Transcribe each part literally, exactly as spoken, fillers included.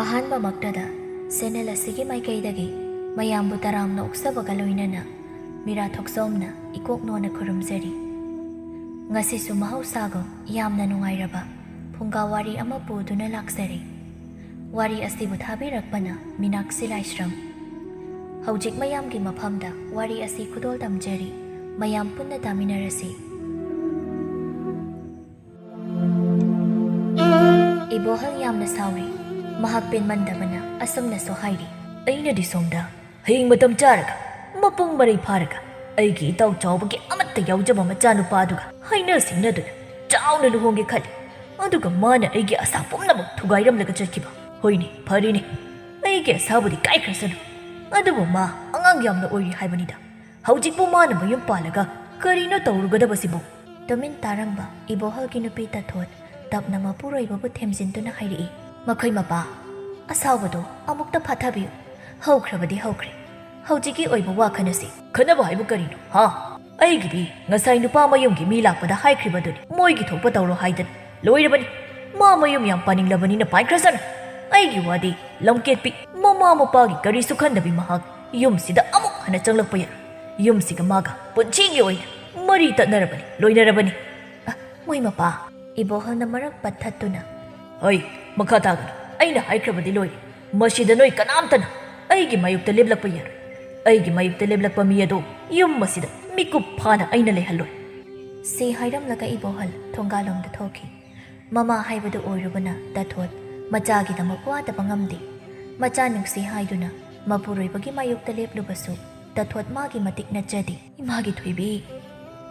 ꯑꯍꯥꯟꯕꯃꯛꯇꯗ channel ꯑꯁꯤꯒꯤ ꯃꯥꯏꯀꯩꯗꯒꯤ ꯃꯌꯥꯝꯕꯨ ꯇꯔꯥꯝꯅ ꯑꯣꯛꯆꯕꯒ ꯂꯣꯏꯅꯅ ꯃꯤꯔꯥ ꯊꯣꯛꯆꯣꯝꯅ ꯏꯀꯣꯛ ꯅꯣꯟꯅ ꯈꯨꯔꯨꯝꯖꯔꯤ꯫ ꯉꯁꯤꯁꯨ ꯃꯍꯧꯁꯥꯒꯨꯝ ꯌꯥꯝꯅ ꯅꯨꯡꯉꯥꯏꯔꯕ ꯐꯨꯡꯒꯥ ꯋꯥꯔꯤ ꯑꯃ ꯄꯨꯗꯨꯅ ꯂꯥꯛꯆꯔꯤ꯫ ꯋꯥꯔꯤ ꯑꯁꯤꯕꯨ ꯊꯥꯕꯤꯔꯛꯄꯅ ꯃꯤꯅꯥꯛꯁꯤ ꯂꯥꯏꯁ꯭ꯔꯝ꯫ ꯍꯧꯖꯤꯛ ꯃꯌꯥꯝꯒꯤ ꯃꯐꯝꯗ ꯋꯥꯔꯤ ꯑꯁꯤ ꯈꯨꯗꯣꯜ ꯇꯝꯖꯔꯤ꯫ ꯃꯌꯥꯝ ꯄꯨꯟꯅ ꯇꯥꯃꯤꯟꯅꯔꯁꯤ꯫ ꯏꯕꯣꯍꯜ ꯌꯥꯝꯅ ꯁꯥꯎꯔꯤ꯫ ꯃꯍꯥꯛ ꯄꯦꯟꯃꯟꯗꯕꯅ ꯑꯁꯨꯝꯅꯁꯨ ꯍꯥꯏꯔꯤ꯫ ꯑꯩꯅꯗꯤ ꯁꯣꯝꯗ ꯍꯌꯦꯡ ꯃꯇꯝ ꯆꯥꯔꯒ, ꯃꯄꯨꯡ ꯃꯔꯩ ꯐꯥꯔꯒ, ꯑꯩꯒꯤ ꯏꯇꯥꯎ ꯆꯥꯎꯕꯒꯤ ꯑꯃꯠꯇ ꯌꯥꯎꯖꯕ ꯃꯆꯥꯅꯨꯄꯥꯗꯨꯒ ꯍꯥꯏꯅ ꯁꯤꯡꯅꯗꯨꯅ ꯆꯥꯎꯅ ꯂꯨꯍꯣꯡꯒꯦ ꯈꯜꯂꯤ꯫ ꯑꯗꯨꯒ ꯃꯥꯅ ꯑꯩꯒꯤ ꯑꯁꯥ ꯄꯨꯝꯅꯃꯛ ꯊꯨꯒꯥꯏꯔꯝꯂꯒ ꯆꯠꯈꯤꯕ꯫ ꯍꯣꯏꯅꯦ, ꯐꯔꯦꯅꯦ, ꯑꯩꯒꯤ ꯑꯁꯥꯕꯨꯗꯤ ꯀꯥꯏꯈ꯭ꯔꯁꯅꯨ꯫ ꯑꯗꯨꯕꯨ ꯃꯥ ꯑꯉꯥꯡ ꯌꯥꯝꯅ ꯑꯣꯏꯔꯤ ꯍꯥꯏꯕꯅꯤꯗ꯫ ꯍꯧꯖꯤꯛꯄꯨ ꯃꯥꯅ ꯃꯌꯨꯝ ꯄꯥꯜꯂꯒ ꯀꯔꯤꯅꯣ ꯇꯧꯔꯨꯒꯗꯕꯁꯤꯕꯨ? ꯇꯨꯃꯤꯟ ꯇꯥꯔꯝꯕ ꯏꯕꯣꯍꯜꯒꯤ ꯅꯨꯄꯤ ꯇꯊꯣꯠ ꯇꯞꯅ ꯃꯄꯨꯔꯣꯏꯕꯕꯨ ꯊꯦꯝꯖꯤꯟꯗꯨꯅ ꯍꯥꯏꯔꯛꯏ꯫ ꯃꯈꯣꯏ ꯃꯄꯥ, ꯑꯁꯥꯎꯕꯗꯣ ꯑꯃꯨꯛꯇ ꯐꯥꯊꯕꯤꯌꯨ꯫ ꯍꯧꯈ꯭ꯔꯕꯗꯤ ꯍꯧꯈ꯭ꯔꯦ꯫ ꯍꯧꯖꯤꯛꯀꯤ ꯑꯣꯏꯕ ꯋꯥ ꯈꯟꯅꯁꯤ꯫ ꯈꯟꯅꯕ ꯍꯥꯏꯕꯨ ꯀꯔꯤꯅꯣ, ꯍꯥ? ꯑꯩꯒꯤꯗꯤ ꯉꯁꯥꯏ ꯅꯨꯄꯥ ꯃꯌꯨꯝꯒꯤ ꯃꯤ ꯂꯥꯛꯄꯗ ꯍꯥꯏꯈ꯭ꯔꯤꯕꯗꯨꯅꯤ, ꯃꯣꯏꯒꯤ ꯊꯣꯛꯄ ꯇꯧꯔꯣ ꯍꯥꯏꯗꯅ꯫ ꯂꯣꯏꯔꯕꯅꯤ꯫ ꯃꯥ ꯃꯌꯨꯝ ꯌꯥꯝ ꯄꯥꯅꯤꯡꯂꯕꯅꯤꯅ ꯄꯥꯏꯈ꯭ꯔꯁꯅꯨ꯫ ꯑꯩꯒꯤ ꯋꯥꯗꯤ ꯂꯝꯀꯦꯠꯄꯤ, ꯃꯃꯥ ꯃꯄꯥꯒꯤ ꯀꯔꯤꯁꯨ ꯈꯟꯗꯕꯤ ꯃꯍꯥꯛ ꯌꯨꯝꯁꯤꯗ ꯑꯃꯨꯛ ꯍꯟꯅ ꯆꯪꯂꯛꯄ ꯌꯥꯔꯣꯏ꯫ ꯌꯨꯝꯁꯤꯒ ꯃꯥꯒ ꯄꯨꯟꯁꯤꯒꯤ ꯑꯣꯏꯅ ꯃꯔꯤ ꯇꯠꯅꯔꯕꯅꯤ, ꯂꯣꯏꯅꯔꯕꯅꯤ꯫ ꯑ, ꯃꯣꯏ ꯃꯄꯥ, ꯏꯕꯣꯍꯜꯅ ꯃꯔꯛ ꯄꯠꯊꯠꯇꯨꯅ꯫ ꯍꯩ, ꯃꯈꯥ ꯇꯥꯒꯅꯨ꯫ ꯑꯩꯅ ꯍꯥꯏꯈ꯭ꯔꯕꯗꯤ ꯂꯣꯏꯔꯦ꯫ ꯃꯁꯤꯗ ꯅꯣꯏ ꯀꯅꯥꯝꯇꯅ ꯑꯩꯒꯤ ꯃꯥꯌꯣꯛꯇ ꯂꯦꯞꯂꯛꯄ ꯌꯥꯔꯣꯏ꯫ ꯑꯩꯒꯤ ꯃꯥꯌꯣꯛꯇ ꯂꯦꯞꯂꯛꯄ ꯃꯤ ꯑꯗꯨ ꯌꯨꯝ ꯑꯁꯤꯗ ꯃꯤꯀꯨꯞ ꯐꯥꯅ ꯑꯩꯅ ꯂꯩꯍꯜꯂꯣꯏ꯫ ꯁꯤ ꯍꯥꯏꯔꯝꯂꯒ ꯏꯕꯣꯍꯜ ꯊꯣꯡꯒꯥꯜꯂꯣꯝꯗ ꯊꯣꯛꯈꯤ꯫ ꯃꯃꯥ ꯍꯥꯏꯕꯗꯨ ꯑꯣꯏꯔꯨꯕꯅ ꯇꯊꯣꯠ ꯃꯆꯥꯒꯤꯗꯃꯛ ꯋꯥꯗꯕ ꯉꯝꯗꯦ꯫ ꯃꯆꯥ ꯅꯨꯡꯁꯤ ꯍꯥꯏꯗꯨꯅ ꯃꯄꯨꯔꯣꯏꯕꯒꯤ ꯃꯥꯌꯣꯛꯇ ꯂꯦꯞꯂꯨꯕꯁꯨ ꯇꯊꯣꯠ ꯃꯥꯒꯤ ꯃꯇꯤꯛ ꯅꯠꯆꯗꯦ꯫ ꯏꯃꯥꯒꯤ ꯊꯣꯏꯕꯤ,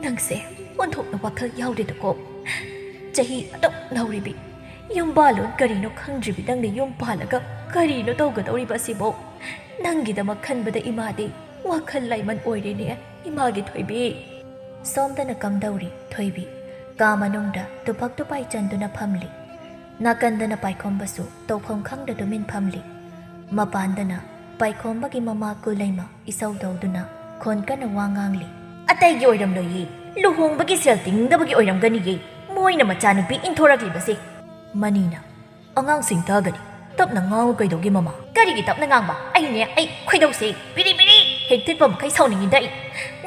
ꯅꯪꯁꯦ ꯑꯣꯟꯊꯣꯛꯅ ꯋꯥꯈꯜ ꯌꯥꯎꯗꯦꯗꯀꯣ꯫ ꯆꯍꯤ ꯑꯗꯨꯛ ꯅꯧꯔꯤꯕꯤ, ꯌꯨꯝꯕꯥꯜꯂꯣꯟ ꯀꯔꯤꯅꯣ ꯈꯪꯗ꯭ꯔꯤꯕꯤ ꯅꯪꯅ ꯌꯨꯝ ꯄꯥꯜꯂꯒ ꯀꯔꯤꯅꯣ ꯇꯧꯒꯗꯧꯔꯤꯕ ꯑꯁꯤꯕꯣ? ꯅꯪꯒꯤꯗꯃꯛ ꯈꯟꯕꯗ ꯏꯃꯥꯗꯤ ꯋꯥꯈꯜ ꯂꯥꯏꯃꯟ ꯑꯣꯏꯔꯦꯅꯦ, ꯏꯃꯥꯒꯤ ꯊꯣꯏꯕꯤ꯫ ꯁꯣꯝꯗꯅ ꯀꯝꯗꯧꯔꯤ ꯊꯣꯏꯕꯤ꯫ ꯀꯥ ꯃꯅꯨꯡꯗ ꯇꯨꯐꯛ ꯇꯨꯄꯥꯏ ꯆꯟꯗꯨꯅ ꯐꯝꯂꯤ꯫ ꯅꯥꯀꯟꯗꯅ ꯄꯥꯏꯈꯣꯝꯕꯁꯨ ꯇꯧꯐꯝ ꯈꯪꯗ ꯇꯨꯃꯤꯟ ꯐꯝꯂꯤ꯫ ꯃꯄꯥꯟꯗꯅ ꯄꯥꯏꯈꯣꯝꯕꯒꯤ ꯃꯃꯥ ꯀꯨꯂꯩꯃ ꯏꯁꯧ ꯇꯧꯗꯨꯅ ꯈꯣꯟ ꯀꯟꯅ ꯋꯥ ꯉꯥꯡꯂꯤ꯫ ꯑꯇꯩꯒꯤ ꯑꯣꯏꯔꯝꯂꯣꯏꯌꯦ, ꯂꯨꯍꯣꯡꯕꯒꯤ ꯁꯦꯜ ꯇꯤꯡꯗꯕꯒꯤ ꯑꯣꯏꯔꯝꯒꯅꯤꯌꯦ, ꯃꯣꯏꯅ ꯃꯆꯥꯅꯨꯄꯤ ꯏꯟꯊꯣꯔꯛꯂꯤꯕꯁꯦ꯫ ꯃꯅꯤꯅ, ꯑꯉꯥꯡꯁꯤꯡ ꯇꯥꯒꯅꯤ, "ꯇꯞꯅ ꯉꯥꯡꯉꯨ ꯀꯩꯗꯧꯒꯦ ꯃꯃꯥ?" "ꯀꯔꯤꯒꯤ ꯇꯞꯅ ꯉꯥꯡꯕ? ꯑꯩꯅꯦ, ꯑꯩ ꯈꯣꯏꯗꯧꯁꯦ ꯕꯤꯔꯤ ꯕꯤꯔꯤ ꯍꯦꯛ ꯊꯤꯠꯄ ꯃꯈꯩ ꯁꯥꯎꯅꯤꯡꯉꯤꯗ ꯑꯩ꯫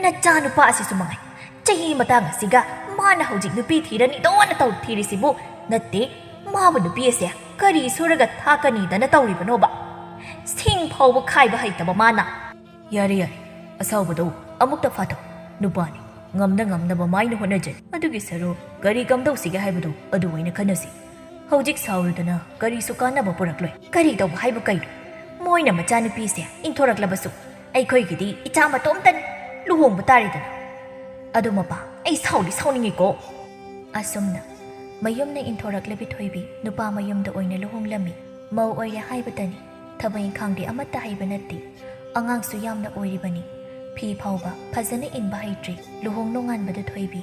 ꯅꯆꯥ ꯅꯨꯄꯥ ꯑꯁꯤꯁꯨ ꯃꯉꯥꯏ꯫ ꯆꯍꯤ ꯃꯇꯥꯡ ꯑꯁꯤꯒ ꯃꯥꯅ ꯍꯧꯖꯤꯛ ꯅꯨꯄꯤ ꯊꯤꯔꯅꯤꯗꯣꯅ ꯇꯧ ꯊꯤꯔꯤꯁꯤꯕꯨ? ꯅꯠꯇꯦ, ꯃꯥꯕꯨ ꯅꯨꯄꯤ ꯑꯁꯦ ꯀꯔꯤ ꯁꯨꯔꯒ ꯊꯥꯛꯀꯅꯤꯗꯅ ꯇꯧꯔꯤꯕꯅꯣꯕ? ꯁꯤꯡ ꯐꯥꯎꯕ ꯈꯥꯏꯕ ꯍꯩꯇꯕ ꯃꯥꯅ꯫ ꯌꯥꯔꯦ ꯌꯥꯔꯦ, ꯑꯁꯥꯎꯕꯗꯣ ꯑꯃꯨꯛꯇ ꯐꯥꯊꯧ꯫ ꯅꯨꯄꯥꯅꯤ, ꯉꯝꯅ ꯉꯝꯅꯕ ꯃꯥꯏꯅ ꯍꯣꯠꯅꯖꯅꯤ꯫ ꯑꯗꯨꯒꯤ ꯁꯔꯨꯛ ꯀꯔꯤ ꯀꯝꯗꯧꯁꯤꯒꯦ ꯍꯥꯏꯕꯗꯣ ꯑꯗꯨ ꯑꯣꯏꯅ ꯈꯟꯅꯁꯤ꯫ ꯍꯧꯖꯤꯛ ꯁꯥꯎꯔꯨꯗꯅ ꯀꯔꯤꯁꯨ ꯀꯥꯟꯅꯕ ꯄꯨꯔꯛꯂꯣꯏ꯫ ꯀꯔꯤ ꯇꯧꯕ ꯍꯥꯏꯕꯨ ꯀꯩꯅꯣ? ꯃꯣꯏꯅ ꯃꯆꯥꯅꯨꯄꯤꯁꯦ ꯏꯟꯊꯣꯔꯛꯂꯕꯁꯨ ꯑꯩꯈꯣꯏꯒꯤꯗꯤ ꯏꯆꯥ ꯃꯇꯣꯝꯇꯅꯤ꯫ ꯂꯨꯍꯣꯡꯕ ꯇꯥꯔꯦꯗꯅ꯫ ꯑꯗꯣ ꯃꯄꯥ, ꯑꯩ ꯁꯥꯎꯗꯤ ꯁꯥꯎꯅꯤꯡꯉꯤꯀꯣ꯫ ꯑꯁꯨꯝꯅ ꯃꯌꯨꯝꯅ ꯏꯟꯊꯣꯔꯛꯂꯕꯤ ꯊꯣꯏꯕꯤ ꯅꯨꯄꯥ ꯃꯌꯨꯝꯗ ꯑꯣꯏꯅ ꯂꯨꯍꯣꯡꯂꯝꯃꯤ꯫ ꯃꯧ ꯑꯣꯏꯔꯦ ꯍꯥꯏꯕꯇꯅꯤ, ꯊꯕꯛ ꯏꯪꯈꯥꯡꯗꯤ ꯑꯃꯠꯇ ꯍꯩꯕ ꯅꯠꯇꯦ꯫ ꯑꯉꯥꯡꯁꯨ ꯌꯥꯝꯅ ꯑꯣꯏꯔꯤꯕꯅꯤ꯫ ꯐꯤ ꯐꯥꯎꯕ ꯐꯖꯅ ꯏꯟꯕ ꯍꯩꯇ꯭ꯔꯤ꯫ ꯂꯨꯍꯣꯡ ꯅꯣꯡꯉꯥꯟꯕꯗꯨ ꯊꯣꯏꯕꯤ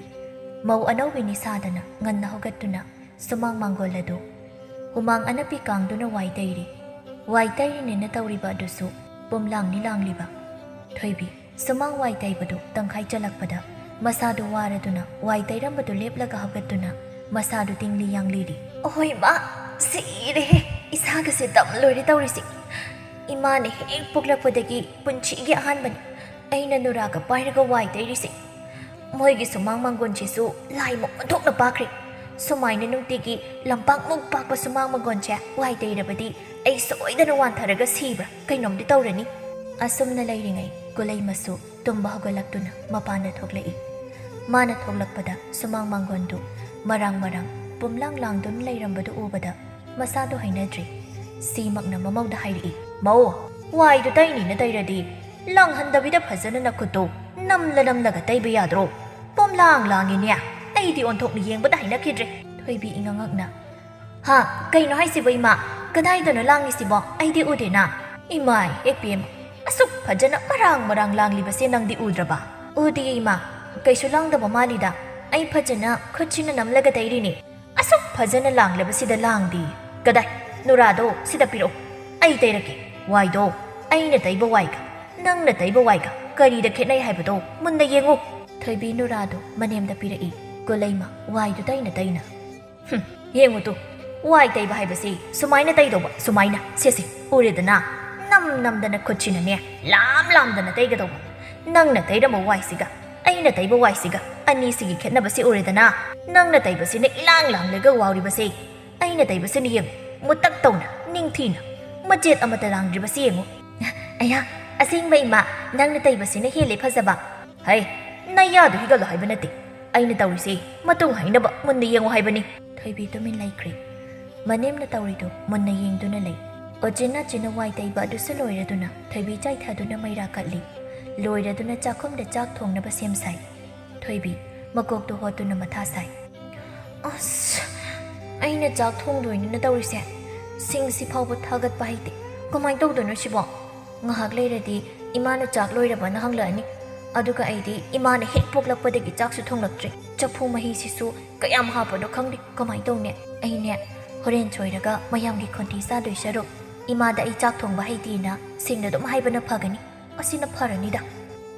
ꯃꯧ ꯑꯅꯧꯕꯤꯅꯤ ꯁꯥꯗꯅ ꯉꯟꯅ ꯍꯧꯒꯠꯇꯨꯅ ꯁꯨꯃꯥꯡ ꯃꯥꯡꯒꯣꯜ ꯑꯗꯨ ꯍꯨꯃꯥꯡ ꯑꯅꯞꯄꯤ ꯀꯥꯡꯗꯨꯅ ꯋꯥꯏ ꯇꯩꯔꯤ꯫ ꯋꯥꯏ ꯇꯩꯔꯤꯅꯦꯅ ꯇꯧꯔꯤꯕ ꯑꯗꯨꯁꯨ ꯄꯨꯝꯂꯥꯡꯅꯤ ꯂꯥꯡꯂꯤꯕ꯫ ꯊꯣꯏꯕꯤ ꯁꯨꯃꯥꯡ ꯋꯥꯏ ꯇꯩꯕꯗꯨ ꯇꯪꯈꯥꯏ ꯆꯜꯂꯛꯄꯗ ꯃꯁꯥꯗꯨ ꯋꯥꯔꯗꯨꯅ ꯋꯥꯏ ꯇꯩꯔꯝꯕꯗꯨ ꯂꯦꯞꯂꯒ ꯍꯧꯒꯠꯇꯨꯅ ꯃꯁꯥꯗꯨ ꯇꯤꯡꯂꯤ ꯌꯥꯡꯂꯤꯔꯤ꯫ "ꯑꯍꯣꯏ ꯃꯥ, ꯁꯤꯔꯦꯍꯦ, ꯏꯁꯥꯒꯁꯦ ꯗꯝ ꯂꯣꯏꯔꯦ ꯇꯧꯔꯤꯁꯦ꯫ ꯏꯃꯥꯅ ꯍꯦꯛ ꯄꯣꯛꯂꯛꯄꯗꯒꯤ ꯄꯨꯟꯁꯤꯒꯤ ꯑꯍꯥꯟꯕꯅꯤ ꯑꯩꯅ ꯅꯨꯔꯥꯒ ꯄꯥꯏꯔꯒ ꯋꯥꯏ ꯇꯩꯔꯤꯁꯦ꯫ ꯃꯣꯏꯒꯤ ꯁꯨꯃꯥꯡ ꯃꯥꯡꯒꯣꯟꯁꯤꯁꯨ ꯂꯥꯏꯃꯨꯛ ꯑꯣꯟꯊꯣꯛꯅ ꯄꯥꯛꯈ꯭ꯔꯦ꯫ ꯁꯨꯃꯥꯏꯅ ꯅꯨꯡꯇꯤꯒꯤ ꯂꯝꯄꯥꯛꯃꯨꯛ ꯄꯥꯛꯄ ꯁꯨꯃꯥꯡ ꯃꯥꯡꯒꯣꯟꯁꯦ ꯋꯥꯏ ꯇꯩꯔꯕꯗꯤ ꯑꯩ ꯁꯣꯏꯗꯅ ꯋꯥꯟꯊꯔꯒ ꯁꯤꯕ꯭ꯔꯥ ꯀꯩꯅꯣꯝꯗꯤ ꯇꯧꯔꯅꯤ꯫" ꯑꯁꯨꯝꯅ ꯂꯩꯔꯤꯉꯩ ꯀꯨꯂꯩꯃꯁꯨ ꯇꯨꯝꯕ ꯍꯧꯒꯠꯂꯛꯇꯨꯅ ꯃꯄꯥꯟꯗ ꯊꯣꯛꯂꯛꯏ꯫ ꯃꯥꯅ ꯊꯣꯛꯂꯛꯄꯗ ꯁꯨꯃꯥꯡ ꯃꯥꯡꯒꯣꯟꯗꯨ ꯃꯔꯥꯡ ꯃꯔꯥꯡ ꯄꯨꯝꯂꯥꯡ ꯂꯥꯡꯗꯨꯅ ꯂꯩꯔꯝꯕꯗꯨ ꯎꯕꯗ ꯃꯁꯥꯗꯣ ꯍꯩꯅꯗ꯭ꯔꯦ꯫ ꯁꯤꯃꯛꯅ ꯃꯃꯧꯗ ꯍꯥꯏꯔꯛꯏ, "ꯃꯧ, ꯋꯥꯏꯗꯨ ꯇꯩꯅꯤꯅ ꯇꯩꯔꯗꯤ ꯂꯥꯡꯍꯟꯗꯕꯤꯗ ꯐꯖꯅ ꯅꯈꯨꯠꯇꯣ ꯅꯝꯂ ꯅꯝꯂꯒ ꯇꯩꯕ ꯌꯥꯗ꯭ꯔꯣ? ꯄꯨꯝꯂꯥꯡ ꯂꯥꯡꯉꯤꯅꯦ, ꯑꯩꯗꯤ ꯑꯣꯟꯊꯣꯛꯅ ꯌꯦꯡꯕꯗ ꯍꯩꯅꯈꯤꯗ꯭ꯔꯦ꯫" ꯊꯣꯏꯕꯤ ꯏꯉꯛꯉꯛꯅ, "ꯍꯥ, ꯀꯩꯅꯣ ꯍꯥꯏꯁꯤꯕꯣ ꯏꯃꯥ? ꯀꯗꯥꯏꯗꯅꯣ ꯂꯥꯡꯉꯤꯁꯤꯕꯣ? ꯑꯩꯗꯤ ꯎꯗꯦꯅ꯫" "ꯏꯃꯥꯏ, ꯏꯄꯦꯝ, ꯑꯁꯨꯛ ꯐꯖꯅ ꯃꯔꯥꯡ ꯃꯔꯥꯡ ꯂꯥꯡꯂꯤꯕꯁꯦ ꯅꯪꯗꯤ ꯎꯗ꯭ꯔꯕ?" "ꯎꯗꯤꯌꯦ ꯏꯃꯥ, ꯀꯩꯁꯨ ꯂꯥꯡꯗꯕ ꯃꯥꯜꯂꯤꯗ꯫ ꯑꯩ ꯐꯖꯅ ꯈꯨꯠꯁꯤꯅ ꯅꯝꯂꯒ ꯇꯩꯔꯤꯅꯦ꯫ ꯑꯁꯨꯛ ꯐꯖꯅ ꯂꯥꯡꯂꯕꯁꯤꯗ ꯂꯥꯡꯗꯦ꯫ ꯀꯗꯥꯏ? ꯅꯨꯔꯥꯗꯣ ꯁꯤꯗ ꯄꯤꯔꯛꯎ꯫ ꯑꯩ ꯇꯩꯔꯛꯀꯦ꯫ ꯋꯥꯏꯗꯣ ꯑꯩꯅ ꯇꯩꯕ ꯋꯥꯏꯒ ꯅꯪꯅ ꯇꯩꯕ ꯋꯥꯏꯒ ꯀꯔꯤꯗ ꯈꯦꯠꯅꯩ ꯍꯥꯏꯕꯗꯣ ꯃꯨꯟꯅ ꯌꯦꯡꯉꯨ꯫" ꯊꯣꯏꯕꯤ ꯅꯨꯔꯥꯗꯣ ꯃꯅꯦꯝꯗ ꯄꯤꯔꯛꯏ꯫ ꯀꯨꯂꯩꯃ ꯋꯥꯏꯗꯨ ꯇꯩꯅ ꯇꯩꯅ, "ꯍꯨꯝ, ꯌꯦꯡꯉꯨ ꯇꯨ, ꯋꯥꯏ ꯇꯩꯕ ꯍꯥꯏꯕꯁꯤ ꯁꯨꯃꯥꯏꯅ ꯇꯩꯗꯧꯕ, ꯁꯨꯃꯥꯏꯅ꯫ ꯁꯦ ꯁꯦ, ꯎꯔꯦꯗꯅ? ꯅꯝ ꯅꯝꯗꯅ ꯈꯨꯠꯁꯤꯅꯅꯦ ꯂꯥꯝ ꯂꯥꯝꯗꯅ ꯇꯩꯒꯗꯧꯕ꯫ ꯅꯪꯅ ꯇꯩꯔꯝꯕ ꯋꯥꯏꯁꯤꯒ ꯑꯩꯅ ꯇꯩꯕ ꯋꯥꯏꯁꯤꯒ, ꯑꯅꯤꯁꯤꯒꯤ ꯈꯦꯠꯅꯕꯁꯤ ꯎꯔꯦꯗꯅ? ꯅꯪꯅ ꯇꯩꯕꯁꯤꯅ ꯏꯂꯥꯡ ꯂꯥꯡꯂꯒ ꯋꯥꯎꯔꯤꯕꯁꯦ, ꯑꯩꯅ ꯇꯩꯕꯁꯤꯅ ꯌꯦꯡꯉꯨ, ꯃꯨꯇꯛ ꯇꯧꯅ, ꯅꯤꯡꯊꯤꯅ, ꯃꯆꯦꯠ ꯑꯃꯠꯇ ꯂꯥꯡꯗ꯭ꯔꯤꯕꯁꯤ ꯌꯦꯡꯉꯨ꯫ ꯑꯌꯥ, ꯑꯁꯦꯡꯕ ꯏꯃꯥ, ꯅꯪꯅ ꯇꯩꯕꯁꯤꯅ ꯍꯦꯜꯂꯦ ꯐꯖꯕ꯫ ꯍꯩ, ꯅꯌꯥꯗꯨ ꯍꯤꯒꯠꯂꯣ ꯍꯥꯏꯕ ꯅꯠꯇꯦ꯫ ꯑꯩꯅ ꯇꯧꯔꯤꯁꯦ ꯃꯇꯨꯡ ꯍꯩꯅꯕ ꯃꯨꯟꯅ ꯌꯦꯡꯉꯨ ꯍꯥꯏꯕꯅꯤ꯫ ꯊꯣꯏꯕꯤ ꯇꯨꯃꯤꯟ ꯂꯩꯈ꯭ꯔꯦ꯫ ꯃꯅꯦꯝꯅ ꯇꯧꯔꯤꯗꯨ ꯃꯨꯟꯅ ꯌꯦꯡꯗꯨꯅ ꯂꯩ꯫ ꯑꯣꯆꯤꯟ ꯅꯥꯆꯤꯟꯅ ꯋꯥꯏ ꯇꯩꯕ ꯑꯗꯨꯁꯨ ꯂꯣꯏꯔꯗꯨꯅ ꯊꯣꯏꯕꯤ ꯆꯥꯏꯊꯗꯨꯅ ꯃꯩꯔꯥ ꯀꯠꯂꯤ꯫ ꯂꯣꯏꯔꯗꯨꯅ ꯆꯥꯛꯈꯨꯝꯗ ꯆꯥꯛ ꯊꯣꯡꯅꯕ ꯁꯦꯝ ꯁꯥꯏ꯫ ꯊꯣꯏꯕꯤ ꯃꯀꯣꯛꯇꯨ ꯍꯣꯠꯇꯨꯅ ꯃꯊꯥ ꯁꯥꯏ꯫ ꯑꯁ, ꯑꯩꯅ ꯆꯥꯛ ꯊꯣꯡꯗꯣꯏꯅꯤꯅ ꯇꯧꯔꯤꯁꯦ, ꯁꯤꯡꯁꯤ ꯐꯥꯎꯕ ꯊꯥꯒꯠꯄ ꯍꯩꯇꯦ꯫ ꯀꯃꯥꯏꯅ ꯇꯧꯗꯣꯏꯅꯣ ꯁꯤꯕꯣ? ꯉꯥꯏꯍꯥꯛ ꯂꯩꯔꯗꯤ ꯏꯃꯥꯅ ꯆꯥꯛ ꯂꯣꯏꯔꯕꯅ ꯍꯪꯂꯛꯑꯅꯤ꯫ ꯑꯗꯨꯒ ꯑꯩꯗꯤ ꯏꯃꯥꯅ ꯍꯦꯛ ꯄꯣꯛꯂꯛꯄꯗꯒꯤ ꯆꯥꯛꯁꯨ ꯊꯣꯡꯂꯛꯇ꯭ꯔꯤ꯫ ꯆꯐꯨ ꯃꯍꯤꯁꯤꯁꯨ ꯀꯌꯥꯝ ꯍꯥꯞꯄꯅꯣ ꯈꯪꯗꯦ꯫ ꯀꯃꯥꯏꯅ ꯇꯧꯅꯤ? ꯑꯩꯅꯦ, ꯍꯣꯔꯦꯟ ꯁꯣꯏꯔꯒ ꯃꯌꯥꯝꯒꯤ ꯈꯣꯟꯊꯤ ꯆꯥꯗꯣꯏ ꯁꯔꯨꯛ, ꯏꯃꯥꯗ ꯑꯩ ꯆꯥꯛ ꯊꯣꯡꯕ ꯍꯩꯇꯦꯅ ꯁꯦꯡꯅ ꯑꯗꯨꯝ ꯍꯥꯏꯕꯅ ꯐꯒꯅꯤ꯫ ꯑꯁꯤꯅ ꯐꯔꯅꯤꯗ꯫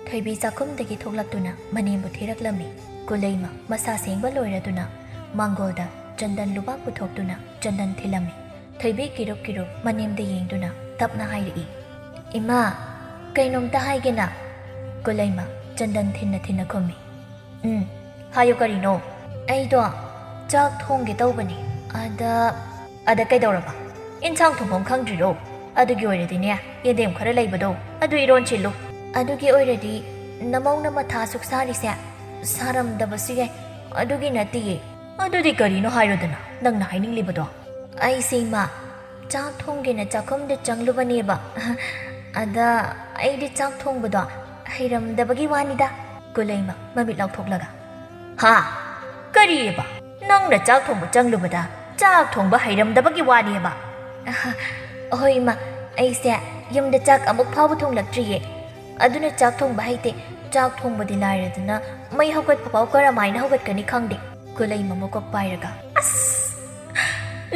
ꯊꯣꯏꯕꯤ ꯆꯥꯛꯈꯨꯝꯗꯒꯤ ꯊꯣꯛꯂꯛꯇꯨꯅ ꯃꯅꯦꯝꯕꯨ ꯊꯤꯔꯛꯂꯝꯃꯤ꯫ ꯀꯨꯂꯩꯃ ꯃꯁꯥ ꯁꯦꯡꯕ ꯂꯣꯏꯔꯗꯨꯅ ꯃꯥꯡꯒꯣꯜꯗ ꯆꯟꯗꯟ ꯂꯨꯕꯥꯛ ꯄꯨꯊꯣꯛꯇꯨꯅ ꯆꯟꯗꯟ ꯊꯤꯜꯂꯝꯃꯤ꯫ ꯊꯣꯏꯕꯤ ꯀꯤꯔꯨꯞ ꯀꯤꯔꯨꯞ ꯃꯅꯦꯝꯗ ꯌꯦꯡꯗꯨꯅ ꯇꯞꯅ ꯍꯥꯏꯔꯛꯏ, "ꯏꯃꯥ, ꯀꯩꯅꯣꯝꯇ ꯍꯥꯏꯒꯦꯅ?" ꯀꯨꯂꯩꯃ ꯆꯟꯗꯟ ꯊꯤꯟꯅ ꯊꯤꯟꯅ ꯈꯨꯝꯃꯤ꯫ "ꯎꯝ, ꯍꯥꯏꯌꯨ, ꯀꯔꯤꯅꯣ?" "ꯑꯩꯗꯣ ꯆꯥꯛ ꯊꯣꯡꯒꯦ ꯇꯧꯕꯅꯤ꯫ ꯑꯗ..." "ꯑꯗ ꯀꯩꯗꯧꯔꯕ? ꯏꯟꯁꯥꯡ ꯊꯣꯡꯐꯝ ꯈꯪꯗ꯭ꯔꯤꯔꯣ? ꯑꯗꯨꯒꯤ ꯑꯣꯏꯔꯗꯤꯅꯦ, ꯌꯦꯟꯗꯦꯝ ꯈꯔ ꯂꯩꯕꯗꯣ ꯑꯗꯨ ꯏꯔꯣꯟꯁꯤꯜꯂꯨ꯫ ꯑꯗꯨꯒꯤ ꯑꯣꯏꯔꯗꯤ ꯅꯃꯧꯅ ꯃꯊꯥ ꯑꯁꯨꯛ ꯁꯥꯔꯤꯁꯦ ꯁꯥꯔꯝꯗꯕꯁꯨ ꯌꯥꯏ꯫ ꯑꯗꯨꯒꯤ ꯅꯠꯇꯤꯌꯦ꯫" "ꯑꯗꯨꯗꯤ ꯀꯔꯤꯅꯣ ꯍꯥꯏꯔꯣꯗꯅ, ꯅꯪꯅ ꯍꯥꯏꯅꯤꯡꯂꯤꯕꯗꯣ?" "ꯑꯩꯁꯦ, ꯏꯃꯥ, ꯆꯥꯛ ꯊꯣꯡꯒꯦꯅ ꯆꯥꯛꯈꯨꯝꯗ ꯆꯪꯂꯨꯕꯅꯦꯕ꯫ ꯑꯗ ꯑꯩꯗꯤ ꯆꯥꯛ ꯊꯣꯡꯕꯗꯣ ꯍꯩꯔꯝꯗꯕꯒꯤ ꯋꯥꯅꯤꯗ꯫" ꯀꯨꯂꯩꯃ ꯃꯃꯤꯠ ꯂꯥꯎꯊꯣꯛꯂꯒ, "ꯍꯥ? ꯀꯔꯤꯑꯕ? ꯅꯪꯅ ꯆꯥꯛ ꯊꯣꯡꯕ ꯆꯪꯂꯨꯕꯗ ꯆꯥꯛ ꯊꯣꯡꯕ ꯍꯩꯔꯝꯗꯕꯒꯤ ꯋꯥꯅꯦꯕ?" "ꯑꯍ, ꯍꯣꯏ, ꯏꯃꯥ, ꯑꯩꯁꯦ ꯌꯨꯝꯗ ꯆꯥꯛ ꯑꯃꯨꯛ ꯐꯥꯎꯕ ꯊꯣꯡꯂꯛꯇ꯭ꯔꯤꯌꯦ꯫ ꯑꯗꯨꯅ ꯆꯥꯛ ꯊꯣꯡꯕ ꯍꯩꯇꯦ꯫ ꯆꯥꯛ ꯊꯣꯡꯕꯗꯤ ꯂꯥꯏꯔꯗꯅ ꯃꯩ ꯍꯧꯒꯠꯄ ꯐꯥꯎ ꯀꯔꯝꯍꯥꯏꯅ ꯍꯧꯒꯠꯀꯅꯤ ꯈꯪꯗꯦ꯫" ꯀꯨꯂꯩꯃ ꯃꯀꯣꯛ ꯄꯥꯏꯔꯒ, "ꯑꯁ!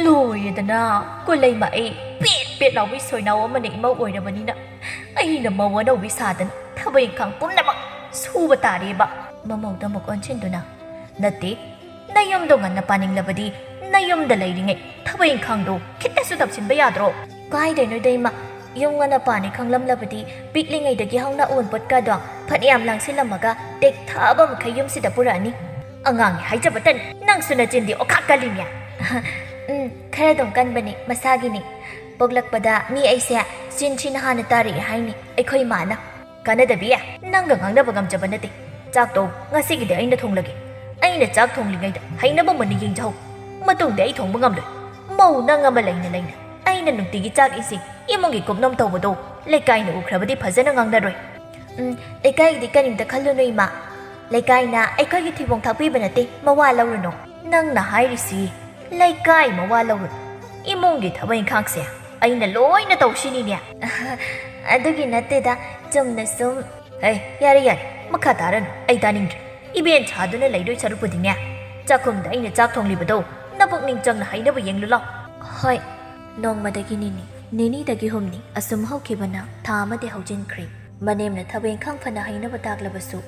ꯂꯣꯏꯔꯦꯗꯅ, ꯀꯨꯂꯩꯃ ꯑꯩ ꯄꯦꯠ ꯄꯦꯠ ꯂꯥꯎꯕꯤ ꯁꯣꯏꯅꯥꯎ ꯑꯃꯅ ꯏꯃꯧ ꯑꯣꯏꯔꯕꯅꯤꯅ ꯑꯩꯅ ꯃꯧ ꯑꯅꯧꯕꯤ ꯁꯥꯗꯅ ꯊꯕꯛ ꯏꯪꯈꯥꯡ ꯄꯨꯝꯅꯃꯛ ꯁꯨꯕ ꯇꯥꯔꯦꯕ꯫" ꯃꯃꯧꯗ ꯑꯃꯨꯛ ꯑꯣꯟꯁꯤꯟꯗꯨꯅ, "ꯅꯠꯇꯦ, ꯅꯌꯨꯝꯗꯣ ꯉꯟꯅ ꯄꯥꯅꯤꯡꯂꯕꯗꯤ ꯅꯌꯨꯝꯗ ꯂꯩꯔꯤꯉꯩ ꯊꯕꯛ ꯏꯪꯈꯥꯡꯗꯣ ꯈꯤꯇꯁꯨ ꯇꯧꯁꯤꯟꯕ ꯌꯥꯗ꯭ꯔꯣ? ꯀꯥꯏꯗꯩꯅꯣꯗ ꯏꯃꯥ, ꯌꯨꯝ ꯉꯟꯅ ꯄꯥꯅꯤ ꯈꯪꯂꯝꯂꯕꯗꯤ ꯄꯤꯛꯂꯤꯉꯩꯗꯒꯤ ꯍꯧꯅ ꯑꯋꯨꯟꯄꯣꯠꯀꯗꯣ ꯐꯅꯌꯥꯝ ꯂꯥꯡꯁꯤꯜꯂꯝꯃꯒ ꯇꯦꯛꯊꯕ ꯃꯈꯩ ꯌꯨꯝꯁꯤꯗ ꯄꯨꯔꯛꯑꯅꯤ꯫ ꯑꯉꯥꯡꯅꯤ ꯍꯥꯏꯖꯕꯇꯅꯤ, ꯅꯪꯁꯨ ꯅꯆꯤꯟꯗꯤ ꯑꯣꯈꯥꯛ ꯀꯜꯂꯤꯅꯦ꯫ ꯎꯝ, ꯈꯔ ꯑꯗꯨꯝ ꯀꯟꯕꯅꯤ, ꯃꯁꯥꯒꯤꯅꯤ꯫ ꯄꯣꯛꯂꯛꯄꯗ ꯃꯤ ꯑꯩꯁꯦ ꯆꯤꯟ ꯊꯤꯅ ꯍꯥꯟꯅ ꯇꯥꯔꯛꯑꯦ ꯍꯥꯏꯅꯤ ꯑꯩꯈꯣꯏ ꯏꯃꯥꯅ꯫ ꯀꯥꯟꯅꯗꯕꯤ, ꯅꯪꯒ ꯉꯥꯡꯅꯕ ꯉꯝꯖꯕ ꯅꯠꯇꯦ꯫ ꯆꯥꯛꯇꯣ ꯉꯁꯤꯒꯤꯗꯤ ꯑꯩꯅ ꯊꯣꯡꯂꯒꯦ꯫ ꯑꯩꯅ ꯆꯥꯛ ꯊꯣꯡꯂꯤꯉꯩꯗ ꯍꯩꯅꯕ ꯃꯨꯟꯅ ꯌꯦꯡꯖꯍꯧ꯫ ꯃꯇꯨꯡꯗꯤ ꯑꯩ ꯊꯣꯡꯕ ꯉꯝꯂꯣꯏ꯫ ꯃꯧ ꯅꯪ ꯑꯃ ꯂꯩꯅ ꯂꯩꯅ ꯑꯩꯅ ꯅꯨꯡꯇꯤꯒꯤ ꯆꯥꯛ ꯏꯁꯤꯡ, ꯏꯃꯨꯡꯒꯤ ꯀꯨꯞꯅꯣꯝ ꯇꯧꯕꯗꯣ ꯂꯩꯀꯥꯏꯅ ꯎꯈ꯭ꯔꯕꯗꯤ ꯐꯖꯅ ꯉꯥꯡꯅꯔꯣꯏ꯫ ꯎꯝ, ꯂꯩꯀꯥꯏꯒꯤꯗꯤ ꯀꯔꯤꯝꯇ ꯈꯜꯂꯨꯅꯨ ꯏꯃꯥ꯫ ꯂꯩꯀꯥꯏꯅ ꯑꯩꯈꯣꯏꯒꯤ ꯊꯤꯕꯣꯡ ꯊꯥꯛꯄꯤꯕ ꯅꯠꯇꯦ, ꯃꯋꯥ ꯂꯧꯔꯨꯅꯨ꯫ ꯅꯪꯅ ꯍꯥꯏꯔꯤꯁꯤ ꯂꯩꯀꯥꯏ ꯃꯋꯥ ꯂꯧꯔꯨꯅꯨ꯫ ꯏꯃꯨꯡꯒꯤ ꯊꯕꯛ ꯏꯪꯈꯥꯡꯁꯦ ꯑꯩꯅ ꯂꯣꯏꯅ ꯇꯧꯁꯤꯅꯤꯅꯦ꯫ ꯑꯗꯨꯒꯤ ꯅꯠꯇꯦꯗ, ꯆꯨꯝꯅ ꯁꯨꯝ꯫ ꯍꯩ, ꯌꯥꯔꯦ, ꯌꯥꯔꯦ, ꯃꯈꯥ ꯇꯥꯔꯅꯨ, ꯑꯩ ꯇꯥꯅꯤꯡꯗ꯭ꯔꯦ꯫ ꯏꯕꯦꯟ ꯁꯥꯗꯨꯅ ꯂꯩꯗꯣꯏ ꯁꯔꯨꯛꯄꯨꯗꯤꯅꯦ, ꯆꯥꯛꯈꯨꯝꯗ ꯑꯩꯅ ꯆꯥꯛ ꯊꯣꯡꯂꯤꯕꯗꯣ ꯅꯄꯨꯛꯅꯤꯡ ꯆꯪꯅ ꯍꯩꯅꯕ ꯌꯦꯡꯂꯨ ꯂꯥꯎ꯫ ꯍꯣꯏ, ꯅꯣꯡꯃꯗꯒꯤ ꯅꯤꯅꯤ, ꯅꯤꯅꯤꯗꯒꯤ ꯍꯨꯝꯅꯤ, ꯑꯁꯨꯝ ꯍꯧꯈꯤꯕꯅ ꯊꯥ ꯑꯃꯗꯤ ꯍꯧꯖꯤꯟꯈ꯭ꯔꯦ꯫ ꯃꯅꯦꯝꯅ ꯊꯕꯛ ꯏꯪꯈꯥꯡ ꯐꯅ ꯍꯩꯅꯕ ꯇꯥꯛꯂꯕꯁꯨ,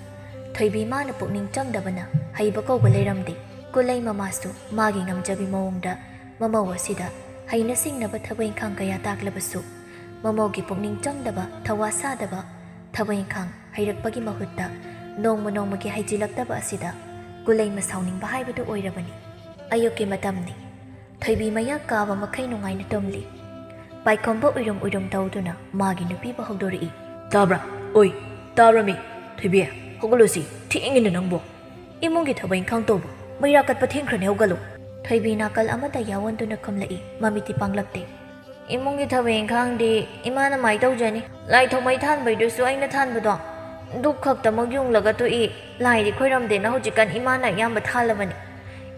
ꯊꯣꯏꯕꯤ ꯃꯥꯅ ꯄꯨꯛꯅꯤꯡ ꯆꯪꯗꯕꯅ ꯍꯩꯕ ꯀꯧꯕ ꯂꯩꯔꯝꯗꯦ꯫ ꯀꯨꯂꯩ ꯃꯃꯥꯁꯨ ꯃꯥꯒꯤ ꯉꯝꯖꯕꯤ ꯃꯑꯣꯡꯗ ꯃꯃꯧ ꯑꯁꯤꯗ ꯍꯩꯅ ꯁꯤꯡꯅꯕ ꯊꯕꯛ ꯏꯪꯈꯥꯡ ꯀꯌꯥ ꯇꯥꯛꯂꯕꯁꯨ, ꯃꯃꯧꯒꯤ ꯄꯨꯛꯅꯤꯡ ꯆꯪꯗꯕ, ꯊꯋꯥ ꯁꯥꯗꯕ ꯊꯕꯛ ꯏꯪꯈꯥꯡ ꯍꯩꯔꯛꯄꯒꯤ ꯃꯍꯨꯠꯇ ꯅꯣꯡꯃ ꯅꯣꯡꯃꯒꯤ ꯍꯩꯖꯤꯜꯂꯛꯇꯕ ꯑꯁꯤꯗ ꯀꯨꯂꯩꯃ ꯁꯥꯎꯅꯤꯡꯕ ꯍꯥꯏꯕꯗꯨ ꯑꯣꯏꯔꯕꯅꯤ꯫ ꯑꯌꯨꯛꯀꯤ ꯃꯇꯝꯅꯤ꯫ ꯊꯣꯏꯕꯤ ꯃꯌꯥ ꯀꯥꯕ ꯃꯈꯩ ꯅꯨꯡꯉꯥꯏꯅ ꯇꯨꯝꯂꯤ꯫ ꯄꯥꯏꯈꯣꯝꯕ ꯎꯏꯔꯨꯝ ꯎꯏꯔꯨꯝ ꯇꯧꯗꯨꯅ ꯃꯥꯒꯤ ꯅꯨꯄꯤꯕꯨ ꯍꯧꯗꯣꯔꯛꯏ꯫ "ꯇꯥꯕ꯭ꯔꯥ? ꯑꯣꯏ, ꯇꯥꯕ꯭ꯔꯃꯤ? ꯊꯣꯏꯕꯤ, ꯍꯧꯒꯠꯂꯨꯁꯤ, ꯊꯦꯡꯉꯤꯅ ꯅꯪꯕꯨ꯫ ꯏꯃꯨꯡꯒꯤ ꯊꯕꯛ ꯏꯪꯈꯥꯡ ꯇꯧꯕ, ꯃꯩꯔꯥ ꯀꯠꯄ ꯊꯦꯡꯈ꯭ꯔꯅꯤ, ꯍꯧꯒꯠꯂꯨ꯫" ꯊꯣꯏꯕꯤ ꯅꯥꯀꯜ ꯑꯃꯗ ꯌꯥꯑꯣꯟꯗꯨꯅ ꯈꯨꯝꯂꯛꯏ, ꯃꯃꯤꯠꯇꯤ ꯄꯥꯡꯂꯛꯇꯦ꯫ "ꯏꯃꯨꯡꯒꯤ ꯊꯕꯛ ꯏꯪꯈꯥꯡꯗꯤ ꯏꯃꯥꯅ ꯃꯥꯏ ꯇꯧꯖꯅꯤ꯫ ꯂꯥꯏ ꯊꯥꯎꯃꯩ ꯊꯥꯟꯕꯩꯗꯨꯁꯨ ꯑꯩꯅ ꯊꯥꯟꯕꯗꯣ ꯙꯨꯞ ꯈꯛꯇꯃꯛ ꯌꯨꯡꯂꯒ ꯇꯣꯛꯏ꯫ ꯂꯥꯏꯗꯤ ꯈꯣꯏꯔꯝꯗꯦꯅ ꯍꯧꯖꯤꯛꯀꯥꯟ ꯏꯃꯥꯅ ꯑꯌꯥꯝꯕ ꯊꯥꯜꯂꯕꯅꯤ꯫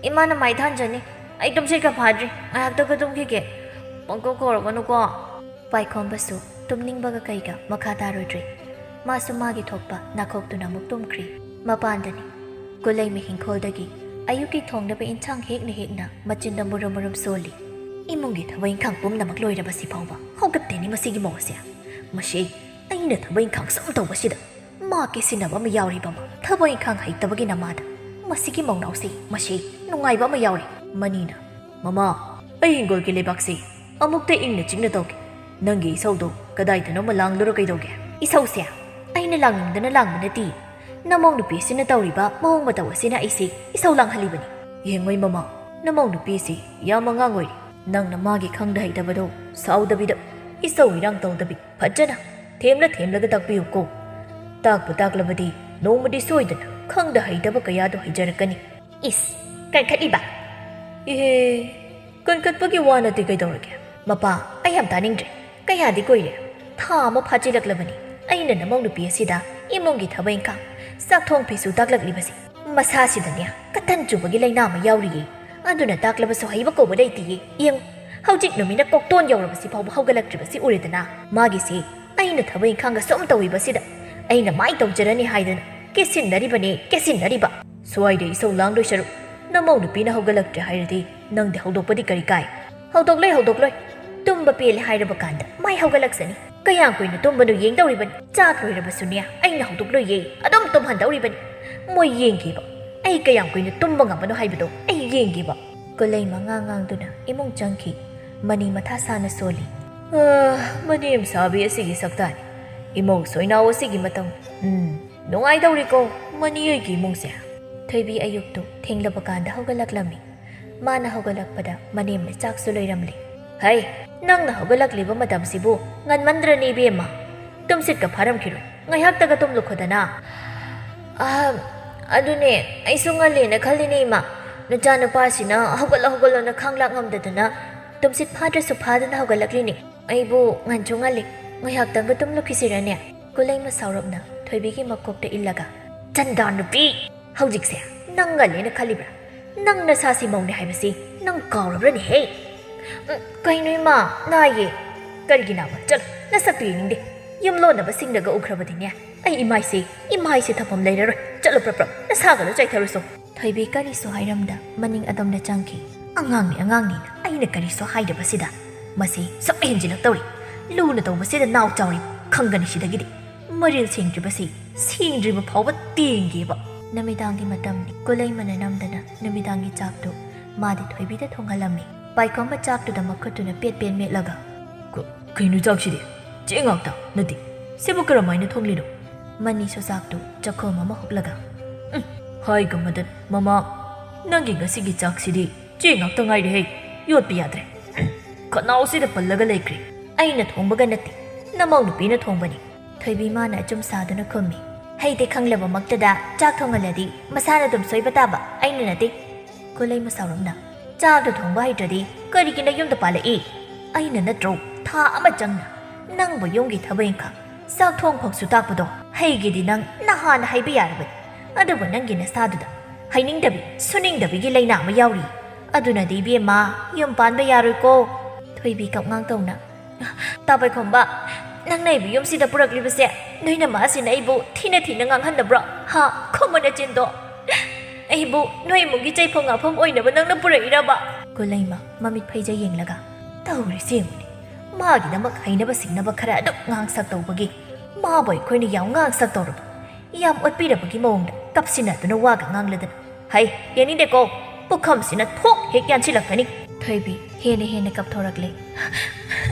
ꯏꯃꯥꯅ ꯃꯥꯏ ꯊꯥꯟꯖꯅꯤ꯫ ꯑꯩ ꯇꯨꯝꯁꯤꯠꯀ ꯐꯥꯗ꯭ꯔꯤ꯫ ꯉꯥꯏꯍꯥꯛꯇꯒ ꯇꯨꯝꯈꯤꯒꯦ꯫ ꯄꯪꯀꯧ ꯀꯧꯔꯛꯀꯅꯨꯀꯣ꯫" ꯄꯥꯏꯈꯣꯝꯕꯁꯨ ꯇꯨꯝꯅꯤꯡꯕꯒ ꯀꯩꯒ ꯃꯈꯥ ꯇꯥꯔꯨꯗ꯭ꯔꯦ꯫ ꯃꯥꯁꯨ ꯃꯥꯒꯤ ꯊꯣꯛꯄ ꯅꯥꯈꯣꯛꯇꯨꯅ ꯑꯃꯨꯛ ꯇꯨꯝꯈ꯭ꯔꯤ꯫ ꯃꯄꯥꯟꯗꯅꯤ꯫ ꯀꯨꯂꯩꯃ ꯍꯤꯡꯈꯣꯜꯗꯒꯤ ꯑꯌꯨꯛꯀꯤ ꯊꯣꯡꯅꯕ ꯏꯟꯁꯥꯡ ꯍꯦꯛꯅ ꯍꯦꯛꯅ ꯃꯆꯤꯟꯗ ꯃꯨꯔꯨꯝ ꯃꯨꯔꯨꯝ ꯁꯣꯜꯂꯤ꯫ "ꯏꯃꯨꯡꯒꯤ ꯊꯕꯛ ꯏꯪꯈꯥꯡ ꯄꯨꯝꯅꯃꯛ ꯂꯣꯏꯔꯕꯁꯤ ꯐꯥꯎꯕ ꯍꯧꯒꯠꯇꯦꯅꯤ ꯃꯁꯤꯒꯤ ꯃꯧ ꯑꯁꯦ꯫ ꯃꯁꯤ ꯑꯩꯅ ꯊꯕꯛ ꯏꯪꯈꯥꯡ ꯁꯨꯝ ꯇꯧꯕꯁꯤꯗ ꯃꯥ ꯀꯦꯁꯤꯟꯅꯕ ꯑꯃ ꯌꯥꯎꯔꯤꯕ ꯑꯃ꯫ ꯊꯕꯛ ꯏꯪꯈꯥꯡ ꯍꯩꯇꯕꯒꯤ ꯅꯃꯥꯗ ꯃꯁꯤꯒꯤ ꯃꯧꯅꯥꯎꯁꯤ ꯃꯁꯤ ꯅꯨꯡꯉꯥꯏꯕ ꯑꯃ ꯌꯥꯎꯔꯤ꯫" ꯃꯅꯤꯅ "ꯃꯃꯥ, ꯑꯩ ꯍꯤꯡꯒꯣꯜꯒꯤ ꯂꯩꯕꯥꯛꯁꯤ ꯑꯃꯨꯛꯇ ꯏꯪꯅ ꯆꯤꯛꯅ ꯇꯧꯒꯦ꯫ ꯅꯪꯒꯤ ꯏꯁꯧꯗꯣ ꯀꯗꯥꯏꯗꯅꯣꯃ ꯂꯥꯡꯂꯨꯔ ꯀꯩꯗꯧꯒꯦ?" "ꯏꯁꯧꯁꯦ ꯑꯩꯅ ꯂꯥꯡꯅꯤꯡꯗꯅ ꯂꯥꯡꯕ ꯅꯠꯇꯦ, ꯅꯃꯧ ꯅꯨꯄꯤꯁꯤꯅ ꯇꯧꯔꯤꯕ ꯃꯑꯣꯡ ꯃꯇꯧ ꯑꯁꯤꯅ ꯑꯩꯁꯦ ꯏꯁꯧ ꯂꯥꯡꯍꯜꯂꯤꯕꯅꯤ꯫ ꯌꯦꯡꯉꯣꯏ ꯃꯃꯥ, ꯅꯃꯧ ꯅꯨꯄꯤꯁꯤ ꯌꯥꯝ ꯑꯉꯥꯡ ꯑꯣꯏꯔꯤ꯫ ꯅꯪꯅ ꯃꯥꯒꯤ ꯈꯪꯗ ꯍꯩꯇꯕꯗꯣ ꯁꯥꯎꯗꯕꯤꯗ, ꯏꯁꯧ ꯏꯔꯥꯡ ꯇꯧꯗꯕꯤ, ꯐꯖꯅ ꯊꯦꯝꯂ ꯊꯦꯝꯂꯒ ꯇꯥꯛꯄꯤꯌꯨꯀꯣ꯫ ꯇꯥꯛꯄꯨ ꯇꯥꯛꯂꯕꯗꯤ ꯅꯣꯡꯃꯗꯤ ꯁꯣꯏꯗꯅ ꯈꯪꯗ ꯍꯩꯇꯕ ꯀꯌꯥꯗꯣ ꯍꯩꯖꯔꯛꯀꯅꯤ꯫" "ꯏꯁ, ꯀꯟꯈꯠꯂꯤꯕ!" "ꯏꯍꯦ, ꯀꯟꯈꯠꯄꯒꯤ ꯋꯥ ꯅꯠꯇꯦ, ꯀꯩꯗꯧꯔꯒꯦ?" "ꯃꯄꯥ, ꯑꯩ ꯌꯥꯝ ꯇꯥꯅꯤꯡꯗ꯭ꯔꯦ꯫ ꯀꯌꯥꯗꯤ ꯀꯨꯏꯔꯦ, ꯊꯥ ꯑꯃ ꯐꯥꯖꯤꯜꯂꯛꯂꯕꯅꯤ ꯑꯩꯅ ꯅꯃꯧ ꯅꯨꯄꯤ ꯑꯁꯤꯗ ꯏꯃꯨꯡꯒꯤ ꯊꯕꯛ ꯏꯪꯈꯥꯡ, ꯆꯥꯛ ꯊꯣꯡ ꯐꯤꯁꯨ ꯇꯥꯛꯂꯛꯂꯤꯕꯁꯦ꯫ ꯃꯁꯥꯁꯤꯗꯅꯦ ꯀꯇꯟ ꯆꯨꯕꯒꯤ ꯂꯥꯏꯅꯥ ꯑꯃ ꯌꯥꯎꯔꯤꯌꯦ꯫ ꯑꯗꯨꯅ ꯇꯥꯛꯂꯕꯁꯨ ꯍꯩꯕ ꯀꯧꯕ ꯂꯩꯇꯦꯌꯦ꯫ ꯌꯦꯡꯉꯨ, ꯍꯧꯖꯤꯛ ꯅꯨꯃꯤꯠꯅ ꯀꯣꯛꯇꯣꯟ ꯌꯧꯔꯕꯁꯤ ꯐꯥꯎꯕ ꯍꯧꯒꯠꯂꯛꯇ꯭ꯔꯤꯕꯁꯤ ꯎꯔꯦꯗꯅ꯫ ꯃꯥꯒꯤꯁꯤ ꯑꯩꯅ ꯊꯕꯛ ꯏꯪꯈꯥꯡꯒ ꯁꯨꯝ ꯇꯧꯏꯕꯁꯤꯗ ꯑꯩꯅ ꯃꯥꯏ ꯇꯧꯖꯔꯅꯤ ꯍꯥꯏꯗꯅ ꯀꯦꯁꯤꯟꯅꯔꯤꯕꯅꯦ, ꯀꯦꯁꯤꯟꯅꯔꯤꯕ꯫ ꯁ꯭ꯋꯥꯏꯗ ꯏꯁꯧ ꯂꯥꯡꯗꯣꯏ ꯁꯔꯨꯛ ꯅꯃꯧ ꯅꯨꯄꯤꯅ ꯍꯧꯒꯠꯂꯛꯇ꯭ꯔꯦ ꯍꯥꯏꯔꯗꯤ ꯅꯪꯗꯤ ꯍꯧꯗꯣꯛꯄꯗꯤ ꯀꯔꯤ ꯀꯥꯏ?" "ꯍꯧꯗꯣꯛꯂꯣꯏ, ꯍꯧꯗꯣꯛꯂꯣꯏ꯫ ꯇꯨꯝꯕ ꯄꯦꯜꯂꯦ ꯍꯥꯏꯔꯕ ꯀꯥꯟꯗ ꯃꯥꯏ ꯍꯧꯒꯠꯂꯛꯁꯅꯤ꯫ ꯀꯌꯥꯝ ꯀꯨꯏꯅ ꯇꯨꯝꯕꯅꯣ ꯌꯦꯡꯗꯧꯔꯤꯕꯅꯤ꯫ ꯆꯥꯛ ꯂꯣꯏꯔꯕꯁꯨꯅꯦ, ꯑꯩꯅ ꯍꯧꯗꯣꯛꯂꯣꯏꯌꯦ, ꯑꯗꯨꯝ ꯇꯨꯝꯍꯟꯗꯧꯔꯤꯕꯅꯤ꯫ ꯃꯣꯏ ꯌꯦꯡꯒꯦꯕ, ꯑꯩ ꯀꯌꯥꯝ ꯀꯨꯏꯅ ꯇꯨꯝꯕ ꯉꯝꯕꯅꯣ ꯍꯥꯏꯕꯗꯣ ꯑꯩ ꯌꯦꯡꯒꯦꯕ꯫" ꯀꯨꯂꯩ ꯃꯉꯥ ꯉꯥꯡꯗꯨꯅ ꯏꯃꯨꯡ ꯆꯪꯈꯤ꯫ ꯃꯅꯤ ꯃꯊꯥ ꯁꯥꯅ ꯁꯣꯜꯂꯤ꯫ "ꯑꯥ, ꯃꯅꯦꯝ ꯁꯥꯕꯤ ꯑꯁꯤꯒꯤ ꯁꯛꯇꯥꯅꯤ꯫ ꯏꯃꯧ ꯁꯣꯏꯅꯥꯎ ꯑꯁꯤꯒꯤ ꯃꯇꯧ꯫ ꯎꯝ, ꯅꯨꯡꯉꯥꯏꯗꯧꯔꯤꯀꯣ ꯃꯅꯤ ꯑꯩꯒꯤ ꯏꯃꯨꯡꯁꯦ꯫" ꯊꯣꯏꯕꯤ ꯑꯌꯨꯛꯇꯨ ꯊꯦꯡꯂꯕ ꯀꯥꯟꯗ ꯍꯧꯒꯠꯂꯛꯂꯝꯃꯤ꯫ ꯃꯥꯅ ꯍꯧꯒꯠꯂꯛꯄꯗ ꯃꯅꯦꯝꯅ ꯆꯥꯛꯁꯨ ꯂꯣꯏꯔꯝꯂꯦ꯫ "ꯍꯩ, ꯅꯪꯅ ꯍꯧꯒꯠꯂꯛꯂꯤꯕ ꯃꯇꯝꯁꯤꯕꯨ ꯉꯟꯃꯟꯗ꯭ꯔꯅꯤ ꯏꯕꯦꯝꯃ꯫ ꯇꯨꯝꯁꯤꯠꯀ ꯐꯥꯔꯝꯈꯤꯔꯣꯏ, ꯉꯥꯏꯍꯥꯛꯇꯒ ꯇꯨꯝꯂꯨꯈꯣꯗꯅ꯫" "ꯑꯥ, ꯑꯗꯨꯅꯦ, ꯑꯩꯁꯨ ꯉꯜꯂꯦꯅ ꯈꯜꯂꯤꯅꯦ ꯏꯃꯥ꯫ ꯅꯆꯥꯅꯨꯄꯥꯁꯤꯅ ꯍꯧꯒꯠꯂꯣ ꯍꯧꯒꯠꯂꯣꯅ ꯈꯥꯡꯂꯥꯛ ꯉꯝꯗꯗꯅ ꯇꯨꯝꯁꯤꯠ ꯐꯥꯗ꯭ꯔꯁꯨ ꯐꯥꯗꯅ ꯍꯧꯒꯠꯂꯛꯂꯤꯅꯦ꯫ ꯑꯩꯕꯨ ꯉꯟꯁꯨ ꯉꯜꯂꯤ, ꯉꯥꯏꯍꯥꯛꯇꯪꯒ ꯇꯨꯝꯂꯨꯈꯤꯁꯤꯔꯅꯦ?" ꯀꯨꯂꯩꯃ ꯁꯥꯎꯔꯞꯅ ꯊꯣꯏꯕꯤꯒꯤ ꯃꯀꯣꯛꯇ ꯏꯜꯂꯒ, "ꯆꯟꯗꯥ ꯅꯨꯄꯤ! ꯍꯧꯖꯤꯛꯁꯦ ꯅꯪ ꯉꯜꯂꯦꯅ ꯈꯜꯂꯤꯕ꯭ꯔꯥ? ꯅꯪ ꯅꯁꯥꯁꯤ ꯃꯧꯅꯦ ꯍꯥꯏꯕꯁꯤ ꯅꯪ ꯀꯥꯎꯔꯕ꯭ꯔꯅꯦꯍꯦ?" "ꯎꯝ, ꯀꯩꯅꯣ ꯏꯃꯥ, ꯅꯥꯏꯌꯦ꯫" "ꯀꯔꯤꯒꯤ ꯅꯥꯕ? ꯆꯠꯂꯣ, ꯅꯁꯛꯇꯨ ꯌꯦꯡꯅꯤꯡꯗꯦ꯫ ꯌꯨꯝꯂꯣꯟꯅꯕꯁꯤꯡꯅꯒ ꯎꯈ꯭ꯔꯕꯗꯤꯅꯦ, ꯑꯩ ꯏꯃꯥꯏꯁꯦ, ꯏꯃꯥꯏꯁꯦ ꯊꯝꯐꯝ ꯂꯩꯔꯔꯣꯏ꯫ ꯆꯠꯂꯣ, ꯄ꯭ꯔꯞ ꯄ꯭ꯔꯞ, ꯅꯁꯥꯒꯗꯣ ꯆꯥꯏꯊꯔꯨꯆꯣ꯫" ꯊꯣꯏꯕꯤ ꯀꯔꯤꯁꯨ ꯍꯥꯏꯔꯝꯗ ꯃꯅꯤꯡ ꯑꯗꯣꯝꯗ ꯆꯪꯈꯤ꯫ "ꯑꯉꯥꯡꯅꯤ, ꯑꯉꯥꯡꯅꯤꯅ ꯑꯩꯅ ꯀꯔꯤꯁꯨ ꯍꯥꯏꯗꯕꯁꯤꯗ ꯃꯁꯤ ꯁꯨꯝ ꯍꯦꯟꯖꯤꯜꯂꯛꯇꯧꯔꯤ꯫ ꯂꯨꯅ ꯇꯧꯕꯁꯤꯗ ꯅꯥꯎ ꯆꯥꯎꯔꯤ ꯈꯪꯒꯅꯤ ꯁꯤꯗꯒꯤꯗꯤ꯫ ꯃꯔꯤꯜ ꯁꯦꯡꯗ꯭ꯔꯤꯕꯁꯤ ꯁꯦꯡꯗ꯭ꯔꯤꯕ ꯐꯥꯎꯕ ꯇꯦꯡꯒꯦꯕ꯫" ꯅꯨꯃꯤꯗꯥꯡꯒꯤ ꯃꯇꯝꯅꯤ꯫ ꯀꯨꯂꯩꯃꯅ ꯅꯝꯗꯅ ꯅꯨꯃꯤꯗꯥꯡꯒꯤ ꯆꯥꯛꯇꯨ ꯃꯥꯗꯤ ꯊꯣꯏꯕꯤꯗ ꯊꯣꯡꯍꯜꯂꯝꯃꯤ꯫ ꯄꯥꯏꯈꯣꯝꯕ ꯆꯥꯛꯇꯨꯗ ꯃꯈꯨꯠꯇꯨꯅ ꯄꯦꯠ ꯄꯦꯠ ꯃꯦꯠꯂꯒ, "ꯀ-, ꯀꯩꯅꯣ ꯆꯥꯛꯁꯤꯗꯤ? ꯆꯦꯡ ꯉꯥꯛꯇ ꯅꯠꯇꯦ꯫ ꯁꯤꯕꯨ ꯀꯔꯝꯍꯥꯏꯅ ꯊꯣꯡꯂꯤꯅꯣ?" ꯃꯅꯤꯁꯨ ꯆꯥꯛꯇꯨ ꯆꯥꯛꯈꯣꯝ ꯑꯃ ꯍꯨꯛꯂꯒ, "ꯎꯝ, ꯍꯥꯏꯒꯨꯝꯕꯗ, ꯃꯃꯥ, ꯅꯪꯒꯤ ꯉꯁꯤꯒꯤ ꯆꯥꯛꯁꯤꯗꯤ ꯆꯦꯡ ꯉꯥꯛꯇ ꯉꯥꯏꯔꯦꯍꯦ, ꯌꯣꯠꯄ ꯌꯥꯗ꯭ꯔꯦ꯫ ꯎꯝ, ꯈꯅꯥꯎꯁꯤꯗ ꯄꯜꯂꯒ ꯂꯩꯈ꯭ꯔꯦ꯫ ꯑꯩꯅ ꯊꯣꯡꯕꯒ ꯅꯠꯇꯦ, ꯅꯃꯧ ꯅꯨꯄꯤꯅ ꯊꯣꯡꯕꯅꯤ꯫" ꯊꯣꯏꯕꯤ ꯃꯥꯅ ꯑꯆꯨꯝ ꯁꯥꯗꯨꯅ ꯈꯨꯝꯃꯤ꯫ "ꯍꯩꯇꯦ ꯈꯪꯂꯕꯃꯛꯇꯗ ꯆꯥꯛ ꯊꯣꯡꯍꯜꯂꯗꯤ ꯃꯁꯥꯅ ꯑꯗꯨꯝ ꯁꯣꯏꯕ ꯇꯥꯕ, ꯑꯩꯅ ꯅꯠꯇꯦ꯫" ꯈꯨꯂꯩꯃ ꯁꯥꯎꯔꯞꯅ, "ꯆꯥꯛꯇꯣ ꯊꯣꯡꯕ ꯍꯩꯇ꯭ꯔꯗꯤ ꯀꯔꯤꯒꯤ ꯅꯌꯨꯝꯗ ꯄꯥꯜꯂꯛꯏ? ꯑꯩꯅ ꯅꯠꯇ꯭ꯔꯣ ꯊꯥ ꯑꯃ ꯆꯪꯅ ꯅꯪꯕꯨ ꯌꯨꯝꯒꯤ ꯊꯕꯛ ꯏꯪꯈꯥꯡ, ꯆꯥꯛ ꯊꯣꯡ ꯐꯥꯎꯁꯨ ꯇꯥꯛꯄꯗꯣ? ꯍꯩꯒꯦꯗꯤ ꯅꯪ ꯅꯍꯥꯟꯅ ꯍꯩꯕ ꯌꯥꯔꯕꯅꯤ꯫ ꯑꯗꯨꯕꯨ ꯅꯪꯒꯤ ꯅꯁꯥꯗꯨꯗ ꯍꯩꯅꯤꯡꯗꯕꯤ, ꯁꯨꯅꯤꯡꯗꯕꯤꯒꯤ ꯂꯩꯅꯥ ꯑꯃ ꯌꯥꯎꯔꯤ꯫ ꯑꯗꯨꯅꯗꯤ ꯏꯕꯦꯝꯃ, ꯌꯨꯝ ꯄꯥꯟꯕ ꯌꯥꯔꯣꯏꯀꯣ꯫" ꯊꯣꯏꯕꯤ ꯀꯞꯉꯥꯡ ꯇꯧꯅ, "ꯇꯥ ꯄꯥꯏꯈꯣꯝꯕ, ꯅꯪꯅ ꯑꯩꯕꯨ ꯌꯨꯝꯁꯤꯗ ꯄꯨꯔꯛꯂꯤꯕꯁꯦ ꯅꯣꯏ ꯅꯃꯥꯁꯤꯅ ꯑꯩꯕꯨ ꯊꯤꯅ ꯊꯤꯅ ꯉꯥꯡꯍꯟꯗꯕ꯭ꯔꯣ? ꯍꯥ? ꯈꯨꯝꯃꯨ ꯅꯆꯤꯟꯗꯣ꯫ ꯑꯩꯕꯨ ꯅꯣꯏ ꯏꯃꯨꯡꯒꯤ ꯆꯩꯐꯝ ꯉꯥꯛꯐꯝ ꯑꯣꯏꯅꯕ ꯅꯪꯅ ꯄꯨꯔꯛꯏꯔꯕ?" ꯈꯨꯂꯩꯃ ꯃꯃꯤꯠ ꯐꯩꯖ ꯌꯦꯡꯂꯒ, "ꯇꯧꯔꯤꯁꯤ ꯌꯦꯡꯉꯨꯅꯦ꯫ ꯃꯥꯒꯤꯗꯃꯛ ꯍꯩꯅꯕ ꯁꯤꯡꯅꯕ ꯈꯔ ꯑꯗꯨꯝ ꯉꯥꯡꯁꯛ ꯇꯧꯕꯒꯤ ꯃꯥꯕꯨ ꯑꯩꯈꯣꯏꯅ ꯌꯥꯝ ꯉꯥꯡꯁꯛ ꯇꯧꯔꯕ, ꯌꯥꯝ ꯑꯣꯠꯄꯤꯔꯕꯒꯤ ꯃꯑꯣꯡꯗ ꯀꯞꯁꯤꯟꯅꯗꯨꯅ ꯋꯥꯒ ꯉꯥꯡꯂꯗꯅ꯫ ꯍꯩ, ꯌꯥꯅꯤꯡꯗꯦꯀꯣ꯫ ꯄꯨꯈꯝꯁꯤꯅ ꯊꯣꯛ ꯍꯦꯛ ꯌꯥꯟꯁꯤꯜꯂꯛꯀꯅꯤ꯫" ꯊꯣꯏꯕꯤ ꯍꯦꯟꯅ ꯍꯦꯟꯅ ꯀꯞꯊꯣꯔꯛꯂꯦ꯫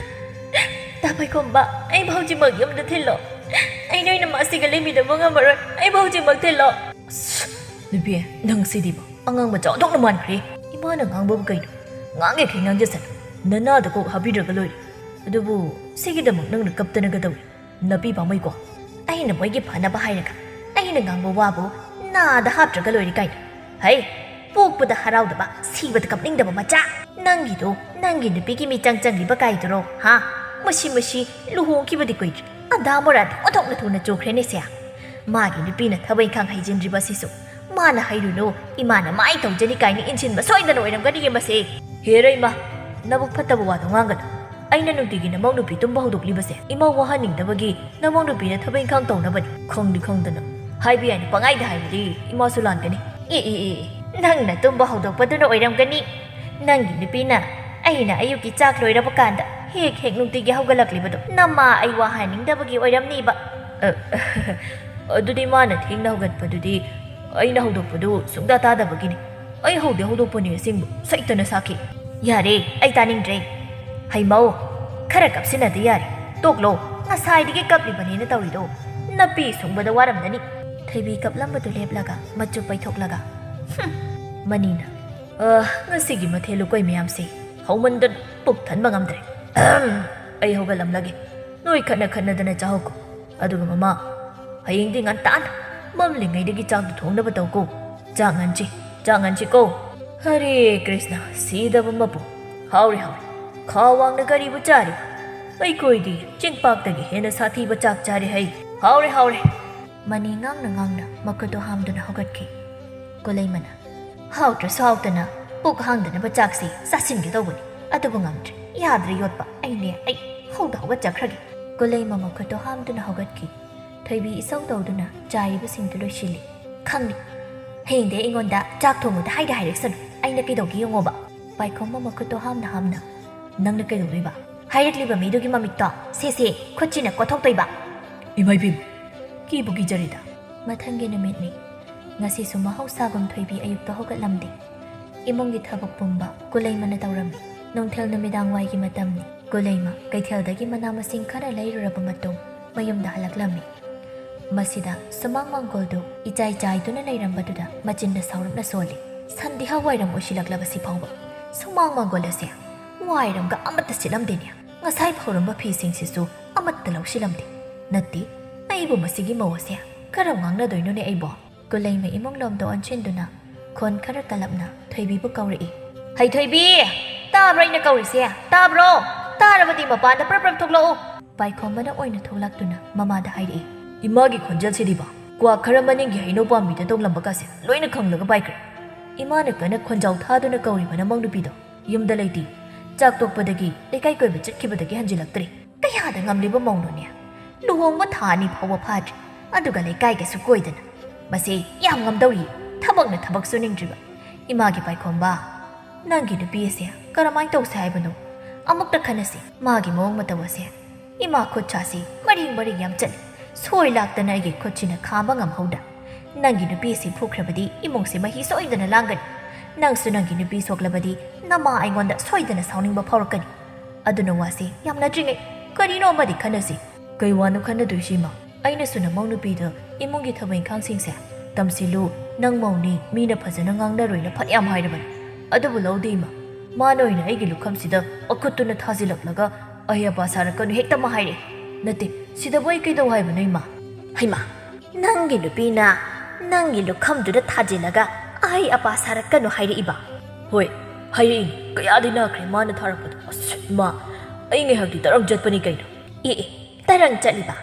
"ꯇꯥ ꯄꯥꯏꯈꯣꯝꯕ, ꯑꯩꯕꯨ ꯍꯧꯖꯤꯛꯃꯛ ꯌꯨꯝꯗ ꯊꯤꯜꯂꯣ꯫ ꯑꯩ ꯅꯣꯏ ꯅꯃꯥꯁꯤꯒ ꯂꯩꯃꯤꯟꯅꯕ ꯉꯝꯃꯔꯣꯏ꯫ ꯑꯩꯕꯨ ꯍꯧꯖꯤꯛꯃꯛ ꯊꯤꯜꯂꯣ꯫" ꯑꯁ, ꯅꯨꯄꯤ, ꯅꯪ ꯁꯤꯗꯤꯕ ꯑꯉꯥꯡ ꯃꯆꯥ ꯑꯣꯟꯊꯣꯛꯅ ꯃꯥꯟꯈ꯭ꯔꯦ꯫ ꯏꯃꯥꯅ ꯉꯥꯡꯕꯕꯨ ꯀꯩꯅꯣ? ꯉꯥꯡꯒꯦ ꯈꯩ ꯉꯥꯡꯖꯁꯅꯨ꯫ ꯅꯅꯥꯗ ꯀꯣꯛ ꯍꯥꯞꯄꯤꯗ꯭ꯔꯒ ꯂꯣꯏꯔꯦ꯫ ꯑꯗꯨꯕꯨ ꯁꯤꯒꯤꯗꯃꯛ ꯅꯪꯅ ꯀꯞꯇꯅꯒ ꯇꯧꯏ꯫ ꯅꯥꯄꯤ ꯄꯥꯝꯃꯩꯀꯣ꯫ ꯑꯩꯅ ꯃꯣꯏꯒꯤ ꯐꯅꯕ ꯍꯥꯏꯔꯒ ꯑꯩꯅ ꯉꯥꯡꯕ ꯋꯥꯕꯨ ꯅꯥꯗ ꯍꯥꯞꯇ꯭ꯔꯒ ꯂꯣꯏꯔꯦ ꯀꯥꯏꯅ꯫ ꯍꯩ, ꯄꯣꯛꯄꯗ ꯍꯔꯥꯎꯗꯕ, ꯁꯤꯕꯗ ꯀꯞꯅꯤꯡꯗꯕ ꯃꯆꯥ꯫ ꯅꯪꯒꯤꯗꯣ, ꯅꯪꯒꯤ ꯅꯨꯄꯤꯒꯤ ꯃꯤꯆꯪ ꯆꯪꯂꯤꯕ ꯀꯥꯏꯗꯨꯔꯣ, ꯍꯥ? ꯃꯁꯤ, ꯃꯁꯤ ꯂꯨꯍꯣꯡꯈꯤꯕꯗꯤ ꯀꯨꯏꯗ꯭ꯔꯤ꯫ ꯑꯗꯥ ꯃꯣꯔꯥꯗꯤ ꯑꯣꯟꯊꯣꯛꯅ ꯊꯨꯅ ꯆꯨꯈ꯭ꯔꯦꯅꯦ ꯁꯦ꯫ ꯃꯥꯒꯤ ꯅꯨꯄꯤꯅ ꯊꯕꯛ ꯏꯪꯈꯥꯡ ꯍꯩꯖꯤꯟꯗ꯭ꯔꯤꯕ ꯑꯁꯤꯁꯨ ꯃꯥꯅ ꯍꯩꯔꯨꯅꯨ, ꯏꯃꯥꯅ ꯃꯥꯏ ꯇꯧꯖꯅꯤ ꯀꯥꯏꯅ ꯏꯟꯁꯤꯟꯕ ꯁꯣꯏꯗꯅ ꯑꯣꯏꯔꯝꯒꯅꯤꯌꯦ ꯃꯁꯦ꯫ ꯍꯦꯔ ꯏꯃꯥ, ꯅꯕꯨꯛ ꯐꯠꯇꯕ ꯋꯥꯗꯣ ꯉꯥꯡꯒꯅꯨ꯫ ꯑꯩꯅ ꯅꯨꯡꯇꯤꯒꯤ ꯅꯃꯧ ꯅꯨꯄꯤ ꯇꯨꯝꯕ ꯍꯧꯗꯣꯛꯂꯤꯕꯁꯦ ꯏꯃꯧ ꯋꯥꯍꯟꯅꯤꯡꯗꯕꯒꯤ, ꯅꯃꯧ ꯅꯨꯄꯤꯅ ꯊꯕꯛ ꯏꯪꯈꯥꯡ ꯇꯧꯅꯕꯅꯤ꯫ ꯈꯪꯗꯤ ꯈꯪꯗꯅ꯫ ꯍꯥꯏꯕ ꯌꯥꯏꯅ ꯄꯪꯍꯥꯏꯗ ꯍꯥꯏꯕꯗꯤ ꯏꯃꯥꯁꯨ ꯂꯥꯟꯒꯅꯤ꯫ ꯑꯦ, ꯑꯦ, ꯑꯦ, ꯑꯦ, ꯅꯪꯅ ꯇꯨꯝꯕ ꯍꯧꯗꯣꯛꯄꯗꯨꯅ ꯑꯣꯏꯔꯝꯒꯅꯤ꯫ ꯅꯪꯒꯤ ꯅꯨꯄꯤꯅ ꯑꯩꯅ ꯑꯌꯨꯛꯀꯤ ꯆꯥꯛ ꯂꯣꯏꯔꯕ ꯀꯥꯟꯗ ꯍꯦꯛ ꯍꯦꯛ ꯅꯨꯡꯇꯤꯒꯤ ꯍꯧꯒꯠꯂꯛꯂꯤꯕꯗꯣ ꯅꯃꯥ ꯑꯩ ꯋꯥ ꯍꯥꯏꯅꯤꯡꯗꯕꯒꯤ ꯑꯣꯏꯔꯝꯅꯤꯕ꯫ ꯑ, ꯑꯗꯨꯗꯤ ꯃꯥꯅ ꯊꯦꯡꯅ ꯍꯧꯒꯠꯄꯗꯨꯗꯤ ꯑꯩꯅ ꯍꯧꯗꯣꯛꯄꯗꯨ ꯁꯨꯡꯇꯥ ꯇꯥꯗꯕꯒꯤꯅꯤ꯫ ꯑꯩ ꯍꯧꯗꯤ ꯍꯧꯗꯣꯛꯄꯅꯤ ꯑꯁꯦꯡꯕ, ꯁꯩꯇꯅ ꯁꯥꯈꯤ꯫ ꯌꯥꯔꯦ, ꯑꯩ ꯇꯥꯅꯤꯡꯗ꯭ꯔꯦ꯫ ꯍꯩꯃꯧ, ꯈꯔ ꯀꯞꯁꯤꯟꯅꯗ ꯌꯥꯔꯦ꯫ ꯇꯣꯛꯂꯣ, ꯉꯁꯥꯏꯗꯒꯤ ꯀꯞꯂꯤꯕꯅꯦꯅ ꯇꯧꯔꯤꯗꯣ꯫ ꯅꯄꯤ ꯁꯨꯡꯕꯗ ꯋꯥꯔꯝꯗꯅꯤ꯫ ꯊꯣꯏꯕꯤ ꯀꯞꯂꯝꯕꯗꯨ ꯂꯦꯞꯂꯒ ꯃꯆꯨ ꯄꯩꯊꯣꯛꯂꯒ, "ꯍꯨꯝ, ꯃꯅꯤꯅ, ꯑ, ꯉꯁꯤꯒꯤ ꯃꯊꯦꯜ ꯂꯨꯀꯣꯏ ꯃꯌꯥꯝꯁꯦ ꯍꯧꯃꯟꯗꯅ ꯄꯨꯛ ꯊꯟꯕ ꯉꯝꯗ꯭ꯔꯦ꯫ ꯑꯍꯝ, ꯑꯩ ꯍꯧꯒꯠꯂꯝꯂꯒꯦ꯫ ꯅꯣꯏ ꯈꯠꯅ ꯈꯠꯅꯗꯅ ꯆꯥꯍꯧꯀꯣ꯫ ꯑꯗꯨꯒ ꯃꯃꯥ, ꯍꯌꯦꯡꯗꯤ ꯉꯟꯇꯥꯅ ꯃꯝꯂꯤꯉꯩꯗꯒꯤ ꯆꯥꯛꯇꯨ ꯊꯣꯡꯅꯕ ꯇꯧꯀꯣ꯫ ꯆꯥꯛ ꯉꯟꯁꯤ, ꯆꯥꯛ ꯉꯟꯁꯤꯀꯣ꯫ ꯍꯔꯦ ꯀ꯭ꯔꯤꯁꯅ, ꯁꯤꯗꯕ ꯃꯄꯨ꯫ ꯍꯥꯎꯔꯦ, ꯍꯥꯎꯔꯦ꯫ ꯈꯥ ꯋꯥꯡꯅ ꯀꯔꯤꯕꯨ ꯆꯥꯔꯤ? ꯑꯩꯈꯣꯏꯗꯤ ꯆꯦꯡꯄꯥꯛꯇꯒꯤ ꯍꯦꯟꯅ ꯁꯥꯊꯤꯕ ꯆꯥꯛ ꯆꯥꯔꯦ ꯍꯩ꯫ ꯍꯥꯎꯔꯦ, ꯍꯥꯎꯔꯦ꯫" ꯃꯅꯤ ꯉꯥꯡꯅ ꯉꯥꯡꯅ ꯃꯈꯨꯠꯇꯨ ꯍꯥꯝꯗꯨꯅ ꯍꯧꯒꯠꯈꯤ꯫ ꯀꯨꯂꯩꯃꯅ, "ꯍꯥꯎꯇ꯭ꯔꯁꯨ ꯍꯥꯎꯇꯅ ꯄꯨꯛ ꯍꯥꯡꯗꯅꯕ ꯆꯥꯛꯁꯤ ꯆꯥꯁꯤꯟꯒꯦ ꯇꯧꯕꯅꯤ꯫ ꯑꯗꯨꯕꯨ ꯉꯝꯗ꯭ꯔꯦ꯫ ꯌꯥꯗ꯭ꯔꯦ ꯌꯣꯠꯄ꯫ ꯑꯩꯅꯦ, ꯑꯩ ꯍꯧꯗ ꯍꯧꯒꯠꯆꯈ꯭ꯔꯒꯦ꯫" ꯀꯨꯂꯩꯃ ꯃꯈꯨꯠꯇꯨ ꯍꯥꯝꯗꯨꯅ ꯍꯧꯒꯠꯈꯤ꯫ ꯊꯣꯏꯕꯤ ꯏꯁꯧ ꯇꯧꯗꯨꯅ ꯆꯥꯏꯔꯤꯕꯁꯤꯡꯗꯨ ꯂꯣꯏꯁꯤꯜꯂꯤ꯫ "ꯈꯪꯂꯤ꯫ ꯍꯌꯦꯡꯗꯤ ꯑꯩꯉꯣꯟꯗ ꯆꯥꯛ ꯊꯣꯡꯕꯗ ꯍꯥꯏꯗ ꯍꯥꯏꯔꯛꯁꯅꯨ꯫ ꯑꯩꯅ ꯀꯩꯗꯧꯒꯦ ꯌꯦꯡꯉꯣꯕ꯫" ꯄꯥꯏꯈꯣꯝꯕ ꯃꯈꯨꯠꯇꯣ ꯍꯥꯝꯅ ꯍꯥꯝꯅ, "ꯅꯪꯅ ꯀꯩꯗꯧꯗꯣꯏꯕ? ꯍꯥꯏꯔꯛꯂꯤꯕ ꯃꯤꯗꯨꯒꯤ ꯃꯃꯤꯠꯇꯣ ꯁꯦ ꯁꯦ ꯈꯨꯠꯁꯤꯅ ꯀꯣꯠꯊꯣꯛꯇꯣꯏꯕ꯫" "ꯏꯃꯥ ꯏꯕꯦꯝꯃ, ꯀꯤꯕꯨ ꯀꯤꯖꯔꯦꯗ꯫" ꯃꯊꯪꯒꯤ ꯅꯨꯃꯤꯠꯅꯤ꯫ ꯉꯁꯤꯁꯨ ꯃꯍꯧꯁꯥꯒꯨꯝ ꯊꯣꯏꯕꯤ ꯑꯌꯨꯛꯇ ꯍꯧꯒꯠꯂꯝꯗꯦ꯫ ꯏꯃꯨꯡꯒꯤ ꯊꯕꯛ ꯄꯨꯝꯕ ꯀꯨꯂꯩꯃꯅ ꯇꯧꯔꯝꯃꯤ꯫ ꯅꯨꯡꯊꯤꯜ ꯅꯨꯃꯤꯗꯥꯡ ꯋꯥꯏꯒꯤ ꯃꯇꯝꯅꯤ꯫ ꯀꯨꯂꯩꯃ ꯀꯩꯊꯦꯜꯗꯒꯤ ꯃꯅꯥ ꯃꯁꯤꯡ ꯈꯔ ꯂꯩꯔꯨꯔꯕ ꯃꯇꯨꯡ ꯃꯌꯨꯝꯗ ꯍꯜꯂꯛꯂꯝꯃꯤ꯫ ꯃꯁꯤꯗ ꯁꯨꯃꯥꯡ ꯃꯥꯡꯒꯣꯜꯗꯨ ꯏꯆꯥꯏ ꯆꯥꯏꯗꯨꯅ ꯂꯩꯔꯝꯕꯗꯨꯗ ꯃꯆꯤꯟꯗ ꯁꯥꯎꯔꯞꯅ ꯁꯣꯜꯂꯤ꯫ "ꯁꯟꯗꯤ ꯍꯋꯥꯏꯔꯝ ꯑꯣꯏꯁꯤꯜꯂꯛꯂꯕꯁꯤ ꯐꯥꯎꯕ꯫ ꯁꯨꯃꯥꯡ ꯃꯥꯡꯒꯣꯜ ꯑꯁꯦ ꯋꯥꯏꯔꯝꯒ ꯑꯃꯠꯇ ꯁꯤꯠꯂꯝꯗꯦꯅꯦ꯫ ꯉꯁꯥꯏ ꯐꯧꯔꯝꯕ ꯐꯤꯁꯤꯡꯁꯤꯁꯨ ꯑꯃꯠꯇ ꯂꯧꯁꯤꯜꯂꯝꯗꯦ꯫ ꯅꯠꯇꯦ, ꯑꯩꯕꯨ ꯃꯁꯤꯒꯤ ꯃꯧ ꯑꯁꯦ ꯀꯔꯝ ꯉꯥꯡꯅꯗꯣꯏꯅꯣꯅꯦ ꯑꯩꯕꯣ?" ꯀꯨꯂꯩꯃ ꯏꯃꯨꯡ ꯂꯣꯝꯗ ꯑꯣꯟꯁꯤꯟꯗꯨꯅ ꯈꯣꯟ ꯈꯔ ꯀꯜꯂꯞꯅ ꯊꯣꯏꯕꯤꯕꯨ ꯀꯧꯔꯛꯏ꯫ "ꯍꯩ ꯊꯣꯏꯕꯤ, ꯇꯥꯕ꯭ꯔꯣ ꯑꯩꯅ ꯀꯧꯔꯤꯁꯦ? ꯇꯥꯕ꯭ꯔꯣ? ꯇꯥꯔꯕꯗꯤ ꯃꯄꯥꯟꯗ ꯄ꯭ꯔꯞ ꯄ꯭ꯔꯞ ꯊꯣꯛꯂꯛꯎ꯫" ꯄꯥꯏꯈꯣꯝꯕꯅ ꯑꯣꯏꯅ ꯊꯣꯛꯂꯛꯇꯨꯅ ꯃꯃꯥꯗ ꯍꯥꯏꯔꯛꯏ꯫ "ꯏꯃꯥꯒꯤ ꯈꯣꯟꯖꯦꯜꯁꯤꯗꯤꯕ, ꯀ꯭ꯋꯥ ꯈꯔ ꯃꯅꯤꯡꯒꯤ ꯍꯩꯅꯧ ꯄꯥꯝꯕꯤꯗ ꯇꯧꯂꯝꯕꯒꯁꯦ ꯂꯣꯏꯅ ꯈꯪꯂꯒ ꯄꯥꯏꯈ꯭ꯔꯦ꯫ ꯏꯃꯥꯅ ꯀꯟꯅ ꯈꯣꯟꯖꯥꯎ ꯊꯥꯗꯨꯅ ꯀꯧꯔꯤꯕ ꯅꯃꯧ ꯅꯨꯄꯤꯗꯣ ꯌꯨꯝꯗ ꯂꯩꯇꯦ꯫ ꯆꯥꯛ ꯇꯣꯛꯄꯗꯒꯤ ꯂꯩꯀꯥꯏ ꯀꯣꯏꯕ ꯆꯠꯈꯤꯕꯗꯒꯤ ꯍꯟꯖꯤꯜꯂꯛꯇ꯭ꯔꯤ꯫ ꯀꯌꯥꯗ ꯉꯝꯂꯤꯕ ꯃꯧꯅꯣꯅꯦ? ꯂꯨꯍꯣꯡꯕ ꯊꯥ ꯑꯅꯤ ꯐꯥꯎꯕ ꯐꯥꯗ꯭ꯔꯤ, ꯑꯗꯨꯒ ꯂꯩꯀꯥꯏꯒꯁꯨ ꯀꯣꯏꯗꯅ꯫ ꯃꯁꯤ ꯌꯥꯝ ꯉꯝꯗꯧꯔꯤ, ꯊꯕꯛꯅ ꯊꯕꯛ ꯁꯨꯅꯤꯡꯗ꯭ꯔꯤꯕ꯫ ꯏꯃꯥꯒꯤ ꯄꯥꯏꯈꯣꯝꯕ, ꯅꯪꯒꯤ ꯅꯨꯄꯤ ꯑꯁꯦ ꯀꯔꯝꯍꯥꯏꯅ ꯇꯧꯁꯦ ꯍꯥꯏꯕꯅꯣ? ꯑꯃꯨꯛꯇ ꯈꯟꯅꯁꯤ꯫ ꯃꯥꯒꯤ ꯃꯑꯣꯡ ꯃꯇꯧ ꯑꯁꯦ ꯏꯃꯥ ꯈꯨꯠꯁꯥꯁꯤ ꯃꯔꯤꯡ ꯃꯔꯤꯡ ꯌꯥꯝ ꯆꯠꯂꯤ꯫ ꯁꯣꯏ ꯂꯥꯛꯇꯅ ꯑꯩꯒꯤ ꯈꯨꯠꯁꯤꯅ ꯈꯥꯝꯕ ꯉꯝꯍꯧꯗ꯫ ꯅꯪꯒꯤ ꯅꯨꯄꯤ ꯑꯁꯤ ꯐꯨꯈ꯭ꯔꯕꯗꯤ ꯏꯃꯨꯡꯁꯤ ꯃꯍꯤ ꯁꯣꯏꯗꯅ ꯂꯥꯡꯒꯅꯤ꯫ ꯅꯪꯁꯨ ꯅꯪꯒꯤ ꯅꯨꯄꯤ ꯁꯣꯛꯂꯕꯗꯤ ꯅꯃꯥ ꯑꯩꯉꯣꯟꯗ ꯁꯣꯏꯗꯅ ꯁꯥꯎꯅꯤꯡꯕ ꯐꯥꯎꯔꯛꯀꯅꯤ꯫ ꯑꯗꯨꯅ ꯋꯥꯁꯦ ꯌꯥꯝꯅꯗ꯭ꯔꯤꯉꯩ ꯀꯔꯤꯅꯣ ꯑꯃꯗꯤ ꯈꯟꯅꯁꯤ꯫ ꯀꯩ ꯋꯥꯅꯣ ꯈꯟꯅꯗꯣꯏꯁꯤ ꯏꯃꯥ? ꯑꯩꯅꯁꯨ ꯅꯃꯧ ꯅꯨꯄꯤꯗ ꯏꯃꯨꯡꯒꯤ ꯊꯕꯛ ꯏꯪꯈꯥꯡꯁꯤꯡꯁꯦ ꯇꯝꯁꯤꯜꯂꯨ, ꯅꯪ ꯃꯧꯅꯤ, ꯃꯤꯅ ꯐꯖꯅ ꯉꯥꯡꯅꯔꯣꯏꯅ ꯐꯅꯌꯥꯝ ꯍꯥꯏꯔꯕꯅꯤ꯫ ꯑꯗꯨꯕꯨ ꯂꯧꯗꯦ ꯏꯃꯥ꯫ ꯃꯥꯅ ꯑꯣꯏꯅ ꯑꯩꯒꯤ ꯂꯨꯈꯝꯁꯤꯗ ꯃꯈꯨꯠꯇꯨꯅ ꯊꯥꯖꯤꯜꯂꯛꯂꯒ ꯑꯍꯩ ꯑꯄꯥ ꯁꯥꯔꯛꯀꯅꯨ ꯍꯦꯛꯇ ꯑꯃ ꯍꯥꯏꯔꯛꯑꯦ꯫ ꯅꯠꯇꯦ, ꯁꯤꯗꯕꯨ ꯑꯩ ꯀꯩꯗꯧ ꯍꯥꯏꯕꯅꯣ ꯏꯃꯥ? ꯍꯩꯃꯥ, ꯅꯪꯒꯤ ꯅꯨꯄꯤꯅ ꯅꯪꯒꯤ ꯂꯨꯈꯝꯗꯨꯗ ꯊꯥꯖꯤꯜꯂꯒ ꯑꯍꯩ ꯑꯄꯥ ꯁꯥꯔꯛꯀꯅꯨ ꯍꯥꯏꯔꯛꯏꯕ? ꯍꯣꯏ, ꯍꯥꯏꯔꯛꯏꯅꯤ꯫ ꯀꯌꯥꯗꯤ ꯅꯛꯈ꯭ꯔꯦ ꯃꯥꯅ ꯊꯥꯔꯛꯄꯗꯣ꯫ ꯑꯁ ꯏꯃꯥ, ꯑꯩ ꯉꯥꯏꯍꯥꯛꯇꯤ ꯇꯔꯪ ꯆꯠꯄꯅꯤ ꯀꯩꯅꯣ꯫ ꯑꯦ ꯑꯦ, ꯇꯔꯪ ꯆꯠꯂꯤꯕ?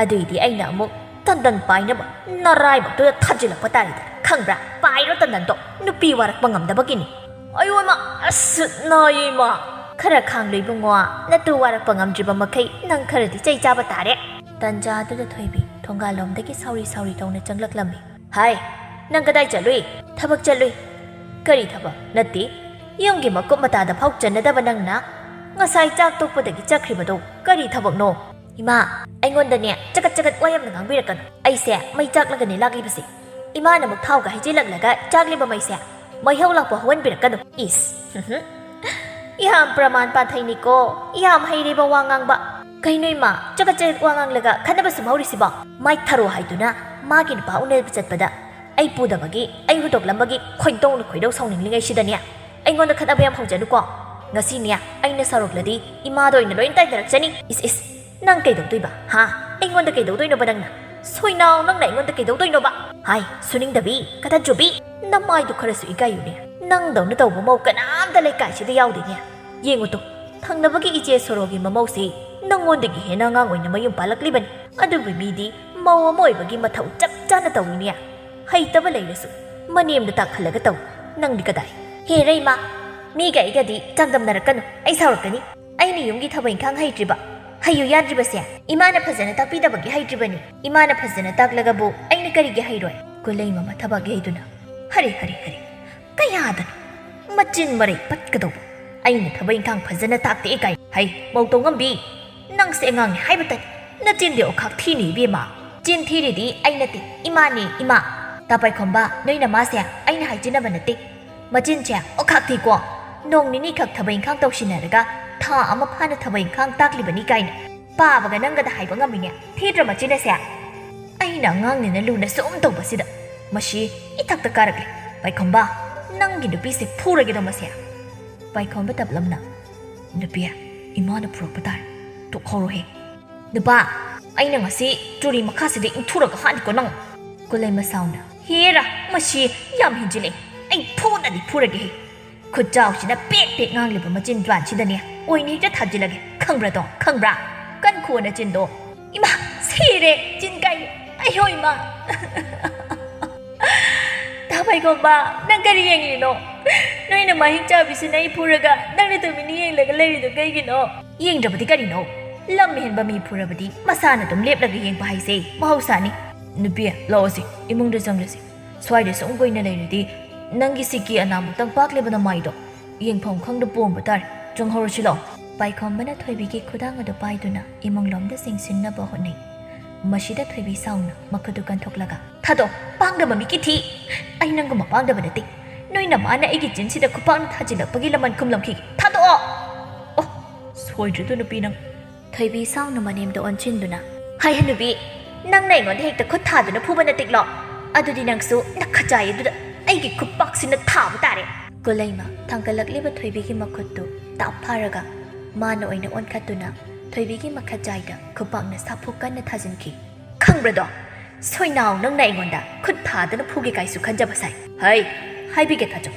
ꯑꯗꯨꯏꯗꯤ ꯑꯩꯅ ꯑꯃꯨꯛ ꯇꯟꯗꯟ ꯄꯥꯏꯅꯕ ꯅꯔꯥꯏꯕꯛꯇꯨꯗ ꯊꯥꯖꯤꯜꯂꯛꯄ ꯇꯥꯔꯦꯗꯅ꯫ ꯈꯪꯕ꯭ꯔꯥ? ꯄꯥꯏꯔꯣ ꯇꯟꯗꯟꯗꯣ, ꯅꯨꯄꯤ ꯋꯥꯔꯛꯄ ꯉꯝꯗꯕꯒꯤꯅꯤ꯫ ꯑꯌꯣ ꯏꯃꯥ, ꯑꯁ ꯅꯥꯏꯌꯦ ꯏꯃꯥ꯫ ꯈꯔ ꯈꯥꯡꯂꯨ ꯏꯕꯨꯡꯉꯣ, ꯅꯇꯨ ꯋꯥꯔꯛꯄ ꯉꯝꯗ꯭ꯔꯤꯕ ꯃꯈꯩ ꯅꯪ ꯈꯔꯗꯤ ꯆꯩ ꯆꯥꯕ ꯇꯥꯔꯦ꯫ ꯇꯟꯖꯥꯗꯨꯗ ꯊꯣꯏꯕꯤ ꯊꯣꯡꯒꯥꯜꯂꯣꯝꯗꯒꯤ ꯁꯥꯎꯔꯤ ꯁꯥꯎꯔꯤ ꯇꯧꯅ ꯆꯪꯂꯛꯂꯝꯃꯤ꯫ ꯍꯥꯏ, ꯅꯪ ꯀꯗꯥꯏ ꯆꯠꯂꯨꯏ? ꯊꯕꯛ ꯆꯠꯂꯨꯏ꯫ ꯀꯔꯤ ꯊꯕꯛ? ꯅꯠꯇꯦ, ꯌꯨꯝꯒꯤ ꯃꯀꯨꯞ ꯃꯇꯥꯗ ꯐꯥꯎ ꯆꯟꯅꯗꯕ ꯅꯪꯅ ꯉꯁꯥꯏ ꯆꯥꯛ ꯇꯣꯛꯄꯗꯒꯤ ꯆꯠꯈ꯭ꯔꯤꯕꯗꯣ ꯀꯔꯤ ꯊꯕꯛꯅꯣ? ꯏꯃꯥ, ꯑꯩꯉꯣꯟꯗꯅꯦ ꯆꯒꯠ ꯆꯒꯠ ꯋꯥ ꯌꯥꯝꯅ ꯉꯥꯡꯕꯤꯔꯛꯀꯅꯨ꯫ ꯑꯩꯁꯦ ꯃꯩ ꯆꯥꯛꯂꯒꯅꯦ ꯂꯥꯛꯂꯤꯕꯁꯦ꯫ ꯏꯃꯥꯅ ꯑꯃꯨꯛ ꯊꯥꯎꯒ ꯍꯩꯖꯤꯜꯂꯛꯂꯒ ꯆꯥꯛꯂꯤꯕ ꯃꯩꯁꯦ ꯃꯩꯍꯧ ꯂꯥꯛꯄ ꯍꯧꯍꯟꯕꯤꯔꯛꯀꯅꯨ꯫ ꯏꯁ꯫ ꯌꯥꯝ ꯄ꯭ꯔꯃꯥꯟ ꯄꯥꯟꯊꯩꯅꯤꯀꯣ, ꯌꯥꯝ ꯍꯩꯔꯦꯕ ꯋꯥ ꯉꯥꯡꯕ꯫ ꯀꯩꯅꯣ ꯏꯃꯥ, ꯆꯒꯠ ꯆꯒꯠ ꯋꯥ ꯉꯥꯡꯂꯒ ꯈꯠꯅꯕ ꯁꯨꯝ ꯍꯧꯔꯤꯁꯤꯕꯣ? ꯃꯥꯏ ꯊꯔꯣ ꯍꯥꯏꯗꯨꯅ ꯃꯥꯒꯤ ꯅꯨꯄꯥ ꯎꯅꯕ ꯆꯠꯄꯗ ꯑꯩ ꯄꯨꯗꯕꯒꯤ, ꯑꯩ ꯍꯨꯟꯗꯣꯛꯂꯝꯕꯒꯤ ꯈꯣꯏꯗꯧꯅ ꯈꯣꯏꯗꯧ ꯁꯥꯎꯅꯤꯡꯂꯤꯉꯩꯁꯤꯗꯅꯦ ꯑꯩꯉꯣꯟꯗ ꯈꯠꯅꯕ ꯌꯥꯝ ꯍꯧꯖꯅꯨꯀꯣ꯫ ꯉꯁꯤꯅꯦ ꯑꯩꯅ ꯁꯥꯎꯔꯛꯂꯗꯤ ꯏꯃꯥꯗ ꯑꯣꯏꯅ ꯂꯣꯏ ꯇꯥꯏꯅꯔꯛꯆꯅꯤ꯫ ꯏꯁ ꯏꯁ, ꯅꯪ ꯀꯩꯗꯧꯗꯣꯏꯕ? ꯍꯥ? ꯑꯩꯉꯣꯟꯗ ꯀꯩꯗꯧꯗꯣꯏꯅꯣꯕ ꯅꯪꯅ? ꯁꯣꯏꯅꯥꯎ, ꯅꯪꯅ ꯑꯩꯉꯣꯟꯗ ꯀꯩꯗꯧꯗꯣꯏꯅꯣꯕ? ꯍꯥꯏ, ꯁꯨꯅꯤꯡꯗꯕꯤ, ꯀꯇꯟ ꯆꯨꯕꯤ, ꯅꯃꯥꯏꯗꯨ ꯈꯔꯁꯨ ꯏꯀꯥꯏꯌꯨꯅꯦ꯫ ꯅꯪꯗꯧꯅ ꯇꯧꯕ ꯃꯧ ꯀꯅꯥꯝꯇ ꯂꯩꯀꯥꯏꯁꯤꯗ ꯌꯥꯎꯗꯦꯅꯦ꯫ ꯌꯦꯡꯉꯨ ꯇꯨ, ꯊꯪꯅꯕꯒꯤ ꯏꯆꯦ ꯁꯣꯔꯣꯒꯤ ꯃꯃꯧꯁꯤ ꯅꯪꯉꯣꯟꯗꯒꯤ ꯍꯦꯟꯅ ꯑꯉꯥꯡ ꯑꯣꯏꯅ ꯃꯌꯨꯝ ꯄꯥꯜꯂꯛꯂꯤꯕꯅꯤ꯫ ꯑꯗꯨꯕꯨ ꯃꯤꯗꯤ ꯃꯧ ꯑꯃ ꯑꯣꯏꯕꯒꯤ ꯃꯊꯧ ꯆꯞ ꯆꯥꯅ ꯇꯧꯏꯅꯦ꯫ ꯍꯩꯇꯕ ꯂꯩꯔꯁꯨ ꯃꯅꯦꯝꯗ ꯇꯥꯛꯍꯜꯂꯒ ꯇꯧ꯫ ꯅꯪꯗꯤ ꯀꯗꯥꯏ? ꯍꯦ ꯔꯩꯃꯥ, ꯃꯤꯒ ꯑꯩꯒꯗꯤ ꯆꯥꯡꯗꯝꯅꯔꯛꯀꯅꯨ, ꯑꯩ ꯁꯥꯎꯔꯛꯀꯅꯤ꯫ ꯑꯩꯅ ꯌꯨꯝꯒꯤ ꯊꯕꯛ ꯏꯪꯈꯥꯡ ꯍꯩꯇ꯭ꯔꯤꯕ, ꯍꯩꯌꯨ ꯌꯥꯗ꯭ꯔꯤꯕꯁꯦ ꯏꯃꯥꯅ ꯐꯖꯅ ꯇꯥꯛꯄꯤꯗꯕꯒꯤ ꯍꯩꯇ꯭ꯔꯤꯕꯅꯤ꯫ ꯏꯃꯥꯅ ꯐꯖꯅ ꯇꯥꯛꯂꯒꯕꯨ ꯑꯩꯅ ꯀꯔꯤꯒꯤ ꯍꯩꯔꯣꯏ? ꯀꯨꯂꯩ ꯃꯃꯥ ꯊꯕꯛ ꯌꯩꯗꯨꯅ꯫ ꯍꯔꯦ, ꯍꯔꯦ, ꯍꯔꯦ꯫ ꯀꯌꯥꯗꯅꯣ ꯃꯆꯤꯟ ꯃꯔꯩ ꯄꯠꯀꯗꯧꯕ꯫ ꯑꯩꯅ ꯊꯕꯛ ꯏꯪꯈꯥꯡ ꯐꯖꯅ ꯇꯥꯛꯇꯦ ꯀꯥꯏ꯫ ꯍꯩ, ꯃꯧ ꯇꯧꯉꯝꯕꯤ, ꯅꯪꯁꯦ ꯑꯉꯥꯡꯅꯤ ꯍꯥꯏꯕ ꯇꯥꯏ꯫ ꯅꯆꯤꯟꯗꯤ ꯑꯣꯈꯥꯛ ꯊꯤꯅꯤ ꯏꯕꯦꯝꯃ꯫ ꯆꯤꯟ ꯊꯤꯔꯤꯗꯤ ꯑꯩ ꯅꯠꯇꯦ, ꯏꯃꯥꯅꯦ, ꯏꯃꯥ꯫ ꯇꯥ ꯄꯥꯏꯈꯣꯝꯕ, ꯅꯣꯏ ꯅꯃꯥꯁꯦ ꯑꯩꯅ ꯍꯥꯏꯖꯤꯟꯅꯕ ꯅꯠꯇꯦ꯫ ꯃꯆꯤꯟꯁꯦ ꯑꯣꯈꯥꯛꯇꯤꯀꯣ꯫ ꯅꯣꯡ ꯅꯤꯅꯤꯈꯛ ꯊꯕꯛ ꯏꯪꯈꯥꯡ ꯇꯧꯁꯤꯟꯅꯔꯒ ꯊꯥ ꯑꯃ ꯐꯥꯅ ꯊꯕꯛ ꯏꯪꯈꯥꯡ ꯇꯥꯛꯂꯤꯕꯅꯤ ꯀꯥꯏꯅ ꯄꯥꯕꯒ ꯅꯪꯒꯗ ꯍꯥꯏꯕ ꯉꯝꯃꯤꯅꯦ꯫ ꯊꯤꯗ꯭ꯔ ꯃꯆꯤꯟ ꯑꯁꯦ? ꯑꯩꯅ ꯑꯉꯥꯡꯅꯤꯅ ꯂꯨꯅ ꯁꯨꯝ ꯇꯧꯕꯁꯤꯗ ꯃꯁꯤ ꯏꯊꯛꯇ ꯀꯥꯔꯛꯂꯦ꯫ ꯄꯥꯏꯈꯣꯝꯕ, ꯅꯪꯒꯤ ꯅꯨꯄꯤꯁꯦ ꯐꯨꯔꯒꯦꯗꯣ ꯃꯁꯦ꯫ ꯄꯥꯏꯈꯣꯝꯕ ꯇꯞꯂꯞꯅ, "ꯅꯨꯄꯤ, ꯏꯃꯥꯅ ꯄꯨꯔꯛꯄ ꯇꯥꯔꯦ꯫ ꯇꯣꯛꯍꯧꯔꯣꯍꯦ꯫ ꯅꯨꯄꯥ, ꯑꯩꯅ ꯉꯁꯤ ꯆꯨꯔꯤ ꯃꯈꯥꯁꯤꯗ ꯏꯟꯊꯨꯔꯒ ꯍꯥꯠꯅꯤꯀꯣ ꯅꯪ!" ꯀꯨꯂꯩꯃ ꯁꯥꯎꯅ, "ꯍꯦꯔꯥ, ꯃꯁꯤ ꯌꯥꯝ ꯍꯦꯟꯖꯤꯜꯂꯦ꯫ ꯑꯩ ꯐꯨꯗꯗꯤ ꯐꯨꯔꯒꯦꯍꯦ꯫ ꯈꯨꯠꯆꯥꯎꯁꯤꯅ ꯄꯦꯛ ꯄꯦꯛ ꯉꯥꯡꯂꯤꯕ ꯃꯆꯤꯟ ꯖ꯭ꯋꯥꯟꯁꯤꯗꯅꯦ ꯑꯣꯏꯅ ꯍꯦꯛꯇ ꯊꯥꯖꯤꯜꯂꯒꯦ꯫ ꯈꯪꯕ꯭ꯔꯥꯗꯣ? ꯈꯪꯕ꯭ꯔꯥ? ꯀꯟꯈꯣ ꯅꯆꯤꯟꯗꯣ!" "ꯏꯃꯥ, ꯁꯤꯔꯦ! ꯆꯤꯟ ꯀꯥꯏꯔꯦ! ꯑꯌꯣ ꯏꯃꯥ!" "ꯇꯥ ꯄꯥꯏꯈꯣꯝꯕ, ꯅꯪ ꯀꯔꯤ ꯌꯦꯡꯂꯤꯅꯣ? ꯅꯣꯏ ꯅꯃꯥ ꯍꯤꯡꯆꯥꯕꯤꯁꯤꯅ ꯑꯩ ꯐꯨꯔꯒ ꯅꯪꯅ ꯇꯨꯃꯤꯟꯅ ꯌꯦꯡꯂꯒ ꯂꯩꯔꯤꯗꯣ ꯀꯩꯒꯤꯅꯣ?" "ꯌꯦꯡꯗ꯭ꯔꯕꯗꯤ ꯀꯔꯤꯅꯣ? ꯂꯝ ꯍꯦꯟꯕ ꯃꯤ ꯐꯨꯔꯕꯗꯤ ꯃꯁꯥꯅ ꯑꯗꯨꯝ ꯂꯦꯞꯂꯒ ꯌꯦꯡꯕ ꯍꯥꯏꯁꯦ ꯃꯍꯧꯁꯥꯅꯤ꯫ ꯅꯨꯄꯤ, ꯂꯥꯛꯑꯣꯁꯦ, ꯏꯃꯨꯡꯗ ꯆꯪꯂꯁꯤ꯫ ꯁ꯭ꯋꯥꯏꯗ ꯁꯨꯝ ꯀꯨꯏꯅ ꯂꯩꯔꯗꯤ ꯅꯪꯒꯤ ꯁꯤꯀꯤ ꯑꯅꯥꯃꯨꯛꯇꯪ ꯄꯥꯛꯂꯤꯕ ꯅꯃꯥꯏꯗꯣ ꯌꯦꯡꯐꯝ ꯈꯪꯗ ꯄꯣꯝꯕ ꯇꯥꯔꯦ꯫ ꯆꯪꯍꯧꯔꯁꯤ ꯂꯥꯛꯑꯣ꯫" ꯄꯥꯏꯈꯣꯝꯕꯅ ꯊꯣꯏꯕꯤꯒꯤ ꯈꯨꯗꯥꯡ ꯑꯗꯨ ꯄꯥꯏꯗꯨꯅ ꯏꯃꯨꯡꯂꯣꯝꯗ ꯆꯤꯡꯁꯤꯟꯅꯕ ꯍꯣꯠꯅꯩ꯫ ꯃꯁꯤꯗ ꯊꯣꯏꯕꯤ ꯁꯥꯎꯅ ꯃꯈꯨꯠꯇꯨ ꯀꯟꯊꯣꯛꯂꯒ, "ꯊꯥꯗꯣꯛ, ꯄꯥꯡꯗꯕ ꯃꯤꯒꯤ ꯊꯤ! ꯑꯩ ꯅꯪꯒꯨꯝꯕ ꯄꯥꯡꯗꯕ ꯅꯠꯇꯦ꯫ ꯅꯣꯏ ꯅꯃꯥꯅ ꯑꯩꯒꯤ ꯆꯤꯟꯁꯤꯗ ꯈꯨꯄꯥꯛꯅ ꯊꯥꯖꯤꯜꯂꯛꯄꯒꯤ ꯂꯃꯟ ꯈꯨꯝꯂꯝꯈꯤꯒꯦ꯫ ꯊꯥꯗꯣꯛꯑꯣ!" "ꯑꯣ, ꯁꯣꯏꯗ꯭ꯔꯗꯨ ꯅꯨꯄꯤ ꯅꯪ!" ꯊꯣꯏꯕꯤ ꯁꯥꯎꯅ ꯃꯅꯦꯝꯗ ꯑꯣꯟꯁꯤꯟꯗꯨꯅ, "ꯍꯥꯏ ꯍꯅꯨꯕꯤ, ꯅꯪꯅ ꯑꯩꯉꯣꯟꯗ ꯍꯦꯛꯇ ꯈꯨꯠ ꯊꯥꯗꯨꯅ ꯐꯨꯕ ꯅꯠꯇꯤꯛꯂꯣ? ꯑꯗꯨꯗꯤ ꯅꯪꯁꯨ ꯅꯈꯖꯥꯏ ꯑꯗꯨꯗ ꯑꯩꯒꯤ ꯈꯨꯠꯄꯥꯛꯁꯤꯅ ꯊꯥꯕ ꯇꯥꯔꯦ!" ꯀꯨꯂꯩꯃ ꯊꯥꯡꯒꯠꯂꯛꯂꯤꯕ ꯊꯣꯏꯕꯤꯒꯤ ꯃꯈꯨꯠꯇꯨ ꯇꯥꯞ ꯐꯥꯔꯒ ꯃꯥꯅ ꯑꯣꯏꯅ ꯑꯣꯟꯈꯠꯇꯨꯅ ꯊꯣꯏꯕꯤꯒꯤ ꯃꯈꯖꯥꯏꯗ ꯈꯨꯄꯥꯛꯅ ꯁꯥꯐꯨ ꯀꯟꯅ ꯊꯥꯖꯤꯟꯈꯤ꯫ "ꯈꯪꯕ꯭ꯔꯗꯣ? ꯁꯣꯏꯅꯥꯎ, ꯅꯪꯅ ꯑꯩꯉꯣꯟꯗ ꯈꯨꯠ ꯊꯥꯗꯅ ꯐꯨꯒꯦ ꯀꯥꯏꯁꯨ ꯈꯟꯖꯕ ꯁꯥꯏ꯫ ꯍꯩ, ꯍꯥꯏꯕꯤꯒꯦ ꯊꯥꯖꯧ,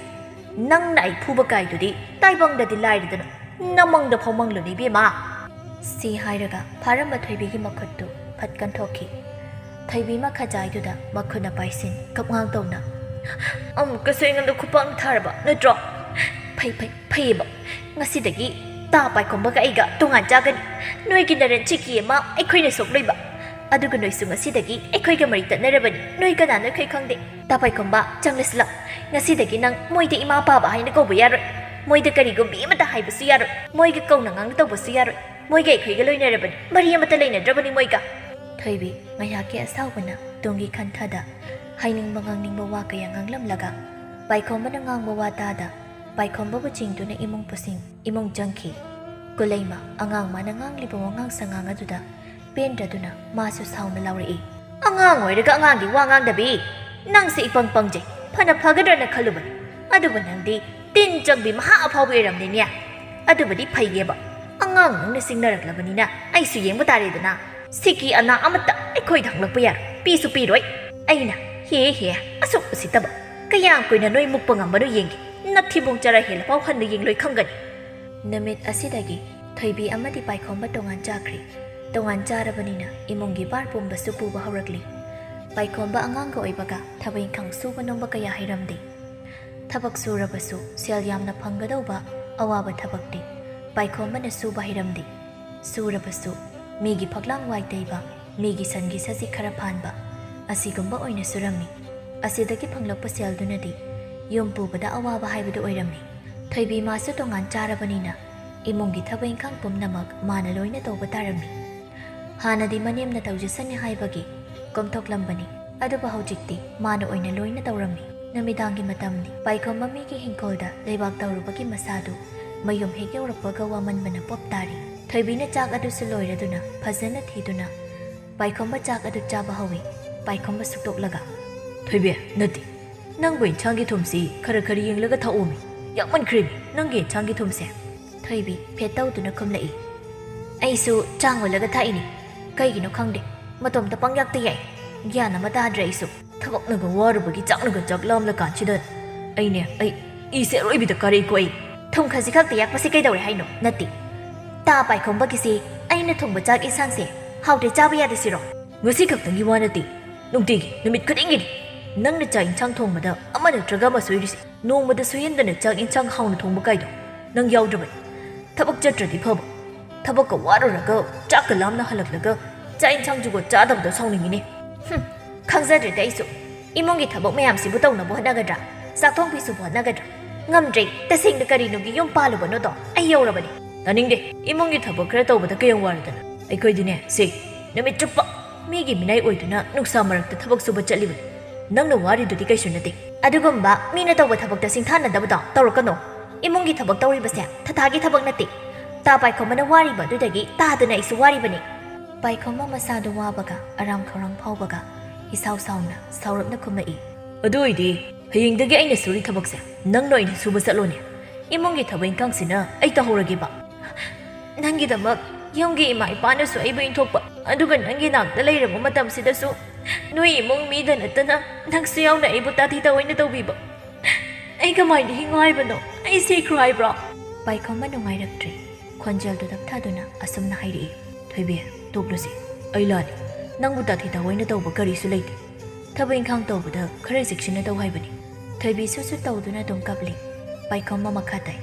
ꯅꯪꯅ ꯑꯩ ꯐꯨꯕ ꯀꯥꯏꯗꯨꯗꯤ ꯇꯥꯏꯕꯪꯗꯗꯤ ꯂꯥꯏꯔꯗꯅ ꯅꯃꯪꯗ ꯐꯥꯎ ꯃꯪꯂꯨꯅꯦ ꯏꯕꯦꯝꯃ!" ꯁꯤ ꯍꯥꯏꯔꯒ ꯐꯥꯔꯝꯕ ꯊꯣꯏꯕꯤꯒꯤ ꯃꯈꯨꯠꯇꯨ ꯐꯠ ꯀꯟꯊꯣꯛꯈꯤ꯫ ꯊꯣꯏꯕꯤ ꯃꯈꯖꯥꯏꯗꯨꯗ ꯃꯈꯨꯠꯅ ꯄꯥꯏꯁꯤꯟ ꯀꯞꯉꯥꯡ ꯇꯧꯅ, "ꯑꯃꯨꯛꯀꯁꯨ ꯑꯩꯉꯣꯟꯗ ꯈꯨꯄꯥꯛꯅ ꯊꯥꯔꯕ ꯅꯠꯇ꯭ꯔꯣ? ꯐꯩ, ꯐꯩ, ꯐꯩꯌꯦꯕ꯫ ꯉꯁꯤꯗꯒꯤ ꯇꯥ ꯄꯥꯏꯈꯣꯝꯕꯒ ꯑꯩꯒ ꯇꯣꯉꯥꯟ ꯆꯥꯒꯅꯤ꯫ ꯅꯣꯏꯒꯤ ꯅꯔꯦꯟ ꯁꯤꯀꯤ ꯑꯃ ꯑꯩꯈꯣꯏꯅ ꯁꯣꯛꯂꯣꯏꯕ꯫ ꯑꯗꯨꯒ ꯅꯣꯏꯁꯨ ꯉꯁꯤꯗꯒꯤ ꯑꯩꯈꯣꯏꯒ ꯃꯔꯤ ꯇꯠꯅꯔꯕꯅꯤ꯫ ꯅꯣꯏ ꯀꯅꯥꯅꯣ ꯑꯩꯈꯣꯏ ꯈꯪꯗꯦ꯫ ꯇꯥ ꯄꯥꯏꯈꯣꯝꯕ, ꯆꯪꯂꯁꯤ ꯂꯥꯎ꯫ ꯉꯁꯤꯗꯒꯤ ꯅꯪ ꯃꯣꯏꯗ ꯏꯃꯥ ꯄꯥꯕ ꯍꯥꯏꯅ ꯀꯧꯕ ꯌꯥꯔꯣꯏ꯫ ꯃꯣꯏꯗ ꯀꯔꯤꯒꯨꯝꯕꯤ ꯑꯃꯇ ꯍꯥꯏꯕꯁꯨ ꯌꯥꯔꯣꯏ꯫ ꯃꯣꯏꯒ ꯀꯧꯅ ꯉꯥꯡꯅ ꯇꯧꯕꯁꯨ ꯌꯥꯔꯣꯏ꯫ ꯃꯣꯏꯒ ꯑꯩꯈꯣꯏꯒ ꯂꯣꯏꯅꯔꯕꯅꯤ꯫ ꯃꯔꯤ ꯑꯃꯠꯇ ꯂꯩꯅꯗ꯭ꯔꯕꯅꯤ ꯃꯣꯏꯒ꯫" ꯊꯣꯏꯕꯤ ꯉꯥꯏꯍꯥꯛꯀꯤ ꯑꯁꯥꯎꯕꯅ ꯇꯨꯡꯒꯤ ꯈꯟꯊꯗ ꯍꯥꯏꯅꯤꯡꯕ ꯉꯥꯡꯅꯤꯡꯕ ꯋꯥ ꯀꯌꯥ ꯉꯥꯡꯂꯝꯂꯒ ꯄꯥꯏꯈꯣꯝꯕꯅ ꯉꯥꯡꯕ ꯋꯥ ꯇꯥꯗ ꯄꯥꯏꯈꯣꯝꯕꯕꯨ ꯆꯤꯡꯗꯨꯅ ꯏꯃꯨꯡ ꯄꯨꯁꯤꯡ ꯏꯃꯨꯡ ꯆꯪꯈꯤ꯫ ꯀꯨꯂꯩꯃ ꯑꯉꯥꯡ ꯃꯥꯅ ꯉꯥꯡꯂꯤꯕ ꯋꯥꯉꯥꯡ ꯁꯉꯥꯡ ꯑꯗꯨꯗ ꯄꯦꯟꯗ꯭ꯔꯗꯨꯅ ꯃꯥꯁꯨ ꯁꯥꯎꯅ ꯂꯥꯎꯔꯛꯏ꯫ "ꯑꯉꯥꯡ ꯑꯣꯏꯔꯒ ꯑꯉꯥꯡꯒꯤ ꯋꯥ ꯉꯥꯡꯗꯕꯤ? ꯅꯪꯁꯦ ꯏꯄꯪ ꯄꯪꯖꯩ꯫ ꯐꯅ ꯐꯒꯗ꯭ꯔꯅ ꯈꯜꯂꯨꯕꯅꯤ, ꯑꯗꯨꯕꯨ ꯅꯪꯗꯤ ꯇꯤꯟ ꯆꯪꯕꯤ ꯃꯍꯥ ꯑꯐꯥꯎꯕꯤ ꯑꯣꯏꯔꯝꯅꯤꯅꯦ꯫ ꯑꯗꯨꯕꯨꯗꯤ ꯐꯩꯌꯦꯕ, ꯑꯉꯥꯡ ꯅꯪꯅ ꯁꯤꯡꯅꯔꯛꯂꯕꯅꯤꯅ ꯑꯩꯁꯨ ꯌꯦꯡꯕ ꯇꯥꯔꯦꯗꯅ꯫ ꯁꯤꯀꯤ ꯑꯅꯥ ꯑꯃꯠꯇ ꯑꯩꯈꯣꯏꯗ ꯍꯪꯂꯛꯄ ꯌꯥꯔꯣꯏ, ꯄꯤꯁꯨ ꯄꯤꯔꯣꯏ꯫ ꯑꯩꯅ ꯍꯦ ꯍꯦ, ꯑꯁꯨꯛ ꯎꯁꯤꯠꯇꯕ꯫ ꯀꯌꯥꯝ ꯀꯨꯏꯅ ꯅꯣꯏ ꯃꯨꯛꯄ ꯉꯝꯕꯅꯣ ꯌꯦꯡꯒꯦ꯫ ꯅꯊꯤꯕꯣꯡ ꯆꯔꯥ ꯍꯦꯜꯂꯐꯥꯎ ꯍꯟꯅ ꯌꯦꯡꯂꯣꯏ ꯈꯪꯒꯅꯤ"꯫ ꯅꯨꯃꯤꯠ ꯑꯁꯤꯗꯒꯤ ꯊꯣꯏꯕꯤ ꯑꯃꯗꯤ ꯄꯥꯏꯈꯣꯝꯕ ꯇꯣꯉꯥꯟ ꯆꯥꯈ꯭ꯔꯦ꯫ ꯇꯣꯉꯥꯟ ꯆꯥꯔꯕꯅꯤꯅ ꯏꯃꯨꯡꯒꯤ ꯚꯥꯔ ꯄꯨꯝꯕꯁꯨ ꯄꯨꯕ ꯍꯧꯔꯛꯂꯤ꯫ ꯄꯥꯏꯈꯣꯝꯕ ꯑꯉꯥꯡꯒ ꯑꯣꯏꯕꯒ ꯊꯕꯛ ꯏꯪꯈꯥꯡ ꯁꯨꯕ ꯅꯣꯝꯕ ꯀꯌꯥ ꯍꯩꯔꯝꯗꯦ꯫ ꯊꯕꯛ ꯁꯨꯔꯕꯁꯨ ꯁꯦꯜ ꯌꯥꯝꯅ ꯐꯪꯒꯗꯧꯕ ꯑꯋꯥꯕ ꯊꯕꯛꯇꯤ ꯄꯥꯏꯈꯣꯝꯕꯅ ꯁꯨꯕ ꯍꯩꯔꯝꯗꯦ꯫ ꯁꯨꯔꯕꯁꯨ ꯃꯤꯒꯤ ꯐꯛꯂꯥꯡ ꯋꯥꯏ ꯇꯩꯕ, ꯃꯤꯒꯤ ꯁꯟꯒꯤ ꯁꯖꯤꯛ ꯈꯔ ꯐꯥꯟꯕ, ꯑꯁꯤꯒꯨꯝꯕ ꯑꯣꯏꯅ ꯁꯨꯔꯝꯃꯤ꯫ ꯑꯁꯤꯗꯒꯤ ꯐꯪꯂꯛꯄ ꯁꯦꯜꯗꯨꯅꯗꯤ ꯌꯨꯝ ꯄꯨꯕꯗ ꯑꯋꯥꯕ ꯍꯥꯏꯕꯗꯨ ꯑꯣꯏꯔꯝꯃꯤ꯫ ꯊꯣꯏꯕꯤ ꯃꯥꯁꯨ ꯇꯣꯉꯥꯟ ꯆꯥꯔꯕꯅꯤꯅ ꯏꯃꯨꯡꯒꯤ ꯊꯕꯛ ꯏꯪꯈꯥꯡ ꯄꯨꯝꯅꯃꯛ ꯃꯥꯅ ꯂꯣꯏꯅ ꯇꯧꯕ ꯇꯥꯔꯝꯃꯤ꯫ ꯍꯥꯟꯅꯗꯤ ꯃꯅꯦꯝꯅ ꯇꯧꯖꯁꯅꯤ ꯍꯥꯏꯕꯒꯤ ꯀꯣꯝꯊꯣꯛꯂꯝꯕꯅꯤ, ꯑꯗꯨꯕꯨ ꯍꯧꯖꯤꯛꯇꯤ ꯃꯥꯅ ꯑꯣꯏꯅ ꯂꯣꯏꯅ ꯇꯧꯔꯝꯃꯤ꯫ ꯅꯨꯃꯤꯗꯥꯡꯒꯤ ꯃꯇꯝꯅꯤ꯫ ꯄꯥꯏꯈꯣꯝꯕ ꯃꯤꯒꯤ ꯍꯤꯡꯈꯣꯜꯗ ꯂꯩꯕꯥꯛ ꯇꯧꯔꯨꯕꯒꯤ ꯃꯁꯥꯗꯨ ꯃꯌꯨꯝ ꯍꯦꯛ ꯌꯧꯔꯛꯄꯒ ꯋꯥꯃꯟꯕꯅ ꯄꯣꯞ ꯇꯥꯔꯤ꯫ ꯊꯣꯏꯕꯤꯅ ꯆꯥꯛ ꯑꯗꯨꯁꯨ ꯂꯣꯏꯔꯗꯨꯅ ꯐꯖꯅ ꯊꯤꯗꯨꯅ ꯄꯥꯏꯈꯣꯝꯕ ꯆꯥꯛ ꯑꯗꯨ ꯆꯥꯕ ꯍꯧꯏ꯫ ꯄꯥꯏꯈꯣꯝꯕ ꯁꯨꯛꯇꯣꯛꯂꯒ, "ꯊꯣꯏꯕꯤ, ꯅꯠꯇꯦ, ꯅꯪꯕꯨ ꯏꯟꯁꯥꯡꯒꯤ ꯊꯨꯝꯁꯤ ꯈꯔ ꯈꯔ ꯌꯦꯡꯂꯒ ꯊꯛꯎꯃꯤ꯫ ꯌꯥꯛꯃꯟꯈ꯭ꯔꯦꯃꯤ ꯅꯪꯒꯤ ꯏꯟꯁꯥꯡꯒꯤ ꯊꯨꯝꯁꯦ"꯫ ꯊꯣꯏꯕꯤ ꯐꯦꯠ ꯇꯧꯗꯨꯅ ꯈꯨꯝꯂꯛꯏ꯫ "ꯑꯩꯁꯨ ꯆꯥꯡ ꯃꯨꯜꯂꯒ ꯊꯛꯏꯅꯤ꯫ ꯀꯩꯒꯤꯅꯣ ꯈꯪꯗꯦ, ꯃꯇꯣꯝꯇ ꯄꯪꯌꯥꯛꯇ ꯌꯥꯛꯏ꯫ ꯒ꯭ꯌꯥꯟ ꯑꯃ ꯇꯥꯗ꯭ꯔꯦ ꯑꯩꯁꯨ꯫ ꯊꯕꯛꯅꯒ ꯋꯥꯔꯨꯕꯒꯤ ꯆꯥꯛꯅꯒ ꯆꯥꯛ ꯂꯥꯝꯂꯀꯥꯟꯁꯤꯗ ꯑꯩꯅꯦ, ꯑꯩ ꯏꯁꯦ ꯑꯔꯣꯏꯕꯤꯗ ꯀꯥꯔꯛꯏꯀꯣ ꯑꯩ"꯫ "ꯊꯨꯝ ꯈꯖꯤꯛ ꯈꯛꯇ ꯌꯥꯛꯄꯁꯤ ꯀꯩꯗꯧꯔꯦ ꯍꯥꯏꯅꯣ? ꯅꯠꯇꯦ, ꯇꯥ ꯄꯥꯏꯈꯣꯝꯕꯒꯤꯁꯤ ꯑꯩꯅ ꯊꯣꯡꯕ ꯆꯥꯛ ꯏꯟꯁꯥꯡꯁꯦ ꯍꯥꯎꯇ꯭ꯔꯦ ꯆꯥꯕ ꯌꯥꯗꯦ ꯁꯤꯔꯣ?" "ꯉꯁꯤ ꯈꯛꯇꯪꯒꯤ ꯋꯥ ꯅꯠꯇꯦ, ꯅꯨꯡꯇꯤꯒꯤ, ꯅꯨꯃꯤꯠ ꯈꯨꯗꯤꯡꯒꯤꯅꯤ꯫ ꯅꯪꯅ ꯆꯥꯛ ꯏꯟꯁꯥꯡ ꯊꯣꯡꯕꯗ ꯑꯃ ꯅꯠꯇ꯭ꯔꯒ ꯑꯃ ꯁꯣꯏꯔꯤꯁꯦ꯫ ꯅꯣꯡꯃꯗ ꯁꯣꯏꯍꯟꯗꯅ ꯆꯥꯛ ꯏꯟꯁꯥꯡ ꯍꯥꯎꯅ ꯊꯣꯡꯕ ꯀꯥꯏꯗꯣ ꯅꯪ ꯌꯥꯎꯗ꯭ꯔꯕꯅꯤ꯫ ꯊꯕꯛ ꯆꯠꯇ꯭ꯔꯗꯤ ꯐꯕ, ꯊꯕꯛꯀ ꯋꯥꯔꯨꯔꯒ ꯆꯥꯛꯀ ꯂꯥꯝꯅ ꯍꯜꯂꯛꯂꯒ ꯆꯥꯛ ꯏꯟꯁꯥꯡꯁꯨꯀꯣ ꯆꯥꯗꯕꯗꯣ ꯁꯥꯎꯅꯤꯡꯉꯤꯅꯦ"꯫ "ꯍꯨꯝ, ꯈꯪꯖꯗ꯭ꯔꯦꯗ ꯑꯩꯁꯨ꯫ ꯏꯃꯨꯡꯒꯤ ꯊꯕꯛ ꯃꯌꯥꯝꯁꯤꯕꯨ ꯇꯧꯅꯕ ꯍꯣꯠꯅꯒꯗ꯭ꯔꯥ? ꯆꯥꯛ ꯊꯣꯡ ꯐꯤꯁꯨꯕ ꯍꯣꯠꯅꯒꯗ꯭ꯔꯥ? ꯉꯝꯗ꯭ꯔꯦ, ꯇꯁꯦꯡꯅ ꯀꯔꯤ ꯅꯨꯡꯒꯤ ꯌꯨꯝ ꯄꯥꯜꯂꯨꯕꯅꯣꯗꯣ ꯑꯩ ꯌꯧꯔꯕꯅꯤ"꯫ "ꯇꯥꯅꯤꯡꯗꯦ, ꯏꯃꯨꯡꯒꯤ ꯊꯕꯛ ꯈꯔ ꯇꯧꯕꯗ ꯀꯌꯥꯝ ꯋꯥꯔꯗꯅ꯫ ꯑꯩꯈꯣꯏꯗꯤꯅꯦ ꯁꯦ, ꯅꯨꯃꯤꯠ ꯆꯨꯞꯄ ꯃꯤꯒꯤ ꯃꯤꯅꯥꯏ ꯑꯣꯏꯗꯨꯅ ꯅꯨꯡꯁꯥ ꯃꯔꯛꯇ ꯊꯕꯛ ꯁꯨꯕ ꯆꯠꯂꯤꯕꯅꯤ꯫ ꯅꯪꯅ ꯋꯥꯔꯤꯗꯨꯗꯤ ꯀꯩꯁꯨ ꯅꯠꯇꯦ꯫ ꯑꯗꯨꯒꯨꯝꯕ ꯃꯤꯅ ꯇꯧꯕ ꯊꯕꯛꯇ ꯁꯤꯡꯊꯥꯅꯗꯕꯗꯣ ꯇꯧꯔꯛꯀꯅꯣ꯫ ꯏꯃꯨꯡꯒꯤ ꯊꯕꯛ ꯇꯧꯔꯤꯕꯁꯦ ꯊꯊꯥꯒꯤ ꯊꯕꯛ ꯅꯠꯇꯦ꯫ ꯇꯥ ꯄꯥꯏꯈꯣꯝꯕꯅ ꯋꯥꯔꯤꯕ ꯑꯗꯨꯗꯒꯤ ꯇꯥꯗꯅ ꯑꯩꯁꯨ ꯋꯥꯔꯤꯕꯅꯤ꯫ ꯄꯥꯏꯈꯣꯝꯕ ꯃꯁꯥꯗꯨ ꯋꯥꯕꯒ ꯑꯔꯥꯝ ꯈꯧꯔꯥꯡ ꯐꯥꯎꯕꯒ ꯏꯁꯥꯎ ꯁꯥꯎꯅ ꯁꯥꯎꯔꯞꯅ ꯈꯨꯝꯃꯛꯏ꯫ ꯑꯗꯨ ꯑꯣꯏꯗꯤ ꯍꯌꯦꯡꯗꯒꯤ ꯑꯩꯅ ꯁꯨꯔꯤ ꯊꯕꯛꯁꯦ ꯅꯪꯅ ꯑꯣꯏꯅ ꯁꯨꯕ ꯆꯠꯂꯣꯅꯦ꯫ ꯏꯃꯨꯡꯒꯤ ꯊꯕꯛ ꯏꯪꯈꯥꯡꯁꯤꯅ ꯑꯩ ꯇꯧꯍꯧꯔꯒꯦꯕ꯫ ꯅꯪꯒꯤꯗꯃꯛ ꯌꯨꯝꯒꯤ ꯏꯃꯥ ꯏꯄꯥꯅꯁꯨ ꯑꯩꯕꯨ ꯏꯟꯊꯣꯛꯄ, ꯑꯗꯨꯒ ꯅꯪꯒꯤ ꯅꯥꯛꯇ ꯂꯩꯔꯕ ꯃꯇꯝꯁꯤꯗꯁꯨ ꯅꯣꯏ ꯏꯃꯨꯡ ꯃꯤꯗ ꯅꯠꯇꯅ ꯅꯪꯁꯨ ꯌꯥꯎꯅ ꯑꯩꯕꯨ ꯇꯥꯊꯤ ꯇꯥꯑꯣꯏꯅ ꯇꯧꯕꯤꯕ꯫ ꯑꯩ ꯀꯃꯥꯏꯅ ꯍꯤꯡꯉꯣ ꯍꯥꯏꯕꯅꯣ? ꯑꯩ ꯁꯤꯈ꯭ꯔꯣ ꯍꯥꯏꯕ꯭ꯔꯣ? ꯄꯥꯏꯈꯣꯝꯕ ꯅꯨꯡꯉꯥꯏꯔꯛꯇ꯭ꯔꯦ꯫ ꯈꯣꯟꯖꯦꯜꯗꯨ ꯇꯞꯊꯗꯨꯅ ꯑꯁꯨꯝꯅ ꯍꯥꯏꯔꯛꯏ꯫ ꯊꯣꯏꯕꯤ, ꯇꯣꯛꯂꯨꯁꯤ꯫ ꯑꯩ ꯂꯥꯜꯂꯤ꯫ ꯅꯪꯕꯨ ꯇꯥꯊꯤ ꯇꯥꯑꯣꯏꯅ ꯇꯧꯕ ꯀꯔꯤꯁꯨ ꯂꯩꯇꯦ꯫ ꯊꯕꯛ ꯏꯪꯈꯥꯡ ꯇꯧꯕꯗ ꯈꯔ ꯆꯦꯛꯁꯤꯟꯅ ꯇꯧ ꯍꯥꯏꯕꯅꯤ꯫ ꯊꯣꯏꯕꯤ ꯁꯨꯠ ꯁꯨꯠ ꯇꯧꯗꯨꯅ ꯑꯗꯨꯝ ꯀꯞꯂꯤ꯫ ꯄꯥꯏꯈꯣꯝꯕ ꯃꯈꯥ ꯇꯥꯏ꯫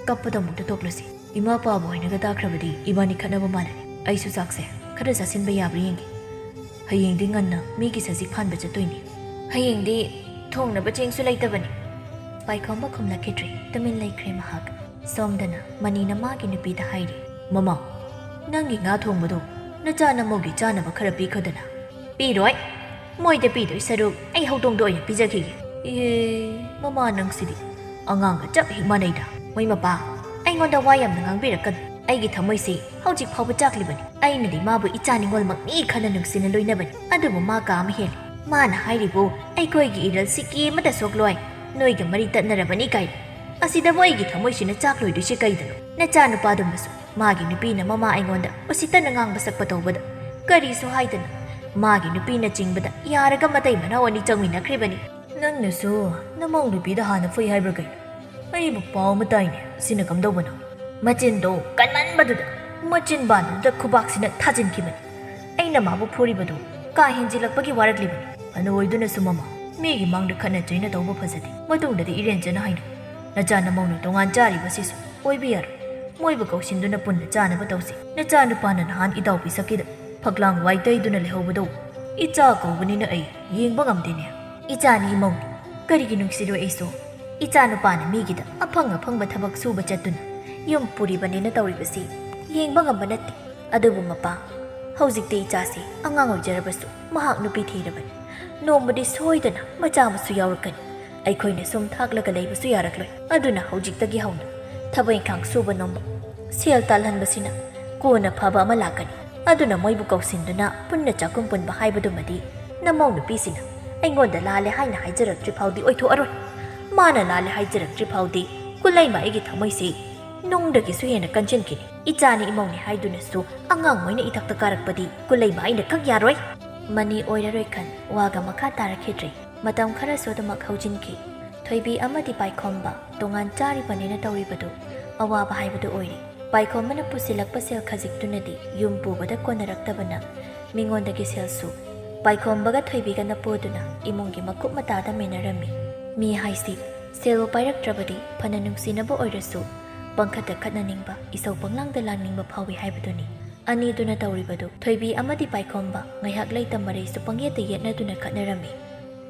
ꯀꯞꯄꯗ ꯑꯃꯨꯛꯇ ꯇꯣꯛꯂꯁꯤ꯫ ꯏꯃꯥ ꯄꯥꯕ ꯍꯣꯏꯅꯒ ꯇꯥꯈ꯭ꯔꯕꯗꯤ ꯏꯕꯥꯅꯤ ꯈꯠꯅꯕ ꯃꯥꯜꯂꯅꯤ꯫ ꯑꯩꯁꯨ ꯆꯥꯛꯁꯦ ꯈꯔ ꯆꯥꯁꯤꯟꯕ ꯌꯥꯕ꯭ꯔꯥ ꯌꯦꯡꯒꯦ꯫ ꯍꯌꯦꯡꯗꯤ ꯉꯟꯅ ꯃꯤꯒꯤ ꯁꯖꯤꯛ ꯐꯥꯟꯕ ꯆꯠꯇꯣꯏꯅꯤ꯫ ꯍꯌꯦꯡꯗꯤ ꯊꯣꯡꯅꯕ ꯆꯦꯡꯁꯨ ꯂꯩꯇꯕꯅꯤ꯫ ꯄꯥꯏꯈꯣꯝꯕ ꯈꯨꯝꯂꯛꯈꯤꯗ꯭ꯔꯦ꯫ ꯇꯨꯃꯤꯟ ꯂꯩꯈ꯭ꯔꯦ ꯃꯍꯥꯛ꯫ ꯁꯣꯝꯗꯅ ꯃꯅꯤꯅ ꯃꯥꯒꯤ ꯅꯨꯄꯤꯗ ꯍꯥꯏꯔꯤ, "ꯃꯃꯥ, ꯅꯪꯒꯤ ꯉꯥ ꯊꯣꯡꯕꯗꯣ ꯅꯆꯥ ꯅꯃꯧꯒꯤ ꯆꯥꯅꯕ ꯈꯔ ꯄꯤꯈꯣꯗꯅ꯫" "ꯄꯤꯔꯣꯏ꯫ ꯃꯣꯏꯗ ꯄꯤꯗꯣꯏ ꯁꯔꯨꯛ ꯑꯩ ꯍꯧꯗꯣꯡꯗ ꯑꯣꯏꯅ ꯄꯤꯖꯈꯤꯒꯦ꯫" "ꯑꯦ, ꯃꯃꯥ ꯅꯪꯁꯤꯗꯤ ꯑꯉꯥꯡꯒ ꯆꯞ ꯍꯦꯛ ꯃꯥꯟꯅꯩꯗ꯫" "ꯃꯣꯏ ꯃꯄꯥ, ꯑꯩꯉꯣꯟꯗ ꯋꯥ ꯌꯥꯝꯅ ꯉꯥꯡꯕꯤꯔꯛꯀꯅꯨ꯫ ꯑꯩꯒꯤ ꯊꯃꯣꯏꯁꯤ ꯍꯧꯖꯤꯛ ꯐꯥꯎꯕ ꯆꯥꯛꯂꯤꯕꯅꯤ꯫ ꯑꯩꯅꯗꯤ ꯃꯥꯕꯨ ꯏꯆꯥ ꯅꯤꯡꯉꯣꯜꯃꯛꯅꯤ ꯈꯟꯅ ꯅꯨꯡꯁꯤꯅ ꯂꯣꯏꯅꯕꯅꯤ, ꯑꯗꯨꯕꯨ ꯃꯥ ꯀꯥ ꯑꯃ ꯍꯦꯜꯂꯤ꯫ ꯃꯥꯅ ꯍꯥꯏꯔꯤꯕꯨ ꯑꯩꯈꯣꯏꯒꯤ ꯏꯔꯜꯁꯤ ꯀꯦ ꯑꯃꯠꯇ ꯁꯣꯛꯂꯣꯏ, ꯅꯣꯏꯒ ꯃꯔꯤ ꯇꯠꯅꯔꯕꯅꯤ ꯀꯥꯏꯅ꯫ ꯑꯁꯤꯗꯕꯨ ꯑꯩꯒꯤ ꯊꯃꯣꯏꯁꯤꯅ ꯆꯥꯛꯂꯣꯏꯗꯣꯏꯁꯤ ꯀꯩꯗꯅꯣ? ꯅꯆꯥꯅꯨꯄꯥꯗꯨꯃꯁꯨ ꯃꯥꯒꯤ ꯅꯨꯄꯤꯅ ꯃꯃꯥ ꯑꯩꯉꯣꯟꯗ ꯎꯁꯤꯠꯇꯅ ꯉꯥꯡꯕ ꯁꯛꯄ ꯇꯧꯕꯗ ꯀꯔꯤꯁꯨ ꯍꯥꯏꯗꯅ ꯃꯥꯒꯤ ꯅꯨꯄꯤꯅ ꯆꯤꯡꯕꯗ ꯌꯥꯔꯒ ꯃꯇꯩ ꯃꯅꯥꯎ ꯑꯅꯤ ꯆꯪꯃꯤꯟꯅꯈ꯭ꯔꯤꯕꯅꯤ꯫ ꯅꯪꯅꯁꯨ ꯅꯃꯧ ꯅꯨꯄꯤꯗ ꯍꯥꯟꯅ ꯐꯨꯏ ꯍꯥꯏꯕ꯭ꯔꯥ ꯀꯩꯅꯣ? ꯑꯩꯕꯨ ꯄꯥꯎ ꯑꯃ ꯇꯥꯏꯅꯦ, ꯁꯤꯅ ꯀꯝꯗꯧꯕꯅꯣ?" ꯃꯆꯤꯟꯗꯣ ꯀꯟꯃꯟꯕꯗꯨꯗ ꯃꯆꯤꯟ ꯕꯥꯟꯗꯨꯗ ꯈꯨꯕꯥꯛꯁꯤꯅ ꯊꯥꯖꯤꯟꯈꯤꯕꯅꯤ꯫ ꯑꯩꯅ ꯃꯥꯕꯨ ꯐꯨꯔꯤꯕꯗꯨ ꯀꯥ ꯍꯦꯟꯖꯤꯜꯂꯛꯄꯒꯤ ꯋꯥꯔꯛꯂꯤꯕꯅꯤ꯫ ꯐꯅ ꯑꯣꯏꯗꯨꯅꯁꯨ ꯃꯃꯥ, ꯃꯤꯒꯤ ꯃꯥꯡꯗ ꯈꯠꯅ ꯆꯩꯅ ꯇꯧꯕ ꯐꯖꯗꯦ꯫ ꯃꯇꯨꯡꯗꯗꯤ ꯏꯔꯦꯟꯖꯅ ꯍꯥꯏꯅꯧ꯫ ꯅꯆꯥ ꯅꯃꯧꯅ ꯇꯣꯉꯥꯟ ꯆꯥꯔꯤꯕꯁꯤꯁꯨ ꯑꯣꯏꯕ ꯌꯥꯔꯣꯏ꯫ ꯃꯣꯏꯕꯨ ꯀꯧꯁꯤꯟꯗꯨꯅ ꯄꯨꯟꯅ ꯆꯥꯅꯕ ꯇꯧꯁꯤ꯫ ꯅꯆꯥ ꯅꯨꯄꯥꯅ ꯅꯍꯥꯟ ꯏꯇꯥꯎꯕꯤ ꯁꯛꯀꯤꯗ ꯐꯛꯂꯥꯡ ꯋꯥꯏ ꯇꯩꯗꯨꯅ ꯂꯩꯍꯧꯕꯗꯣ ꯏꯆꯥ ꯀꯧꯕꯅꯤꯅ ꯑꯩ ꯌꯦꯡꯕ ꯉꯝꯗꯦꯅꯦ꯫ ꯏꯆꯥꯅꯤ ꯏꯃꯧꯅꯤ, ꯀꯔꯤꯒꯤ ꯅꯨꯡꯁꯤꯔꯣꯏ ꯑꯩꯁꯨ? ꯏꯆꯥ ꯅꯨꯄꯥꯅ ꯃꯤꯒꯤꯗ ꯑꯐꯪ ꯑꯐꯪꯕ ꯊꯕꯛ ꯁꯨꯕ ꯆꯠꯇꯨꯅ ꯌꯨꯝ ꯄꯨꯔꯤꯕꯅꯤꯅ ꯇꯧꯔꯤꯕꯁꯤ ꯌꯦꯡꯕ ꯉꯝꯕ ꯅꯠꯇꯦ꯫ ꯑꯗꯨꯕꯨ ꯃꯄꯥ, ꯍꯧꯖꯤꯛꯇꯤ ꯏꯆꯥꯁꯤ ꯑꯉꯥꯡ ꯑꯣꯏꯖꯔꯕꯁꯨ ꯃꯍꯥꯛ ꯅꯨꯄꯤ ꯊꯤꯔꯕꯅꯤ꯫ ꯅꯣꯡꯃꯗꯤ ꯁꯣꯏꯗꯅ ꯃꯆꯥ ꯑꯃꯁꯨ ꯌꯥꯎꯔꯛꯀꯅꯤ꯫ ꯑꯩꯈꯣꯏꯅ ꯁꯨꯝ ꯊꯥꯛꯂꯒ ꯂꯩꯕꯁꯨ ꯌꯥꯔꯛꯂꯣꯏ꯫ ꯑꯗꯨꯅ ꯍꯧꯖꯤꯛꯇꯒꯤ ꯍꯧꯅ ꯊꯕꯛ ꯏꯪꯈꯥꯡ ꯁꯨꯕ ꯅꯣꯝꯕ, ꯁꯦꯜ ꯇꯥꯜꯍꯟꯕꯁꯤꯅ ꯀꯣꯟꯅ ꯐꯕ ꯑꯃ ꯂꯥꯛꯀꯅꯤ꯫ ꯑꯗꯨꯅ ꯃꯣꯏꯕꯨ ꯀꯧꯁꯤꯟꯗꯨꯅ ꯄꯨꯟꯅ ꯆꯥꯛꯈꯨꯝ ꯄꯨꯟꯕ ꯍꯥꯏꯕꯗꯨꯃꯗꯤ ꯅꯃꯧ ꯅꯨꯄꯤꯁꯤꯅ ꯑꯩꯉꯣꯟꯗ ꯂꯥꯜꯂꯦ ꯍꯥꯏꯅ ꯍꯥꯏꯖꯔꯛꯇ꯭ꯔꯤ ꯐꯥꯎꯗꯤ ꯑꯣꯏꯊꯣꯛꯑꯔꯣꯏ꯫ ꯃꯥꯅ ꯂꯥꯜꯂꯦ ꯍꯥꯏꯖꯔꯛꯇ꯭ꯔꯤ ꯐꯥꯎꯗꯤ ꯀꯨꯂꯩꯃ ꯑꯩꯒꯤ ꯊꯃꯣꯏꯁꯤ ꯅꯨꯡꯗꯒꯤꯁꯨ ꯍꯦꯟꯅ ꯀꯟꯁꯤꯟꯈꯤꯅꯤ꯫ ꯏꯆꯥꯅꯤ ꯏꯃꯧꯅꯤ ꯍꯥꯏꯗꯨꯅꯁꯨ ꯑꯉꯥꯡ ꯃꯣꯏꯅ ꯏꯊꯛꯇ ꯀꯥꯔꯛꯄꯗꯤ ꯀꯨꯂꯩꯃ ꯑꯩꯅ ꯀꯛ ꯌꯥꯔꯣꯏ꯫ ꯃꯅꯤ ꯑꯣꯏꯔꯔꯣꯏ ꯈꯟ ꯋꯥꯒ ꯃꯈꯥ ꯇꯥꯔꯛꯈꯤꯗ꯭ꯔꯦ꯫ ꯃꯇꯝ ꯈꯔꯁꯨ ꯑꯗꯨꯃꯛ ꯍꯧꯖꯤꯟꯈꯤ꯫ ꯊꯣꯏꯕꯤ ꯑꯃꯗꯤ ꯄꯥꯏꯈꯣꯝꯕ ꯇꯣꯉꯥꯟ ꯆꯥꯔꯤꯕꯅꯦꯅ ꯇꯧꯔꯤꯕꯗꯨ ꯑꯋꯥꯕ ꯍꯥꯏꯕꯗꯨ ꯑꯣꯏꯔꯦ꯫ ꯄꯥꯏꯈꯣꯝꯕꯅ ꯄꯨꯁꯤꯜꯂꯛꯄ ꯁꯦꯜ ꯈꯖꯤꯛꯇꯨꯅꯗꯤ ꯌꯨꯝ ꯄꯨꯕꯗ ꯀꯣꯟꯅꯔꯛꯇꯕꯅ ꯃꯤꯉꯣꯟꯗꯒꯤ ꯁꯦꯜꯁꯨ ꯄꯥꯏꯈꯣꯝꯕꯒ ꯊꯣꯏꯕꯤꯒꯅ ꯄꯨꯗꯨꯅ ꯏꯃꯨꯡꯒꯤ ꯃꯀꯨꯞ ꯃꯇꯥꯗ ꯃꯦꯟꯅꯔꯝꯃꯤ꯫ ꯃꯤ ꯍꯥꯏꯁꯤ ꯁꯦꯜꯕꯨ ꯄꯥꯏꯔꯛꯇ꯭ꯔꯕꯗꯤ ꯐꯅ ꯅꯨꯡꯁꯤꯅꯕ ꯑꯣꯏꯔꯁꯨ ꯄꯪꯈꯠꯇ ꯈꯠꯅꯅꯤꯡꯕ, ꯏꯁꯧ ꯄꯪꯂꯥꯡꯗ ꯂꯥꯡꯅꯤꯡꯕ ꯐꯥꯎꯏ ꯍꯥꯏꯕꯗꯨꯅꯤ꯫ ꯑꯅꯤꯗꯨꯅ ꯇꯧꯔꯤꯕꯗꯨ ꯊꯣꯏꯕꯤ ꯑꯃꯗꯤ ꯄꯥꯏꯈꯣꯝꯕ ꯉꯥꯏꯍꯥꯛ ꯂꯩꯇ ꯃꯔꯩꯁꯨ ꯄꯪꯌꯦꯠꯇ ꯌꯦꯠꯅꯗꯨꯅ ꯈꯠꯅꯔꯝꯃꯤ꯫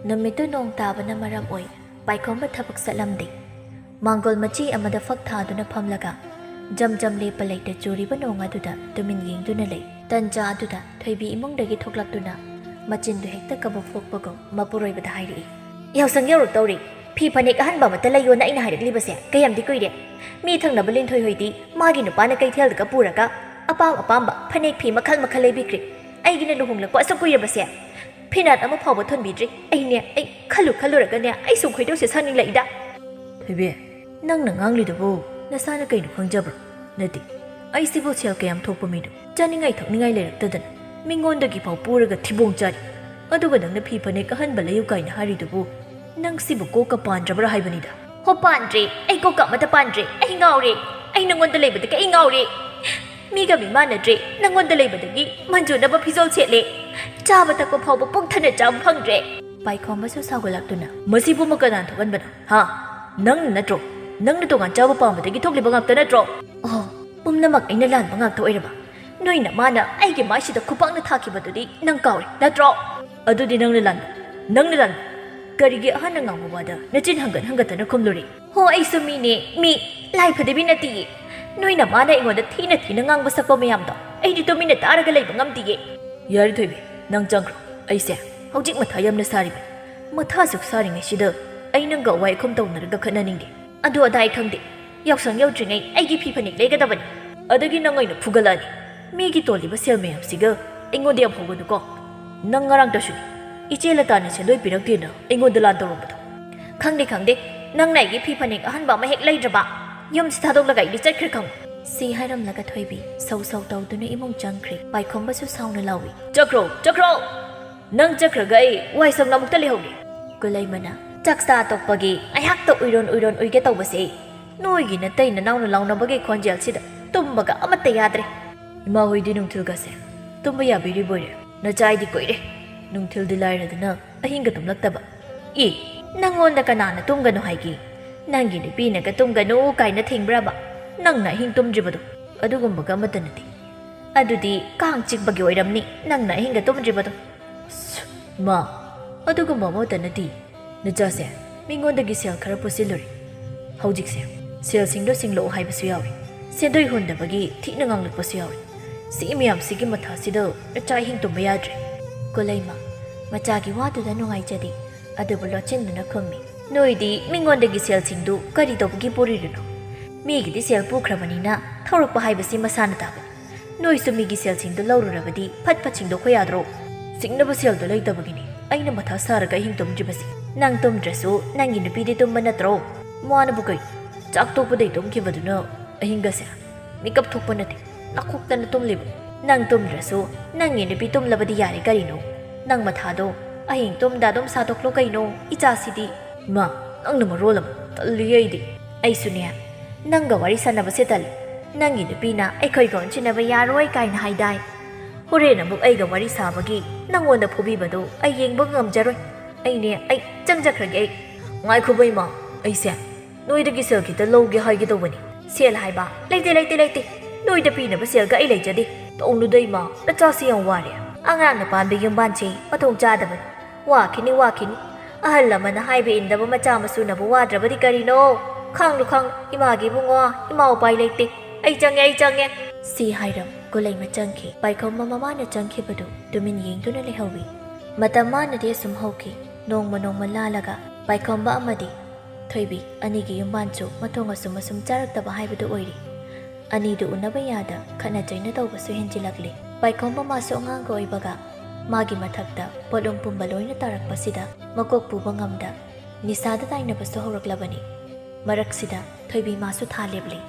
ꯅꯨꯃꯤꯠꯇꯨ ꯅꯣꯡ ꯇꯥꯕꯅ ꯃꯔꯝ ꯑꯣꯏ ꯄꯥꯏꯈꯣꯝꯕ ꯊꯕꯛ ꯆꯠꯂꯝꯗꯦ꯫ ꯃꯥꯡꯒꯣꯜ ꯃꯆꯤ ꯑꯃꯗ ꯐꯛ ꯊꯥꯗꯨꯅ ꯐꯝꯂꯒ ꯖꯝ ꯖꯝ ꯂꯦꯞꯄ ꯂꯩꯇ ꯆꯨꯔꯤꯕ ꯅꯣꯡ ꯑꯗꯨꯗ ꯇꯨꯃꯤꯟ ꯌꯦꯡꯗꯨꯅ ꯂꯩ꯫ ꯇꯟꯖꯥ ꯑꯗꯨꯗ ꯊꯣꯏꯕꯤ ꯏꯃꯨꯡꯗꯒꯤ ꯊꯣꯛꯂꯛꯇꯨꯅ ꯃꯆꯤꯟꯗꯨ ꯍꯦꯛꯇ ꯀꯕꯛ ꯄꯣꯛꯄꯒꯨꯝ ꯃꯄꯨꯔꯣꯏꯕꯗ ꯍꯥꯏꯔꯛꯏ, "ꯌꯥꯎꯁꯪ ꯌꯧꯔꯛꯇꯧꯔꯤ꯫ ꯐꯤ ꯐꯅꯦꯛ ꯑꯍꯟꯕ ꯑꯃꯠꯇ ꯂꯩꯌꯣꯅ ꯑꯩꯅ ꯍꯥꯏꯔꯛꯂꯤꯕꯁꯦ ꯀꯌꯥꯝꯗꯤ ꯀꯨꯏꯔꯦ꯫ ꯃꯤ ꯊꯪꯅꯕ ꯂꯤꯟꯊꯣꯏ ꯍꯣꯏꯗꯤ ꯃꯥꯒꯤ ꯅꯨꯄꯥꯅ ꯀꯩꯊꯦꯜꯗꯒ ꯄꯨꯔꯒ ꯑꯄꯥꯝ ꯑꯄꯥꯝꯕ ꯐꯅꯦꯛ ꯐꯤ ꯃꯈꯜ ꯃꯈꯜ ꯂꯩꯕꯤꯈ꯭ꯔꯦ꯫ ꯑꯩꯒꯤꯅ ꯂꯨꯍꯣꯡꯂꯛꯄ ꯑꯁꯨꯛ ꯀꯨꯏꯔꯕꯁꯦ ꯐꯤꯅꯥꯠ ꯑꯃ ꯐꯥꯎꯕ ꯊꯣꯟꯕꯤꯗ꯭ꯔꯤ꯫ ꯑꯩꯅꯦ, ꯑꯩ ꯈꯜꯂꯨ ꯈꯜꯂꯨꯔꯒꯅꯦ ꯑꯩꯁꯨ ꯈꯣꯏꯗꯧꯁꯦ ꯁꯥꯎꯅꯤꯡꯂꯛꯏꯗ꯫" ꯊꯣꯏꯕꯤ, ꯅꯪꯅ ꯉꯥꯡꯂꯤꯗꯨꯕꯨ ꯅꯁꯥꯅ ꯀꯩꯅꯣ ꯈꯪꯖꯕ꯭ꯔꯣ? ꯅꯠꯇꯦ, ꯑꯩꯁꯤꯕꯨ ꯁꯦꯜ ꯀꯌꯥꯝ ꯊꯣꯛꯄ ꯃꯤꯅꯣ? ꯆꯥꯅꯤꯡꯉꯥꯏ ꯊꯛꯅꯤꯡꯉꯥꯏ ꯂꯩꯔꯛꯇꯗꯅ ꯃꯤꯉꯣꯟꯗꯒꯤ ꯐꯥꯎ ꯄꯨꯔꯒ ꯊꯤꯕꯣꯡ ꯆꯥꯔꯤ꯫ ꯑꯗꯨꯒ ꯅꯪꯅ ꯐꯤ ꯐꯅꯦꯛ ꯑꯍꯟꯕ ꯂꯩꯌꯨ ꯀꯥꯏꯅ ꯍꯥꯏꯔꯤꯗꯨꯕꯨ ꯅꯪꯁꯤꯕꯨ ꯀꯣꯛꯀ ꯄꯥꯟꯗ꯭ꯔꯕ꯭ꯔꯥ ꯍꯥꯏꯕꯅꯤꯗ꯫ ꯍꯣ, ꯄꯥꯟꯗ꯭ꯔꯦ꯫ ꯑꯩ ꯀꯣꯛꯀ ꯑꯃꯠꯇ ꯄꯥꯟꯗ꯭ꯔꯦ꯫ ꯑꯩ ꯉꯥꯎꯔꯦ꯫ ꯑꯩ ꯅꯉꯣꯟꯗ ꯂꯩꯕꯗꯒꯤ ꯑꯩ ꯉꯥꯎꯔꯦ꯫ ꯃꯤꯒ ꯃꯤ ꯃꯥꯟꯅꯗ꯭ꯔꯦ꯫ ꯅꯉꯣꯟꯗ ꯂꯩꯕꯗꯒꯤ ꯃꯟꯖꯨꯅꯕ ꯐꯤꯖꯣꯜ ꯁꯦꯠꯂꯦ꯫ ꯆꯥꯕ ꯊꯛꯄ ꯐꯥꯎꯕ ꯄꯨꯛ ꯊꯟꯅ ꯆꯥꯕ ꯐꯪꯗ꯭ꯔꯦ꯫ ꯄꯥꯏꯈꯣꯝꯕꯁꯨ ꯁꯥꯎꯒꯠꯂꯛꯇꯨꯅ, "ꯃꯁꯤꯕꯨ ꯑꯃ ꯀꯅꯥꯅ ꯊꯣꯛꯍꯟꯕꯅꯣ? ꯍꯥ? ꯅꯪꯅ ꯅꯠꯇ꯭ꯔꯣ? ꯅꯪꯅ ꯇꯣꯉꯥꯟ ꯆꯥꯕ ꯄꯥꯝꯕꯗꯒꯤ ꯊꯣꯛꯂꯤꯕ ꯉꯥꯛꯇ ꯅꯠꯇ꯭ꯔꯣ?" "ꯑꯣ, ꯄꯨꯝꯅꯃꯛ ꯑꯩꯅ ꯂꯥꯟꯕ ꯉꯥꯛꯇ ꯑꯣꯏꯔꯕ? ꯅꯣꯏ ꯅꯃꯥꯅ ꯑꯩꯒꯤ ꯃꯥꯏꯁꯤꯗ ꯈꯨꯄꯥꯛꯅ ꯊꯥꯈꯤꯕꯗꯨꯗꯤ ꯅꯪ ꯀꯥꯎꯔꯦ ꯅꯠꯇ꯭ꯔꯣ?" "ꯑꯗꯨꯗꯤ ꯅꯪꯅ ꯂꯥꯟꯕ, ꯅꯪꯅ ꯂꯥꯟꯕ꯫ ꯀꯔꯤꯒꯤ ꯑꯍꯟꯅ ꯉꯥꯡꯕ ꯋꯥꯗ ꯅꯆꯤꯟ ꯍꯪꯒꯠ ꯍꯪꯒꯠꯇꯅ ꯈꯨꯝꯂꯨꯔꯤ?" "ꯍꯣ, ꯑꯩꯁꯨ ꯃꯤꯅꯦ, ꯃꯤ꯫ ꯂꯥꯏ ꯐꯗꯕꯤ ꯅꯠꯇꯤꯌꯦ꯫ ꯅꯣꯏ ꯅꯃꯥꯅ ꯑꯩꯉꯣꯟꯗ ꯊꯤꯅ ꯊꯤꯅ ꯉꯥꯡꯕ ꯁꯛꯄ ꯃꯌꯥꯝꯗꯣ ꯑꯩꯗꯤ ꯇꯨꯃꯤꯟꯅ ꯇꯥꯔꯒ ꯂꯩꯕ ꯉꯝꯗꯤꯌꯦ꯫" "ꯌꯥꯔꯦ ꯊꯣꯏꯕꯤ, ꯅꯪ ꯆꯪꯈ꯭ꯔꯣ꯫ ꯑꯩꯁꯦ ꯍꯧꯖꯤꯛ ꯃꯊꯥ ꯌꯥꯝꯅ ꯁꯥꯔꯤꯕ꯫ ꯃꯊꯥ ꯑꯁꯨꯛ ꯁꯥꯔꯤꯉꯩꯁꯤꯗ ꯑꯩ ꯅꯪꯒ ꯑꯋꯥꯏ ꯑꯈꯨꯝ ꯇꯧꯅꯔꯒ ꯈꯠꯅꯅꯤꯡꯗꯦ꯫ ꯑꯗꯨ ꯑꯗꯥ ꯑꯩ ꯈꯪꯗꯦ꯫ ꯌꯥꯎꯁꯪ ꯌꯧꯗ꯭ꯔꯤꯉꯩ ꯑꯩꯒꯤ ꯐꯤ ꯐꯅꯦꯛ ꯂꯩꯒꯗꯕꯅꯤ꯫ ꯑꯗꯒꯤ ꯅꯪ ꯑꯣꯏꯅ ꯐꯨꯒꯠꯂꯛꯑꯅꯤ꯫ ꯃꯤꯒꯤ ꯇꯣꯜꯂꯤꯕ ꯁꯦꯜ ꯃꯌꯥꯝꯁꯤꯒ ꯑꯩꯉꯣꯟꯗ ꯌꯥꯝ ꯍꯧꯒꯅꯨꯀꯣ꯫ ꯅꯪ ꯉꯔꯥꯡꯇꯁꯨꯅꯤ ꯏꯆꯦ ꯂꯇꯥꯅ ꯁꯦꯟꯗꯣꯏ ꯄꯤꯔꯛꯇꯦꯅ ꯑꯩꯉꯣꯟꯗ ꯂꯥꯟ ꯇꯧꯔꯝꯕꯗꯣ꯫ ꯈꯪꯗꯦ, ꯈꯪꯗꯦ꯫ ꯅꯪꯅ ꯑꯩꯒꯤ ꯐꯤ ꯐꯅꯦꯛ ꯑꯍꯟꯕ ꯑꯃ ꯍꯦꯛ ꯂꯩꯗ꯭ꯔꯕ, ꯌꯨꯝꯁꯤ ꯊꯥꯗꯣꯛꯂꯒ ꯑꯩꯗꯤ ꯆꯠꯈ꯭ꯔꯦ ꯈꯪꯉꯨ꯫ ꯁꯤ ꯍꯥꯏꯔꯝꯂꯒ ꯊꯣꯏꯕꯤ ꯁꯧ ꯁꯧ ꯇꯧꯗꯨꯅ ꯏꯃꯨꯡ ꯆꯪꯈ꯭ꯔꯦ꯫ ꯄꯥꯏꯈꯣꯝꯕꯁꯨ ꯁꯥꯎꯅ ꯂꯥꯎꯏ꯫ "ꯆꯠꯈ꯭ꯔꯣ, ꯆꯠꯈ꯭ꯔꯣ! ꯅꯪ ꯆꯠꯈ꯭ꯔꯒ ꯑꯩ ꯋꯥꯏ ꯁꯪꯅ ꯑꯃꯨꯛꯇ ꯂꯩꯍꯧꯒꯦ꯫" ꯀꯨꯂꯩꯃꯅ ꯆꯥꯛꯆꯥ ꯇꯣꯛꯄꯒꯤ ꯉꯥꯏꯍꯥꯛꯇ ꯎꯏꯔꯣꯟ ꯎꯏꯔꯣꯟ ꯎꯏꯒꯦ ꯇꯧꯕꯁꯦ ꯅꯣꯏꯒꯤ ꯅꯇꯩ ꯅꯅꯥꯎꯅ ꯂꯥꯎꯅꯕꯒꯤ ꯈꯣꯟꯖꯦꯜꯁꯤꯗ ꯇꯨꯝꯕꯒ ꯑꯃꯠꯇ ꯌꯥꯗ꯭ꯔꯦ꯫ "ꯏꯃꯥ ꯍꯣꯏꯗꯤ ꯅꯨꯡꯊꯤꯜꯒꯁꯦ ꯇꯨꯝꯕ ꯌꯥꯕꯤꯔꯤꯕꯣꯏꯔꯦ? ꯅꯆꯥꯏꯗꯤ ꯀꯨꯏꯔꯦ ꯅꯨꯡꯊꯤꯜꯗꯤ ꯂꯥꯏꯔꯗꯅ ꯑꯍꯤꯡꯒ ꯇꯨꯝꯂꯛꯇꯕ꯫ ꯑꯦ, ꯅꯪꯉꯣꯟꯗ ꯀꯅꯥꯅ ꯇꯨꯝꯒꯅꯨ ꯍꯥꯏꯒꯦ? ꯅꯪꯒꯤ ꯅꯨꯄꯤꯅꯒ ꯇꯨꯝꯒꯅꯨ ꯀꯥꯏꯅ ꯊꯤꯡꯕ꯭ꯔꯕ? ꯅꯪꯅ ꯑꯍꯤꯡ ꯇꯨꯝꯗ꯭ꯔꯤꯕꯗꯣ ꯑꯗꯨꯒꯨꯝꯕꯒ ꯑꯃꯠꯇ ꯅꯠꯇꯦ꯫ ꯑꯗꯨꯗꯤ ꯀꯥꯡ ꯆꯤꯛꯄꯒꯤ ꯑꯣꯏꯔꯝꯅꯤ ꯅꯪꯅ ꯑꯍꯤꯡꯒ ꯇꯨꯝꯗ꯭ꯔꯤꯕꯗꯣ꯫" "ꯁ-, ꯃꯥ, ꯑꯗꯨꯒꯨꯝꯕ ꯑꯃꯠꯇ ꯅꯠꯇꯦ꯫ ꯅꯆꯥꯁꯦ ꯃꯤꯉꯣꯟꯗꯒꯤ ꯁꯦꯜ ꯈꯔ ꯄꯨꯁꯤꯜꯂꯨꯔꯦ꯫ ꯍꯧꯖꯤꯛꯁꯦ ꯁꯦꯜꯁꯤꯡꯗꯣ ꯁꯤꯡꯂꯛꯑꯣ ꯍꯥꯏꯕꯁꯨ ꯌꯥꯎꯏ꯫ ꯁꯦꯟꯗꯣꯏ ꯍꯨꯟꯗꯕꯒꯤ ꯊꯤꯅ ꯉꯥꯡꯂꯛꯄꯁꯨ ꯌꯥꯎꯏ꯫ ꯁꯤ ꯃꯌꯥꯝꯁꯤꯒꯤ ꯃꯊꯥꯁꯤꯗ ꯅꯆꯥ ꯑꯍꯤꯡ ꯇꯨꯝꯕ ꯌꯥꯗ꯭ꯔꯦ꯫" ꯀꯨꯂꯩꯃ ꯃꯆꯥꯒꯤ ꯋꯥꯗꯨꯗ ꯅꯨꯡꯉꯥꯏꯖꯗꯦ꯫ ꯑꯗꯨꯕꯨ ꯂꯣꯠꯁꯤꯟꯗꯨꯅ ꯈꯨꯝꯃꯤ꯫ "ꯅꯣꯏꯗꯤ ꯃꯤꯉꯣꯟꯗꯒꯤ ꯁꯦꯜꯁꯤꯡꯗꯨ ꯀꯔꯤ ꯇꯧꯕꯒꯤ ꯄꯨꯔꯤꯔꯤꯅꯣ? ꯃꯤꯒꯤꯗꯤ ꯁꯦꯜ ꯄꯨꯈ꯭ꯔꯕꯅꯤꯅ ꯊꯧꯔꯛꯄ ꯍꯥꯏꯕꯁꯤ ꯃꯁꯥꯅ ꯇꯥꯕꯅꯤ꯫ ꯅꯣꯏꯁꯨ ꯃꯤꯒꯤ ꯁꯦꯜꯁꯤꯡꯗꯨ ꯂꯧꯔꯨꯔꯕꯗꯤ ꯐꯠ ꯐꯠ ꯁꯤꯡꯗꯣꯛꯄ ꯌꯥꯗ꯭ꯔꯣ?" "ꯁꯤꯡꯅꯕ ꯁꯦꯜꯗꯣ ꯂꯩꯇꯕꯒꯤꯅꯤ ꯑꯩꯅ ꯃꯊꯥ ꯁꯥꯔꯒ ꯑꯍꯤꯡ ꯇꯨꯝꯗ꯭ꯔꯤꯕꯁꯤ꯫ ꯅꯪ ꯇꯨꯝꯗ꯭ꯔꯁꯨ ꯅꯪꯒꯤ ꯅꯨꯄꯤꯗꯤ ꯇꯨꯝꯕ ꯅꯠꯇ꯭ꯔꯣ? ꯃꯥꯅꯕꯨ ꯀꯩ? ꯆꯥꯛ ꯇꯣꯛꯄꯗꯩ ꯇꯨꯝꯈꯤꯕꯗꯨꯅ ꯑꯍꯤꯡꯒꯁꯦ ꯃꯤꯀꯞ ꯊꯣꯛꯄ ꯅꯠꯇꯦ, ꯅꯥꯈꯣꯛꯇꯅ ꯇꯨꯝꯂꯤꯕ꯫ ꯅꯪ ꯇꯨꯝꯗ꯭ꯔꯁꯨ ꯅꯪꯒꯤ ꯅꯨꯄꯤ ꯇꯨꯝꯂꯕꯗꯤ ꯌꯥꯔꯦ ꯀꯔꯤꯅꯣ? ꯅꯪ ꯃꯊꯥꯗꯣ ꯑꯍꯤꯡ ꯇꯨꯝꯗ ꯑꯗꯨꯝ ꯁꯥꯗꯣꯛꯂꯣ ꯀꯩꯅꯣ, ꯏꯆꯥꯁꯤꯗꯤ꯫" "ꯏꯃꯥ, ꯅꯪꯅ ꯃꯔꯣꯜ ꯑꯃ ꯇꯜꯂꯤ ꯑꯩꯗꯤ꯫" "ꯑꯩꯁꯨꯅꯦ, ꯅꯪꯒ ꯋꯥꯔꯤ ꯁꯥꯟꯅꯕꯁꯦ ꯇꯜꯂꯤ꯫ ꯅꯪꯒꯤ ꯅꯨꯄꯤꯅ ꯑꯩꯈꯣꯏꯒ ꯑꯣꯟꯁꯤꯟꯅꯕ ꯌꯥꯔꯣꯏ ꯀꯥꯏꯅ ꯍꯥꯏꯗꯥꯏ? ꯍꯣꯔꯦꯟ ꯑꯃꯨꯛ ꯑꯩꯒ ꯋꯥꯔꯤ ꯁꯥꯕꯒꯤ ꯅꯪꯉꯣꯟꯗ ꯐꯨꯕꯤꯕꯗꯣ ꯑꯩ ꯌꯦꯡꯕ ꯉꯝꯖꯔꯣꯏ꯫ ꯑꯩꯅꯦ, ꯑꯩ ꯆꯪꯖꯈ꯭ꯔꯒꯦ ꯑꯩ꯫" "ꯉꯥꯏꯈꯣ ꯏꯃꯥ, ꯑꯩꯁꯦ ꯅꯣꯏꯗꯒꯤ ꯁꯦꯜ ꯈꯤꯇ ꯂꯧꯒꯦ ꯍꯥꯏꯒꯦ ꯇꯧꯕꯅꯤ꯫" "ꯁꯦꯜ ꯍꯥꯏꯕ? ꯂꯩꯇꯦ, ꯂꯩꯇꯦ, ꯂꯩꯇꯦ꯫ ꯅꯣꯏꯗ ꯄꯤꯅꯕ ꯁꯦꯜꯒ ꯑꯩ ꯂꯩꯖꯗꯦ꯫" "ꯇꯧꯅꯨꯗ ꯏꯃꯥ, ꯅꯆꯥꯁꯤ ꯌꯥꯝ ꯋꯥꯔꯦ꯫" "ꯑꯉꯥꯡꯅ ꯄꯥꯟꯕ ꯌꯨꯝꯕꯥꯟꯁꯤ ꯃꯊꯣꯡ ꯆꯥꯗꯕꯅꯤ꯫ ꯋꯥꯈꯤꯅꯤ, ꯋꯥꯈꯤꯅꯤ꯫ ꯑꯍꯜ ꯂꯃꯟꯅ ꯍꯥꯏꯕ ꯏꯟꯗꯕ ꯃꯆꯥ ꯃꯁꯨꯅꯕꯨ ꯋꯥꯗ꯭ꯔꯕꯗꯤ ꯀꯔꯤꯅꯣ? ꯈꯥꯡꯂꯨ, ꯈꯥꯡꯂꯨ, ꯏꯃꯥꯒꯤ ꯏꯕꯨꯡꯉꯣ, ꯏꯃꯥ ꯎꯄꯥꯏ ꯂꯩꯇꯦ꯫ ꯑꯩ ꯆꯪꯉꯦ, ꯑꯩ ꯆꯪꯉꯦ꯫" ꯁꯤ ꯍꯥꯏꯔꯝ ꯀꯨꯂꯩꯃ ꯆꯪꯈꯤ꯫ ꯄꯥꯏꯈꯣꯝꯕ ꯃꯃꯥꯅ ꯆꯪꯈꯤꯕꯗꯨ ꯇꯨꯃꯤꯟ ꯌꯦꯡꯗꯨꯅ ꯂꯩꯍꯧꯏ꯫ ꯃꯇꯝ ꯃꯥꯅꯗꯤ ꯑꯁꯨꯝ ꯍꯧꯈꯤ꯫ ꯅꯣꯡꯃ ꯅꯣꯡꯃ ꯂꯥꯜꯂꯒ ꯄꯥꯏꯈꯣꯝꯕ ꯑꯃꯗꯤ ꯊꯣꯏꯕꯤ ꯑꯅꯤꯒꯤ ꯌꯨꯝꯕꯥꯟꯁꯨ ꯃꯊꯣꯡ ꯑꯁꯨꯝ ꯑꯁꯨꯝ ꯆꯥꯔꯛꯇꯕ ꯍꯥꯏꯕꯗꯨ ꯑꯣꯏꯔꯤ꯫ ꯑꯅꯤꯗꯨ ꯎꯅꯕ ꯌꯥꯗ ꯈꯠꯅ ꯆꯩꯅ ꯇꯧꯕꯁꯨ ꯍꯦꯟꯖꯤꯜꯂꯛꯂꯤ꯫ ꯄꯥꯏꯈꯣꯝꯕ ꯃꯥꯁꯨ ꯑꯉꯥꯡꯒ ꯑꯣꯏꯕꯒ ꯃꯥꯒꯤ ꯃꯊꯛꯇ ꯄꯣꯠꯂꯨꯝ ꯄꯨꯝꯕ ꯂꯣꯏꯅ ꯇꯥꯔꯛꯄꯁꯤꯗ ꯃꯀꯣꯛ ꯄꯨꯕ ꯉꯝꯗ ꯅꯤꯁꯥꯗ ꯇꯥꯏꯅꯕꯁꯨ ꯍꯧꯔꯛꯂꯕꯅꯤ꯫ ꯃꯔꯛꯁꯤꯗ ꯊꯣꯏꯕꯤ ꯃꯥꯁꯨ ꯊꯥ ꯂꯦꯞꯂꯤ꯫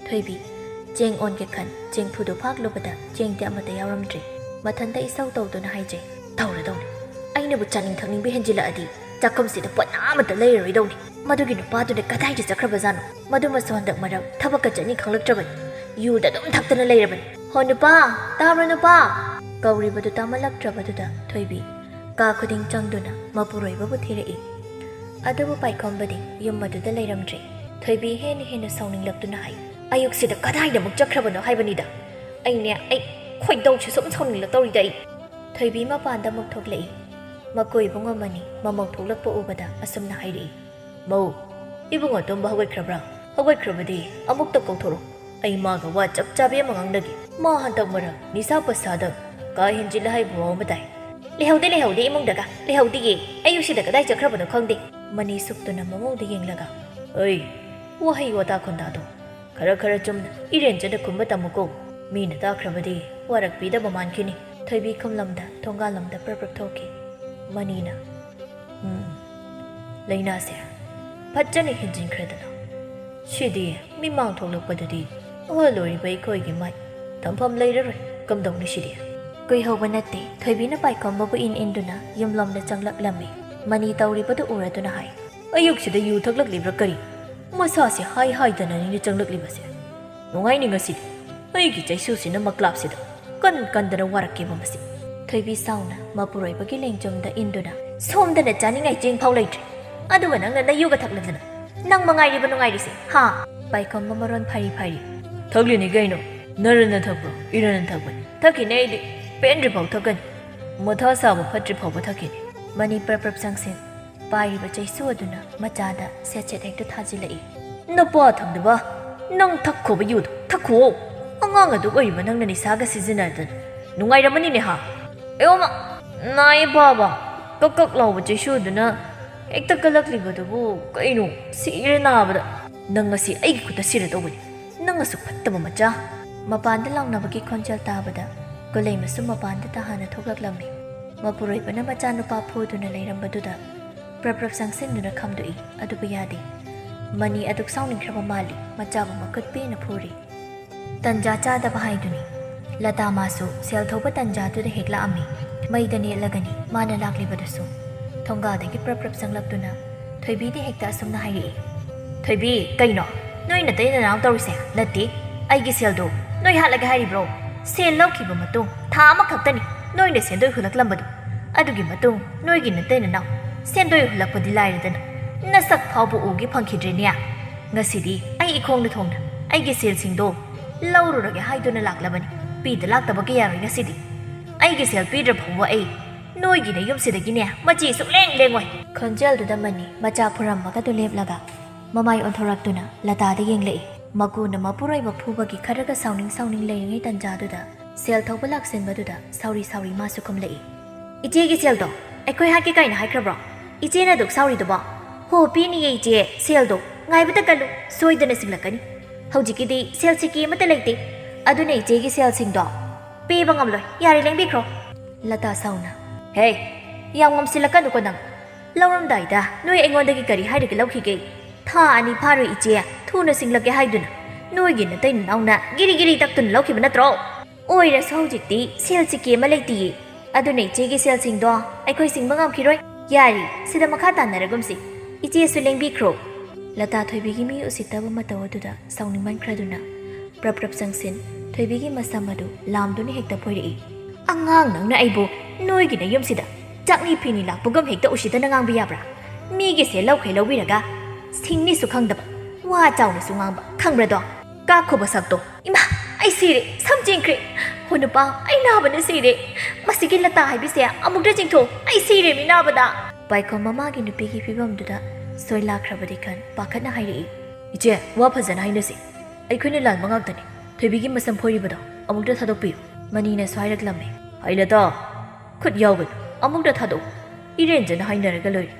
ꯊꯣꯏꯕꯤ, ꯆꯦꯡ ꯑꯣꯟꯒꯦ ꯈꯟ ꯆꯦꯡꯐꯨꯗꯨ ꯐꯥꯛꯂꯨꯕꯗ ꯆꯦꯡꯗꯤ ꯑꯃꯠꯇ ꯌꯥꯎꯔꯝꯗ꯭ꯔꯦ꯫ ꯃꯊꯟꯇ ꯏꯁꯧ ꯇꯧꯗꯨꯅ ꯍꯥꯏꯖꯩ, "ꯇꯧꯔꯗꯧꯅꯤ꯫ ꯑꯩꯅꯕꯨ ꯆꯥꯅꯤꯡ ꯊꯛꯅꯤꯡꯕ ꯍꯦꯟꯖꯤꯜꯂꯛꯑꯗꯤ ꯆꯥꯛꯈꯨꯝꯁꯤꯗ ꯄꯣꯠ ꯑꯃꯠꯇ ꯂꯩꯔꯔꯣꯏꯗꯧꯅꯤ꯫ ꯃꯗꯨꯒꯤ ꯅꯨꯄꯥꯗꯨꯅ ꯀꯗꯥꯏꯗ ꯆꯠꯈ꯭ꯔꯕꯖꯥꯠꯅꯣ? ꯃꯗꯨꯃꯁꯨ ꯍꯟꯗꯛ ꯃꯔꯛ ꯊꯕꯛꯀ ꯆꯠꯅꯤ ꯈꯪꯂꯛꯇ꯭ꯔꯕꯅꯤ꯫ ꯌꯨꯗ ꯑꯗꯨꯝ ꯊꯛꯇꯅ ꯂꯩꯔꯕꯅꯤ꯫ ꯍꯣ ꯅꯨꯄꯥ, ꯇꯥꯕ꯭ꯔꯣ ꯅꯨꯄꯥ?" ꯀꯧꯔꯤꯕꯗꯨ ꯇꯥꯃꯜꯂꯛꯇ꯭ꯔꯕꯗꯨꯗ ꯊꯣꯏꯕꯤ ꯀꯥ ꯈꯨꯗꯤꯡ ꯆꯪꯗꯨꯅ ꯃꯄꯨꯔꯣꯏꯕꯕꯨ ꯊꯤꯔꯛꯏ꯫ ꯑꯗꯨꯕꯨ ꯄꯥꯏꯈꯣꯝꯕꯗꯤ ꯌꯨꯝ ꯑꯗꯨꯗ ꯂꯩꯔꯝꯗ꯭ꯔꯦ꯫ ꯊꯣꯏꯕꯤ ꯍꯦꯟꯅ ꯍꯦꯟꯅ ꯁꯥꯎꯅꯤꯡꯂꯛꯇꯨꯅ ꯍꯥꯏ, "ꯑꯌꯨꯛꯁꯤꯗ ꯀꯗꯥꯏꯗ ꯑꯃꯨꯛ ꯆꯠꯈ꯭ꯔꯕꯅꯣ ꯍꯥꯏꯕꯅꯤꯗ? ꯑꯩꯅꯦ, ꯑꯩ ꯈꯣꯏꯗꯧꯁꯦ ꯁꯨꯝ ꯁꯥꯎꯅꯤꯡꯂꯛꯇꯧꯔꯤꯗ ꯑꯩ!" ꯊꯣꯏꯕꯤ ꯃꯄꯥꯟꯗ ꯑꯃꯨꯛ ꯊꯣꯛꯂꯛꯏ꯫ ꯃꯀꯣꯏ ꯏꯕꯨꯡ ꯑꯃꯅꯤ ꯃꯃꯧ ꯊꯣꯛꯂꯛꯄ ꯎꯕꯗ ꯑꯁꯨꯝꯅ ꯍꯥꯏꯔꯛꯏ, "ꯃꯧ, ꯏꯕꯨꯡꯉꯣ ꯇꯨꯝꯕ ꯍꯧꯒꯠꯈ꯭ꯔꯕ꯭ꯔꯥ? ꯍꯧꯒꯠꯈ꯭ꯔꯕꯗꯤ ꯑꯃꯨꯛꯇ ꯀꯧꯊꯣꯔꯛꯎ꯫ ꯑꯩ ꯃꯥꯒ ꯋꯥ ꯆꯞ ꯆꯥꯕꯤ ꯑꯃ ꯉꯥꯡꯅꯒꯦ꯫ ꯃꯥ ꯍꯟꯗꯛ ꯃꯔꯛ ꯅꯤꯁꯥ ꯄꯁꯥꯗ ꯀꯥ ꯍꯦꯟꯖꯤꯜꯂꯦ ꯍꯥꯏꯕ ꯄꯥꯎ ꯑꯃ ꯇꯥꯏ꯫" "ꯂꯩꯍꯧꯗꯦ, ꯂꯩꯍꯧꯗꯦ, ꯏꯃꯨꯡꯗꯒ ꯂꯩꯍꯧꯗꯦꯌꯦ꯫ ꯑꯌꯨꯛꯁꯤꯗ ꯀꯗꯥꯏ ꯆꯠꯈ꯭ꯔꯕꯅꯣ ꯈꯪꯗꯦ꯫" ꯃꯅꯤ ꯁꯨꯛꯇꯨꯅ ꯃꯃꯧꯗ ꯌꯦꯡꯂꯒ, "ꯑꯩ, ꯋꯥꯍꯩ ꯋꯥꯇꯥ ꯈꯣꯟꯗꯥꯗꯣ ꯈꯔ ꯈꯔ ꯆꯨꯝꯅ ꯏꯔꯦꯟꯖꯅ ꯈꯨꯝꯕ ꯇꯝꯃꯨꯀꯣ꯫ ꯃꯤꯅ ꯇꯥꯈ꯭ꯔꯕꯗꯤ ꯋꯥꯔꯛꯄꯤꯗꯕ ꯃꯥꯟꯈꯤꯅꯤ꯫" ꯊꯣꯏꯕꯤ ꯈꯨꯝꯂꯝꯗ ꯊꯣꯡꯒꯥꯜꯂꯣꯝꯗ ꯄ꯭ꯔꯞ ꯄ꯭ꯔꯞ ꯊꯣꯛꯈꯤ꯫ ꯃꯅꯤꯅ, "ꯎꯝ, ꯂꯥꯏꯅꯥꯁꯦ ꯐꯖꯅ ꯍꯦꯟꯖꯤꯟꯈ꯭ꯔꯦꯗꯅ꯫ ꯁꯤꯗꯤ ꯃꯤꯃꯥꯡ ꯊꯣꯛꯂꯛꯄꯗꯗꯤ ꯑꯍꯜ ꯑꯣꯏꯔꯤꯕ ꯑꯩꯈꯣꯏꯒꯤ ꯃꯥꯏ ꯊꯝꯐꯝ ꯂꯩꯔꯔꯣꯏ꯫ ꯀꯝꯗꯧꯅꯤ ꯁꯤꯗꯤ?" ꯀꯨꯏꯍꯧꯕ ꯅꯠꯇꯦ, ꯊꯣꯏꯕꯤꯅ ꯄꯥꯏꯈꯣꯝꯕꯕꯨ ꯏꯟ ꯏꯟꯗꯨꯅ ꯌꯨꯝꯂꯣꯝꯗ ꯆꯪꯂꯛꯂꯝꯃꯤ꯫ ꯃꯅꯤ ꯇꯧꯔꯤꯕꯗꯨ ꯎꯔꯗꯨꯅ ꯍꯥꯏ, "ꯑꯌꯨꯛꯁꯤꯗ ꯌꯨ ꯊꯛꯂꯛꯂꯤꯕ꯭ꯔꯥ ꯀꯔꯤ? ꯃꯁꯥꯁꯦ ꯍꯥꯏ ꯍꯥꯏꯗꯅꯅꯤꯅꯦ ꯆꯪꯂꯛꯂꯤꯕꯁꯦ꯫ ꯅꯨꯡꯉꯥꯏꯅꯤ ꯉꯁꯤꯗꯤ꯫ ꯑꯩꯒꯤ ꯆꯩꯁꯨꯁꯤꯅ ꯃꯀ꯭ꯂꯥꯞꯁꯤꯗ ꯀꯟ ꯀꯟꯗꯅ ꯋꯥꯔꯛꯀꯦꯕ ꯃꯁꯤ꯫" ꯊꯣꯏꯕꯤ ꯁꯥꯎꯅ ꯃꯄꯨꯔꯣꯏꯕꯒꯤ ꯂꯦꯡꯖꯨꯝꯗ ꯏꯟꯗꯨꯅ, "ꯁꯣꯝꯗꯅ ꯆꯥꯅꯤꯡꯉꯥꯏ ꯆꯦꯡ ꯐꯥꯎ ꯂꯩꯇ꯭ꯔꯦ, ꯑꯗꯨꯒ ꯅꯪꯅ ꯅꯌꯨꯒ ꯊꯛꯂꯗꯅ꯫ ꯅꯪ ꯃꯉꯥꯏꯔꯤꯕ ꯅꯨꯡꯉꯥꯏꯔꯤꯁꯦ, ꯍꯥ?" ꯄꯥꯏꯈꯣꯝꯕ ꯃꯔꯣꯟ ꯐꯥꯏꯔꯤ ꯐꯥꯏꯔꯤ, "ꯊꯛꯂꯤꯅꯤ ꯀꯩꯅꯣ, ꯅꯔꯟꯅ ꯊꯛꯄ꯭ꯔꯣ, ꯏꯔꯟꯅ ꯊꯛꯄꯅꯤ? ꯊꯛꯈꯤꯅꯤ ꯑꯩꯗꯤ, ꯄꯦꯟꯗ꯭ꯔꯤ ꯐꯥꯎ ꯊꯛꯀꯅꯤ, ꯃꯊꯥ ꯁꯥꯕ ꯐꯠꯇ꯭ꯔꯤ ꯐꯥꯎꯕ ꯊꯛꯈꯤꯅꯤ꯫" ꯃꯅꯤ ꯄ꯭ꯔꯞ ꯄ꯭ꯔꯞ ꯆꯪꯁꯤꯟ ꯄꯥꯏꯔꯤꯕ ꯆꯩꯁꯨ ꯑꯗꯨꯅ ꯃꯆꯥꯗ ꯁꯦꯠ ꯁꯦꯠ ꯍꯦꯛꯇ ꯊꯥꯖꯤꯜꯂꯛꯏ꯫ "ꯅꯄꯥ ꯊꯝꯗꯕ, ꯅꯪ ꯊꯛꯈꯣꯕ ꯌꯨꯗꯣ, ꯊꯛꯈꯣ꯫ ꯑꯉꯥꯡ ꯑꯗꯨ ꯑꯣꯏꯔꯤꯕ ꯅꯪꯅ ꯅꯤꯁꯥꯒ ꯁꯤꯖꯤꯟꯅꯗꯅ ꯅꯨꯡꯉꯥꯏꯔꯝꯃꯅꯤꯅꯦ ꯍꯥ?" "ꯑꯌꯣꯃ, "ꯅꯥꯏꯌꯦ ꯕꯥꯕꯥ, ꯀꯛ ꯀꯛ ꯂꯥꯎꯕ ꯆꯩꯁꯨꯗꯨꯅ ꯍꯦꯛꯇ ꯀꯜꯂꯛꯂꯤꯕꯗꯨꯕꯨ ꯀꯩꯅꯣ? ꯁꯤꯔꯦ ꯅꯥꯕꯗ꯫ ꯅꯪ ꯉꯁꯤ ꯑꯩꯒꯤ ꯈꯨꯠꯇ ꯁꯤꯔꯗꯧꯕꯅꯤ, ꯅꯪ ꯑꯁꯨꯛ ꯐꯠꯇꯕ ꯃꯆꯥ!" ꯃꯄꯥꯟꯗ ꯂꯥꯎꯅꯕꯒꯤ ꯈꯣꯟꯖꯦꯜ ꯇꯥꯕꯗ ꯀꯨꯂꯩꯃꯁꯨ ꯃꯄꯥꯟꯗ ꯇꯍꯥꯟꯅ ꯊꯣꯛꯂꯛꯂꯝꯃꯤ꯫ ꯃꯄꯨꯔꯣꯏꯕꯅ ꯃꯆꯥꯅꯨꯄꯥ ꯐꯨꯗꯨꯅ ꯂꯩꯔꯝꯕꯗꯨꯗ ꯄ꯭ꯔꯞ ꯄ꯭ꯔꯞ ꯆꯪꯁꯤꯟꯗꯨꯅ ꯈꯥꯝꯗꯣꯛꯏ, ꯑꯗꯨꯕꯨ ꯌꯥꯗꯦ꯫ ꯃꯅꯤ ꯑꯗꯨꯛ ꯁꯥꯎꯅꯤꯡꯈ꯭ꯔꯕ ꯃꯥꯜꯂꯤ, ꯃꯆꯥꯕꯨ ꯃꯈꯨꯠ ꯄꯦꯟꯅ ꯐꯨꯔꯤ꯫ ꯇꯟꯖꯥ ꯆꯥꯗꯕ ꯍꯥꯏꯗꯨꯅꯤ꯫ ꯂꯇꯥ ꯃꯥꯁꯨ ꯁꯦꯜ ꯊꯧꯕ ꯇꯟꯖꯥꯗꯨꯗ ꯍꯦꯛ ꯂꯥꯛꯑꯝꯃꯤ꯫ ꯃꯩꯗ ꯅꯦꯠꯂꯒꯅꯤ ꯃꯥꯅ ꯂꯥꯛꯂꯤꯕꯗꯨꯁꯨ꯫ ꯊꯣꯡꯒꯥꯗꯒꯤ ꯄ꯭ꯔꯞ ꯄ꯭ꯔꯞ ꯆꯪꯂꯛꯇꯨꯅ ꯊꯣꯏꯕꯤꯗ ꯍꯦꯛꯇ ꯑꯁꯨꯝꯅ ꯍꯥꯏꯔꯛꯏ꯫ "ꯊꯣꯏꯕꯤ, ꯀꯩꯅꯣ? ꯅꯣꯏ ꯅꯇꯩ ꯅꯅꯥꯎ ꯇꯧꯔꯤꯁꯦ? ꯅꯠꯇꯦ, ꯑꯩꯒꯤ ꯁꯦꯜꯗꯣ ꯅꯣꯏ ꯍꯥꯠꯂꯒꯦ ꯍꯥꯏꯔꯤꯕ꯭ꯔꯣ? ꯁꯦꯜ ꯂꯧꯈꯤꯕ ꯃꯇꯨꯡ ꯊꯥ ꯑꯃꯈꯛꯇꯅꯤ ꯅꯣꯏꯅ ꯁꯦꯟꯗꯣꯏ ꯍꯨꯜꯂꯛꯂꯝꯕꯗꯣ꯫ ꯑꯗꯨꯒꯤ ꯃꯇꯨꯡ ꯅꯣꯏꯒꯤ ꯅꯇꯩ ꯅꯅꯥꯎ ꯁꯦꯟꯗꯣꯏ ꯍꯨꯜꯂꯛꯄꯗꯤ ꯂꯥꯏꯔꯗꯅ, ꯅꯁꯛ ꯐꯥꯎꯕ ꯎꯒꯦ ꯐꯪꯈꯤꯗ꯭ꯔꯦꯅꯦ꯫ ꯉꯁꯤꯗꯤ ꯑꯩ ꯏꯈꯣꯡꯅ ꯊꯣꯡꯅ ꯑꯩꯒꯤ ꯁꯦꯜꯁꯤꯡꯗꯣ ꯂꯧꯔꯨꯔꯒꯦ ꯍꯥꯏꯗꯨꯅ ꯂꯥꯛꯂꯕꯅꯤ꯫ ꯄꯤꯗ ꯂꯥꯛꯇꯕ ꯀꯌꯥꯔꯣꯏ ꯉꯁꯤꯗꯤ꯫ ꯑꯩꯒꯤ ꯁꯦꯜ ꯄꯤꯗ꯭ꯔ ꯐꯥꯎꯕ ꯑꯩ ꯅꯣꯏꯒꯤ ꯅꯌꯨꯝꯁꯤꯗꯒꯤꯅꯦ ꯃꯆꯤ ꯁꯨꯛꯂꯦꯡ ꯂꯦꯡꯉꯣꯏ!" ꯈꯣꯟꯖꯦꯜꯗꯨꯗ ꯃꯅꯤ ꯃꯆꯥ ꯐꯨꯔꯝꯃꯒꯗꯨ ꯂꯦꯞꯂꯒ ꯃꯃꯥꯏ ꯑꯣꯟꯊꯣꯔꯛꯇꯨꯅ ꯂꯇꯥꯗ ꯌꯦꯡꯂꯛꯏ꯫ ꯃꯀꯨꯅ ꯃꯄꯨꯔꯣꯏꯕ ꯐꯨꯕꯒꯤ ꯈꯔꯒ ꯁꯥꯎꯅꯤꯡ ꯁꯥꯎꯅꯤꯡ ꯂꯩꯔꯤꯉꯩ ꯇꯟꯖꯥꯗꯨꯗ ꯁꯦꯜ ꯊꯧꯕ ꯂꯥꯛꯁꯤꯟꯕꯗꯨꯗ ꯁꯥꯎꯔꯤ ꯁꯥꯎꯔꯤ ꯃꯥꯁꯨ ꯀꯨꯝꯂꯛꯏ꯫ "ꯏꯆꯦꯒꯤ ꯁꯦꯜꯗꯣ ꯑꯩꯈꯣꯏ ꯍꯥꯠꯀꯦ ꯀꯥꯏꯅ ꯍꯥꯏꯈ꯭ꯔꯕ꯭ꯔꯣ? ꯏꯆꯦꯅ ꯑꯗꯨꯛ ꯁꯥꯎꯔꯤꯗꯨꯕꯣ?" "ꯍꯣ, ꯄꯤꯅꯤꯌꯦ ꯏꯆꯦ, ꯁꯦꯜꯗꯣ꯫ ꯉꯥꯏꯕꯇ ꯀꯜꯂꯨ, ꯁꯣꯏꯗꯅ ꯁꯤꯡꯂꯛꯀꯅꯤ꯫ ꯍꯧꯖꯤꯛꯀꯤꯗꯤ ꯁꯦꯜ ꯁꯤꯀꯤ ꯑꯃꯠꯇ ꯂꯩꯇꯦ, ꯑꯗꯨꯅ ꯏꯆꯦꯒꯤ ꯁꯦꯜꯁꯤꯡꯗꯣ ꯄꯤꯕ ꯉꯝꯂꯣꯏ꯫ ꯌꯥꯔꯦ, ꯂꯦꯡꯕꯤꯈ꯭ꯔꯣ꯫" ꯂꯇꯥ ꯁꯥꯎꯅ, "ꯍꯦ, ꯌꯥꯝ ꯉꯝꯁꯤꯜꯂꯛꯀꯅꯨꯀꯣ ꯅꯪ꯫ ꯂꯧꯔꯝꯗꯥꯏꯗ ꯅꯣꯏ ꯑꯩꯉꯣꯟꯗꯒꯤ ꯀꯔꯤ ꯍꯥꯏꯔꯒ ꯂꯧꯈꯤꯒꯦ? ꯊꯥ ꯑꯅꯤ ꯐꯥꯔꯣꯏ ꯏꯆꯦ, ꯊꯨꯅ ꯁꯤꯡꯂꯛꯀꯦ ꯍꯥꯏꯗꯨꯅ ꯅꯣꯏꯒꯤ ꯅꯇꯩ ꯅꯅꯥꯎꯅ ꯒꯤꯔꯤ ꯒꯤꯔꯤ ꯇꯛꯇꯨꯅ ꯂꯧꯈꯤꯕ ꯅꯠꯇ꯭ꯔꯣ? ꯑꯣꯏꯔꯁꯨ ꯍꯧꯖꯤꯛꯇꯤ ꯁꯦꯜ ꯁꯤꯀꯤ ꯑꯃ ꯂꯩꯇꯤꯌꯦ꯫ ꯑꯗꯨꯅ ꯏꯆꯦꯒꯤ ꯁꯦꯜꯁꯤꯡꯗꯣ ꯑꯩꯈꯣꯏ ꯁꯤꯡꯕ ꯉꯝꯈꯤꯔꯣꯏ꯫ ꯌꯥꯔꯦ, ꯁꯤꯗ ꯃꯈꯥ ꯇꯥꯅꯔꯒꯨꯝꯁꯤ꯫ ꯏꯆꯦꯁꯨ ꯂꯦꯡꯕꯤꯈ꯭ꯔꯣ꯫" ꯂꯇꯥ ꯊꯣꯏꯕꯤꯒꯤ ꯃꯤ ꯎꯁꯤꯠꯇꯕ ꯃꯇꯧ ꯑꯗꯨꯗ ꯁꯥꯎꯅꯤꯡꯃꯟꯈ꯭ꯔꯗꯨꯅ ꯄ꯭ꯔꯞ ꯄ꯭ꯔꯞ ꯆꯪꯁꯤꯟ ꯊꯣꯏꯕꯤꯒꯤ ꯃꯁꯝ ꯑꯗꯨ ꯂꯥꯝꯗꯨꯅ ꯍꯦꯛꯇ ꯐꯣꯏꯔꯛꯏ꯫ "ꯑꯉꯥꯡ ꯅꯪꯅ ꯑꯩꯕꯨ ꯅꯣꯏꯒꯤ ꯅꯌꯨꯝꯁꯤꯗ ꯆꯥꯛꯅꯤ ꯐꯤꯅꯤ ꯂꯥꯛꯄꯒꯨꯝ ꯍꯦꯛꯇ ꯎꯁꯤꯠꯇꯅ ꯉꯥꯡꯕ ꯌꯥꯕ꯭ꯔꯥ? ꯃꯤꯒꯤ ꯁꯦꯜ ꯂꯧꯈꯩ ꯂꯧꯕꯤꯔꯒ ꯁꯤꯡꯅꯤꯁꯨ ꯈꯪꯗꯕ, ꯋꯥ ꯆꯥꯎꯅꯁꯨ ꯉꯥꯡꯕ, ꯈꯪꯕ꯭ꯔꯗꯣ? ꯀꯥꯈꯣꯕ ꯁꯛꯇꯣ꯫" "ꯏꯃꯥ, ꯑꯩ ꯁꯤꯔꯦ, ꯁꯝ ꯆꯦꯟꯈ꯭ꯔꯦ꯫ ꯍꯣ ꯅꯨꯄꯥ, ꯑꯩ ꯅꯥꯕꯅ ꯁꯤꯔꯦ꯫ ꯃꯁꯤꯒꯤ ꯂꯇꯥ ꯍꯥꯏꯕꯤꯁꯦ ꯑꯃꯨꯛꯇ ꯆꯤꯡꯊꯣꯛ, ꯑꯩ ꯁꯤꯔꯦ ꯃꯤ ꯅꯥꯕꯗ꯫" ꯄꯥꯏꯈꯣꯝ ꯃꯃꯥꯒꯤ ꯅꯨꯄꯤꯒꯤ ꯐꯤꯕꯝꯗꯨꯗ ꯁꯣꯏ ꯂꯥꯛꯈ꯭ꯔꯕꯗꯤ ꯈꯟ ꯄꯥꯈꯠꯅ ꯍꯥꯏꯔꯛꯏ꯫ "ꯏꯆꯦ, ꯋꯥ ꯐꯖꯅ ꯍꯥꯏꯅꯁꯤ꯫ ꯑꯩꯈꯣꯏꯅ ꯂꯥꯟꯕ ꯉꯥꯛꯇꯅꯤ꯫ ꯊꯣꯏꯕꯤꯒꯤ ꯃꯁꯝ ꯐꯣꯏꯔꯤꯕꯗꯣ ꯑꯃꯨꯛꯇ ꯊꯥꯗꯣꯛꯄꯤꯌꯨ꯫" ꯃꯅꯤꯅꯁꯨ ꯍꯥꯏꯔꯛꯂꯝꯃꯤ꯫ "ꯍꯩ ꯂꯇꯥ, ꯈꯨꯠ ꯌꯥꯎꯒꯅꯨ, ꯑꯃꯨꯛꯇ ꯊꯥꯗꯣꯛꯎ꯫ ꯏꯔꯦꯟꯖꯅ ꯍꯥꯏꯅꯔꯒ ꯂꯣꯏꯔꯦ꯫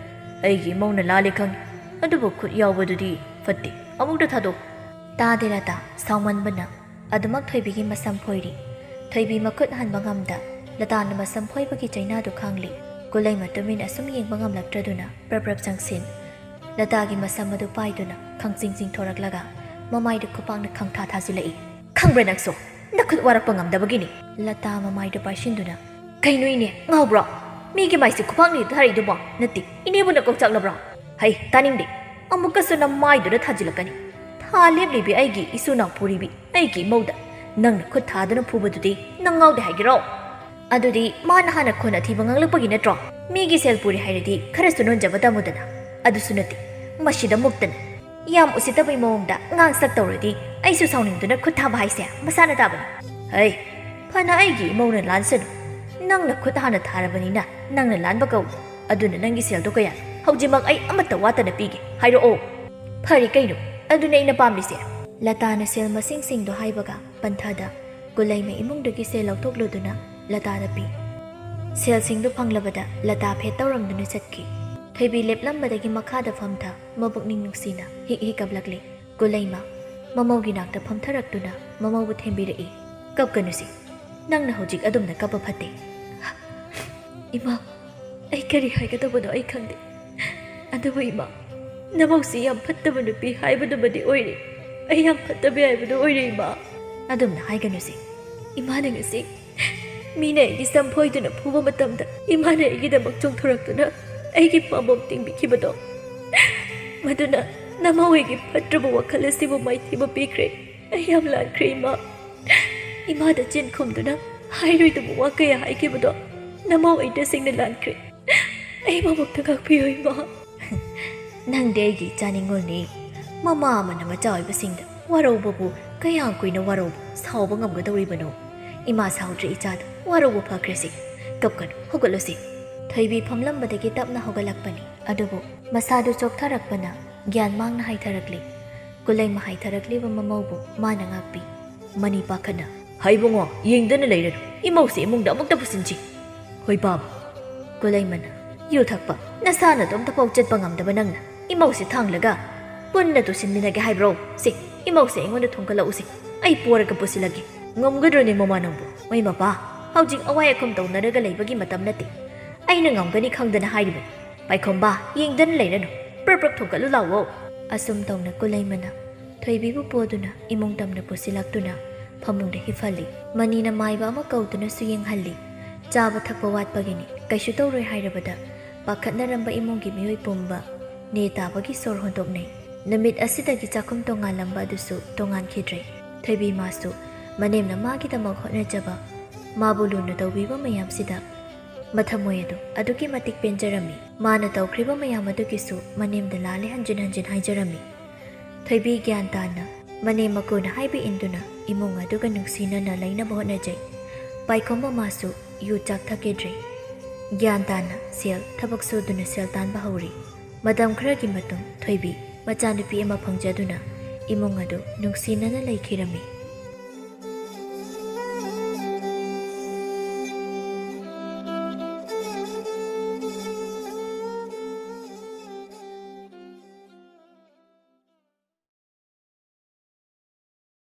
ꯑꯩꯒꯤ ꯏꯃꯧꯅ ꯂꯥꯜꯂꯦ ꯈꯪꯉꯤ, ꯑꯗꯨꯕꯨ ꯈꯨꯠ ꯌꯥꯎꯕꯗꯨꯗꯤ ꯐꯠꯇꯦ, ꯑꯃꯨꯛꯇ ꯊꯥꯗꯣꯛꯎ꯫ ꯇꯥꯗꯦ ꯂꯇꯥ, ꯁꯥꯎꯃꯟꯕꯅ ꯑꯗꯨꯃꯛ ꯊꯣꯏꯕꯤꯒꯤ ꯃꯁꯝ ꯐꯣꯏꯔꯤ꯫ ꯊꯣꯏꯕꯤ ꯃꯈꯨꯠ ꯍꯟꯕ ꯉꯝꯗ ꯂꯇꯥꯅ ꯃꯁꯝ ꯐꯣꯏꯕꯒꯤ ꯆꯩꯅꯥꯗꯨ ꯈꯥꯡꯂꯤ꯫ ꯒꯨꯂꯩꯃ ꯇꯨꯃꯤꯟ ꯑꯁꯨꯝ ꯌꯦꯡꯕ ꯉꯝꯂꯛꯇ꯭ꯔꯗꯨꯅ ꯄ꯭ꯔꯞ ꯄ꯭ꯔꯞ ꯆꯪꯁꯤꯟ꯫ ꯂꯇꯥꯒꯤ ꯃꯁꯝ ꯑꯗꯨ ꯄꯥꯏꯗꯨꯅ ꯈꯪꯆꯤꯡ ꯆꯤꯡꯊꯣꯔꯛꯂꯒ ꯃꯃꯥꯏꯗ ꯈꯨꯄꯥꯛꯅ ꯈꯪꯊꯥ ꯊꯥꯖꯤꯜꯂꯛꯏ꯫ "ꯈꯪꯕ꯭ꯔꯥ ꯅꯪꯁꯨ? ꯅꯈꯨꯠ ꯋꯥꯔꯛꯄ ꯉꯝꯗꯕꯒꯤꯅꯤ꯫" ꯂꯇꯥ ꯃꯃꯥꯏꯗ ꯄꯥꯏꯁꯤꯟꯗꯨꯅ, "ꯀꯩꯅꯣ ꯏꯅꯦ, ꯉꯥꯎꯕ꯭ꯔꯣ? ꯃꯤꯒꯤ ꯃꯥꯏꯁꯦ ꯈꯨꯄꯥꯛꯅ ꯊꯥꯔꯛꯏꯗꯨꯕꯣ? ꯅꯠꯇꯦ, ꯏꯅꯦꯕꯨ ꯅꯀꯣꯛ ꯆꯥꯛꯂꯕ꯭ꯔꯣ? ꯍꯩ, ꯇꯥꯅꯤꯡꯗꯦ꯫ ꯑꯃꯨꯛꯀꯁꯨ ꯅꯃꯥꯏꯗꯨꯗ ꯊꯥꯖꯤꯜꯂꯛꯀꯅꯤ꯫ ꯊꯥ ꯂꯦꯞꯂꯤꯕꯤ ꯑꯩꯒꯤ ꯏꯁꯨ ꯅꯥꯎ ꯄꯨꯔꯤꯕꯤ ꯑꯩꯒꯤ ꯏꯃꯧꯗ ꯅꯪꯅ ꯈꯨꯠ ꯊꯥꯗꯨꯅ ꯐꯨꯕꯗꯨꯗꯤ ꯅꯪ ꯉꯥꯎꯗꯦ ꯍꯥꯏꯒꯦꯔꯣ?" "ꯑꯗꯨꯗꯤ ꯃꯥꯅ ꯍꯥꯟꯅ ꯈꯣꯟ ꯑꯊꯤꯕ ꯉꯥꯡꯂꯛꯄꯒꯤ ꯅꯠꯇ꯭ꯔꯣ? ꯃꯤꯒꯤ ꯁꯦꯜ ꯄꯨꯔꯤ ꯍꯥꯏꯔꯗꯤ ꯈꯔꯁꯨ ꯅꯣꯟꯖꯕ ꯇꯝꯃꯨꯗꯅ꯫ ꯑꯗꯨꯁꯨ ꯅꯠꯇꯦ, ꯃꯁꯤꯗ ꯃꯨꯛꯇꯅ ꯌꯥꯝ ꯎꯁꯤꯠꯇꯕꯩ ꯃꯑꯣꯡꯗ ꯉꯥꯡꯁꯛ ꯇꯧꯔꯗꯤ ꯑꯩꯁꯨ ꯁꯥꯎꯅꯤꯡꯗꯨꯅ ꯈꯨꯠ ꯊꯥꯕ ꯍꯥꯏꯁꯦ ꯃꯁꯥꯅ ꯇꯥꯕꯅꯤ꯫ ꯍꯩ, ꯐꯅ ꯑꯩꯒꯤ ꯏꯃꯧꯅ ꯂꯥꯟꯁꯅꯨ, ꯅꯪꯅ ꯈꯨꯠ ꯍꯥꯟꯅ ꯊꯥꯔꯕꯅꯤꯅ ꯅꯪꯅ ꯂꯥꯟꯕ ꯀꯧꯏ꯫ ꯑꯗꯨꯅ ꯅꯪꯒꯤ ꯁꯦꯜꯗꯣ ꯀꯌꯥꯅꯣ? ꯍꯧꯖꯤꯛꯃꯛ ꯑꯩ ꯑꯃꯠꯇ ꯋꯥꯠꯇꯅ ꯄꯤꯒꯦ, ꯍꯥꯏꯔꯛꯑꯣ꯫" "ꯐꯔꯦ ꯀꯩꯅꯣ, ꯑꯗꯨꯅꯦ ꯑꯩꯅ ꯄꯥꯝꯂꯤꯁꯦ꯫" ꯂꯇꯥꯅ ꯁꯦꯜ ꯃꯁꯤꯡꯁꯤꯡꯗꯣ ꯍꯥꯏꯕꯒ ꯄꯟꯊꯥꯗ ꯒꯨꯂꯩꯃ ꯏꯃꯨꯡꯗꯒꯤ ꯁꯦꯜ ꯂꯧꯊꯣꯛꯂꯨꯗꯨꯅ ꯂꯇꯥꯗ ꯄꯤ꯫ ꯁꯦꯜꯁꯤꯡꯗꯨ ꯐꯪꯂꯕꯗ ꯂꯇꯥ ꯐꯦꯠ ꯇꯧꯔꯝꯗꯨꯅ ꯆꯠꯈꯤ꯫ ꯊꯣꯏꯕꯤ ꯂꯦꯞꯂꯝꯕꯗꯒꯤ ꯃꯈꯥꯗ ꯐꯝꯊ ꯃꯕꯨꯛꯅꯤꯡ ꯅꯨꯡꯁꯤꯅ ꯍꯤꯛ ꯍꯤꯛ ꯀꯞꯂꯛꯂꯤ꯫ ꯒꯨꯂꯩꯃ ꯃꯃꯧꯒꯤ ꯅꯥꯛꯇ ꯐꯝꯊꯔꯛꯇꯨꯅ ꯃꯃꯧꯕꯨ ꯊꯦꯝꯕꯤꯔꯛꯏ꯫ "ꯀꯞꯀꯅꯨꯁꯦ, ꯅꯪꯅ ꯍꯧꯖꯤꯛ ꯑꯗꯨꯝꯅ ꯀꯞꯄ ꯐꯠꯇꯦ꯫" "ꯏꯃꯥ, ꯑꯩ ꯀꯔꯤ ꯍꯥꯏꯒꯗꯕꯅꯣ ꯑꯩ ꯈꯪꯗꯦ꯫ ꯑꯗꯨꯕꯨ ꯏꯃꯥ, ꯅꯃꯧꯁꯤ ꯌꯥꯝ ꯐꯠꯇꯕ ꯅꯨꯄꯤ ꯍꯥꯏꯕꯗꯨꯃꯗꯤ ꯑꯣꯏꯔꯦ꯫ ꯑꯩ ꯌꯥꯝ ꯐꯠꯇꯕ ꯍꯥꯏꯕꯗꯨ ꯑꯣꯏꯔꯦ ꯏꯃꯥ꯫" "ꯑꯗꯨꯝꯅ ꯍꯥꯏꯒꯅꯨꯁꯦ꯫ ꯏꯃꯥꯅ ꯉꯁꯤ ꯃꯤꯅ ꯑꯩꯒꯤ ꯁꯝ ꯐꯣꯏꯗꯨꯅ ꯐꯨꯕ ꯃꯇꯝꯗ ꯏꯃꯥꯅ ꯑꯩꯒꯤꯗꯃꯛ ꯆꯣꯡꯊꯣꯔꯛꯇꯨꯅ ꯑꯩꯒꯤ ꯄꯥꯝꯕꯣꯝ ꯇꯤꯡꯕꯤꯈꯤꯕꯗꯣ, ꯃꯗꯨꯅ ꯅꯃꯧ ꯑꯩꯒꯤ ꯐꯠꯇ꯭ꯔꯕ ꯋꯥꯈꯜ ꯑꯁꯤꯕꯨ ꯃꯥꯏꯊꯤꯕ ꯄꯤꯈ꯭ꯔꯦ꯫ ꯑꯩ ꯌꯥꯝ ꯂꯥꯟꯈ꯭ꯔꯦ ꯏꯃꯥ꯫ ꯏꯃꯥꯗ ꯆꯤꯟ ꯈꯨꯝꯗꯨꯅ ꯍꯥꯏꯔꯣꯏꯗꯕ ꯋꯥ ꯀꯌꯥ ꯍꯥꯏꯈꯤꯕꯗꯣ ꯅꯃꯧ ꯑꯩ ꯇꯁꯦꯡꯅ ꯂꯥꯟꯈ꯭ꯔꯦ꯫ ꯑꯩ ꯃꯃꯛꯇ ꯉꯥꯛꯄꯤꯌꯨ ꯏꯃꯥ꯫" "ꯅꯪꯗꯤ ꯑꯩꯒꯤ ꯏꯆꯥ ꯅꯤꯡꯉꯣꯜꯅꯤ꯫ ꯃꯃꯥ ꯑꯃꯅ ꯃꯆꯥ ꯑꯣꯏꯕꯁꯤꯡꯗ ꯋꯥꯔꯧꯕꯕꯨ ꯀꯌꯥꯝ ꯀꯨꯏꯅ ꯋꯥꯔꯧꯕ ꯁꯥꯎꯕ ꯉꯝꯒꯗꯧꯔꯤꯕꯅꯣ? ꯏꯃꯥ ꯁꯥꯎꯗ꯭ꯔꯦ ꯏꯆꯥꯗ, ꯋꯥꯔꯧꯕ ꯐꯈ꯭ꯔꯦꯁꯦ꯫ ꯀꯞꯀꯅꯨ, ꯍꯧꯒꯠꯂꯨꯁꯦ꯫" ꯊꯣꯏꯕꯤ ꯐꯝꯂꯝꯕꯗꯒꯤ ꯇꯞꯅ ꯍꯧꯒꯠꯂꯛꯄꯅꯤ꯫ ꯑꯗꯨꯕꯨ ꯃꯁꯥꯗꯨ ꯆꯣꯛꯊꯔꯛꯄꯅ ꯒ꯭ꯌꯥꯟ ꯃꯥꯡꯅ ꯍꯥꯏꯊꯔꯛꯂꯤ꯫ ꯒꯨꯂꯩꯃ ꯍꯥꯏꯊꯔꯛꯂꯤꯕ ꯃꯃꯧꯕꯨ ꯃꯥꯅ ꯉꯥꯛꯄꯤ꯫ ꯃꯅꯤ ꯄꯥꯈꯠꯅ, "ꯍꯩꯕꯨꯡꯉꯣ, ꯌꯦꯡꯗꯅ ꯂꯩꯔꯅꯨ, ꯏꯃꯧꯁꯦ ꯏꯃꯨꯡꯗ ꯑꯃꯨꯛꯇ ꯄꯨꯁꯤꯟꯁꯤ꯫" ꯍꯣꯏ ꯕꯥꯕꯨ꯫ ꯀꯨꯂꯩꯃꯅ, ꯌꯨ ꯊꯛꯄ, ꯅꯁꯥ ꯅꯇꯣꯝꯇꯐꯥꯎ ꯆꯠꯄ ꯉꯝꯗꯕ ꯅꯪꯅ ꯏꯃꯧꯁꯦ ꯊꯥꯡꯂꯒ ꯄꯨꯟꯅ ꯇꯨꯁꯤꯟꯃꯤꯟꯅꯒꯦ ꯍꯥꯏꯕ꯭ꯔꯣ? ꯁꯤ ꯏꯃꯧꯁꯦ ꯑꯩꯉꯣꯟꯗ ꯊꯣꯡꯀꯠꯂꯛꯎꯁꯦ, ꯑꯩ ꯄꯣꯔꯒ ꯄꯨꯁꯤꯜꯂꯒꯦ꯫ ꯉꯝꯒꯗ꯭ꯔꯣꯅꯦ ꯃꯃꯥ ꯅꯪꯕꯨ? ꯃꯩ ꯃꯄꯥ, ꯍꯧꯖꯤꯛ ꯑꯋꯥꯏ ꯑꯈꯨꯝ ꯇꯧꯅꯔꯒ ꯂꯩꯕꯒꯤ ꯃꯇꯝ ꯅꯠꯇꯦ꯫ ꯑꯩꯅ ꯉꯝꯒꯅꯤ ꯈꯪꯗꯅ ꯍꯥꯏꯔꯤꯕꯅꯤ꯫ ꯄꯥꯏꯈꯣꯝꯕ, ꯌꯦꯡꯗꯅ ꯂꯩꯔꯅꯨ, ꯄ꯭ꯔꯞ ꯄ꯭ꯔꯞ ꯊꯣꯡꯀꯠꯂꯨ ꯂꯥꯛꯑꯣ꯫ ꯑꯁꯨꯝ ꯇꯧꯅ ꯀꯨꯂꯩꯃꯅ ꯊꯣꯏꯕꯤꯕꯨ ꯄꯣꯗꯨꯅ ꯏꯃꯨꯡ ꯇꯝꯅ ꯄꯨꯁꯤꯜꯂꯛꯇꯨꯅ ꯐꯃꯨꯡꯗ ꯍꯤꯞꯍꯜꯂꯤ꯫ ꯃꯅꯤꯅ ꯃꯥꯏꯕ ꯑꯃ ꯀꯧꯗꯨꯅꯁꯨ ꯌꯦꯡꯍꯜꯂꯤ꯫ ꯆꯥꯕ ꯊꯛꯄ ꯋꯥꯠꯄꯒꯤꯅꯤ, ꯀꯩꯁꯨ ꯇꯧꯔꯣꯏ ꯍꯥꯏꯔꯕꯗ ꯄꯥꯈꯠꯅꯔꯝꯕ ꯏꯃꯨꯡꯒꯤ ꯃꯤꯑꯣꯏ ꯄꯨꯝꯕ ꯅꯦ ꯇꯥꯕꯒꯤ ꯁꯣꯔ ꯍꯣꯟꯗꯣꯛꯅꯩ꯫ ꯅꯨꯃꯤꯠ ꯑꯁꯤꯗꯒꯤ ꯆꯥꯛꯈꯨꯝ ꯇꯣꯉꯥꯜꯂꯝꯕ ꯑꯗꯨꯁꯨ ꯇꯣꯉꯥꯟꯈꯤꯗ꯭ꯔꯦ꯫ ꯊꯣꯏꯕꯤ ꯃꯥꯁꯨ ꯃꯅꯦꯝꯅ ꯃꯥꯒꯤꯗꯃꯛ ꯍꯣꯠꯅꯖꯕ, ꯃꯥꯕꯨ ꯂꯨꯅ ꯇꯧꯕꯤꯕ ꯃꯌꯥꯝꯁꯤꯗ ꯃꯊꯃꯣꯏ ꯑꯗꯨ ꯑꯗꯨꯛꯀꯤ ꯃꯇꯤꯛ ꯄꯦꯟꯖꯔꯝꯃꯤ꯫ ꯃꯥꯅ ꯇꯧꯈ꯭ꯔꯤꯕ ꯃꯌꯥꯝ ꯑꯗꯨꯒꯤꯁꯨ ꯃꯅꯦꯝꯗ ꯂꯥꯜꯂꯦ ꯍꯟꯖꯤꯟ ꯍꯟꯖꯤꯟ ꯍꯥꯏꯖꯔꯝꯃꯤ꯫ ꯊꯣꯏꯕꯤ ꯒ꯭ꯌꯥꯟ ꯇꯥꯅ ꯃꯅꯦꯝ ꯃꯀꯨꯅ ꯍꯥꯏꯕ ꯏꯟꯗꯨꯅ ꯏꯃꯨꯡ ꯑꯗꯨꯒ ꯅꯨꯡꯁꯤꯅꯅ ꯂꯩꯅꯕ ꯍꯣꯠꯅꯖꯩ꯫ ꯄꯥꯏꯈꯣꯝꯕ ꯃꯥꯁꯨ ꯌꯨ ꯆꯥꯛ ꯊꯛꯈꯤꯗ꯭ꯔꯦ꯫ ꯒ꯭ꯌꯥꯟ ꯇꯥꯅ ꯁꯦꯜ ꯊꯕꯛ ꯁꯨꯗꯨꯅ ꯁꯦꯜ ꯇꯥꯟꯕ ꯍꯧꯔꯤ꯫ ꯃꯇꯝ ꯈꯔꯒꯤ ꯃꯇꯨꯡ ꯊꯣꯏꯕꯤ ꯃꯆꯥꯅꯨꯄꯤ ꯑꯃ ꯐꯪꯖꯗꯨꯅ ꯏꯃꯨꯡ ꯑꯗꯨ ꯅꯨꯡꯁꯤꯅꯅ ꯂꯩꯈꯤꯔꯝꯃꯤ꯫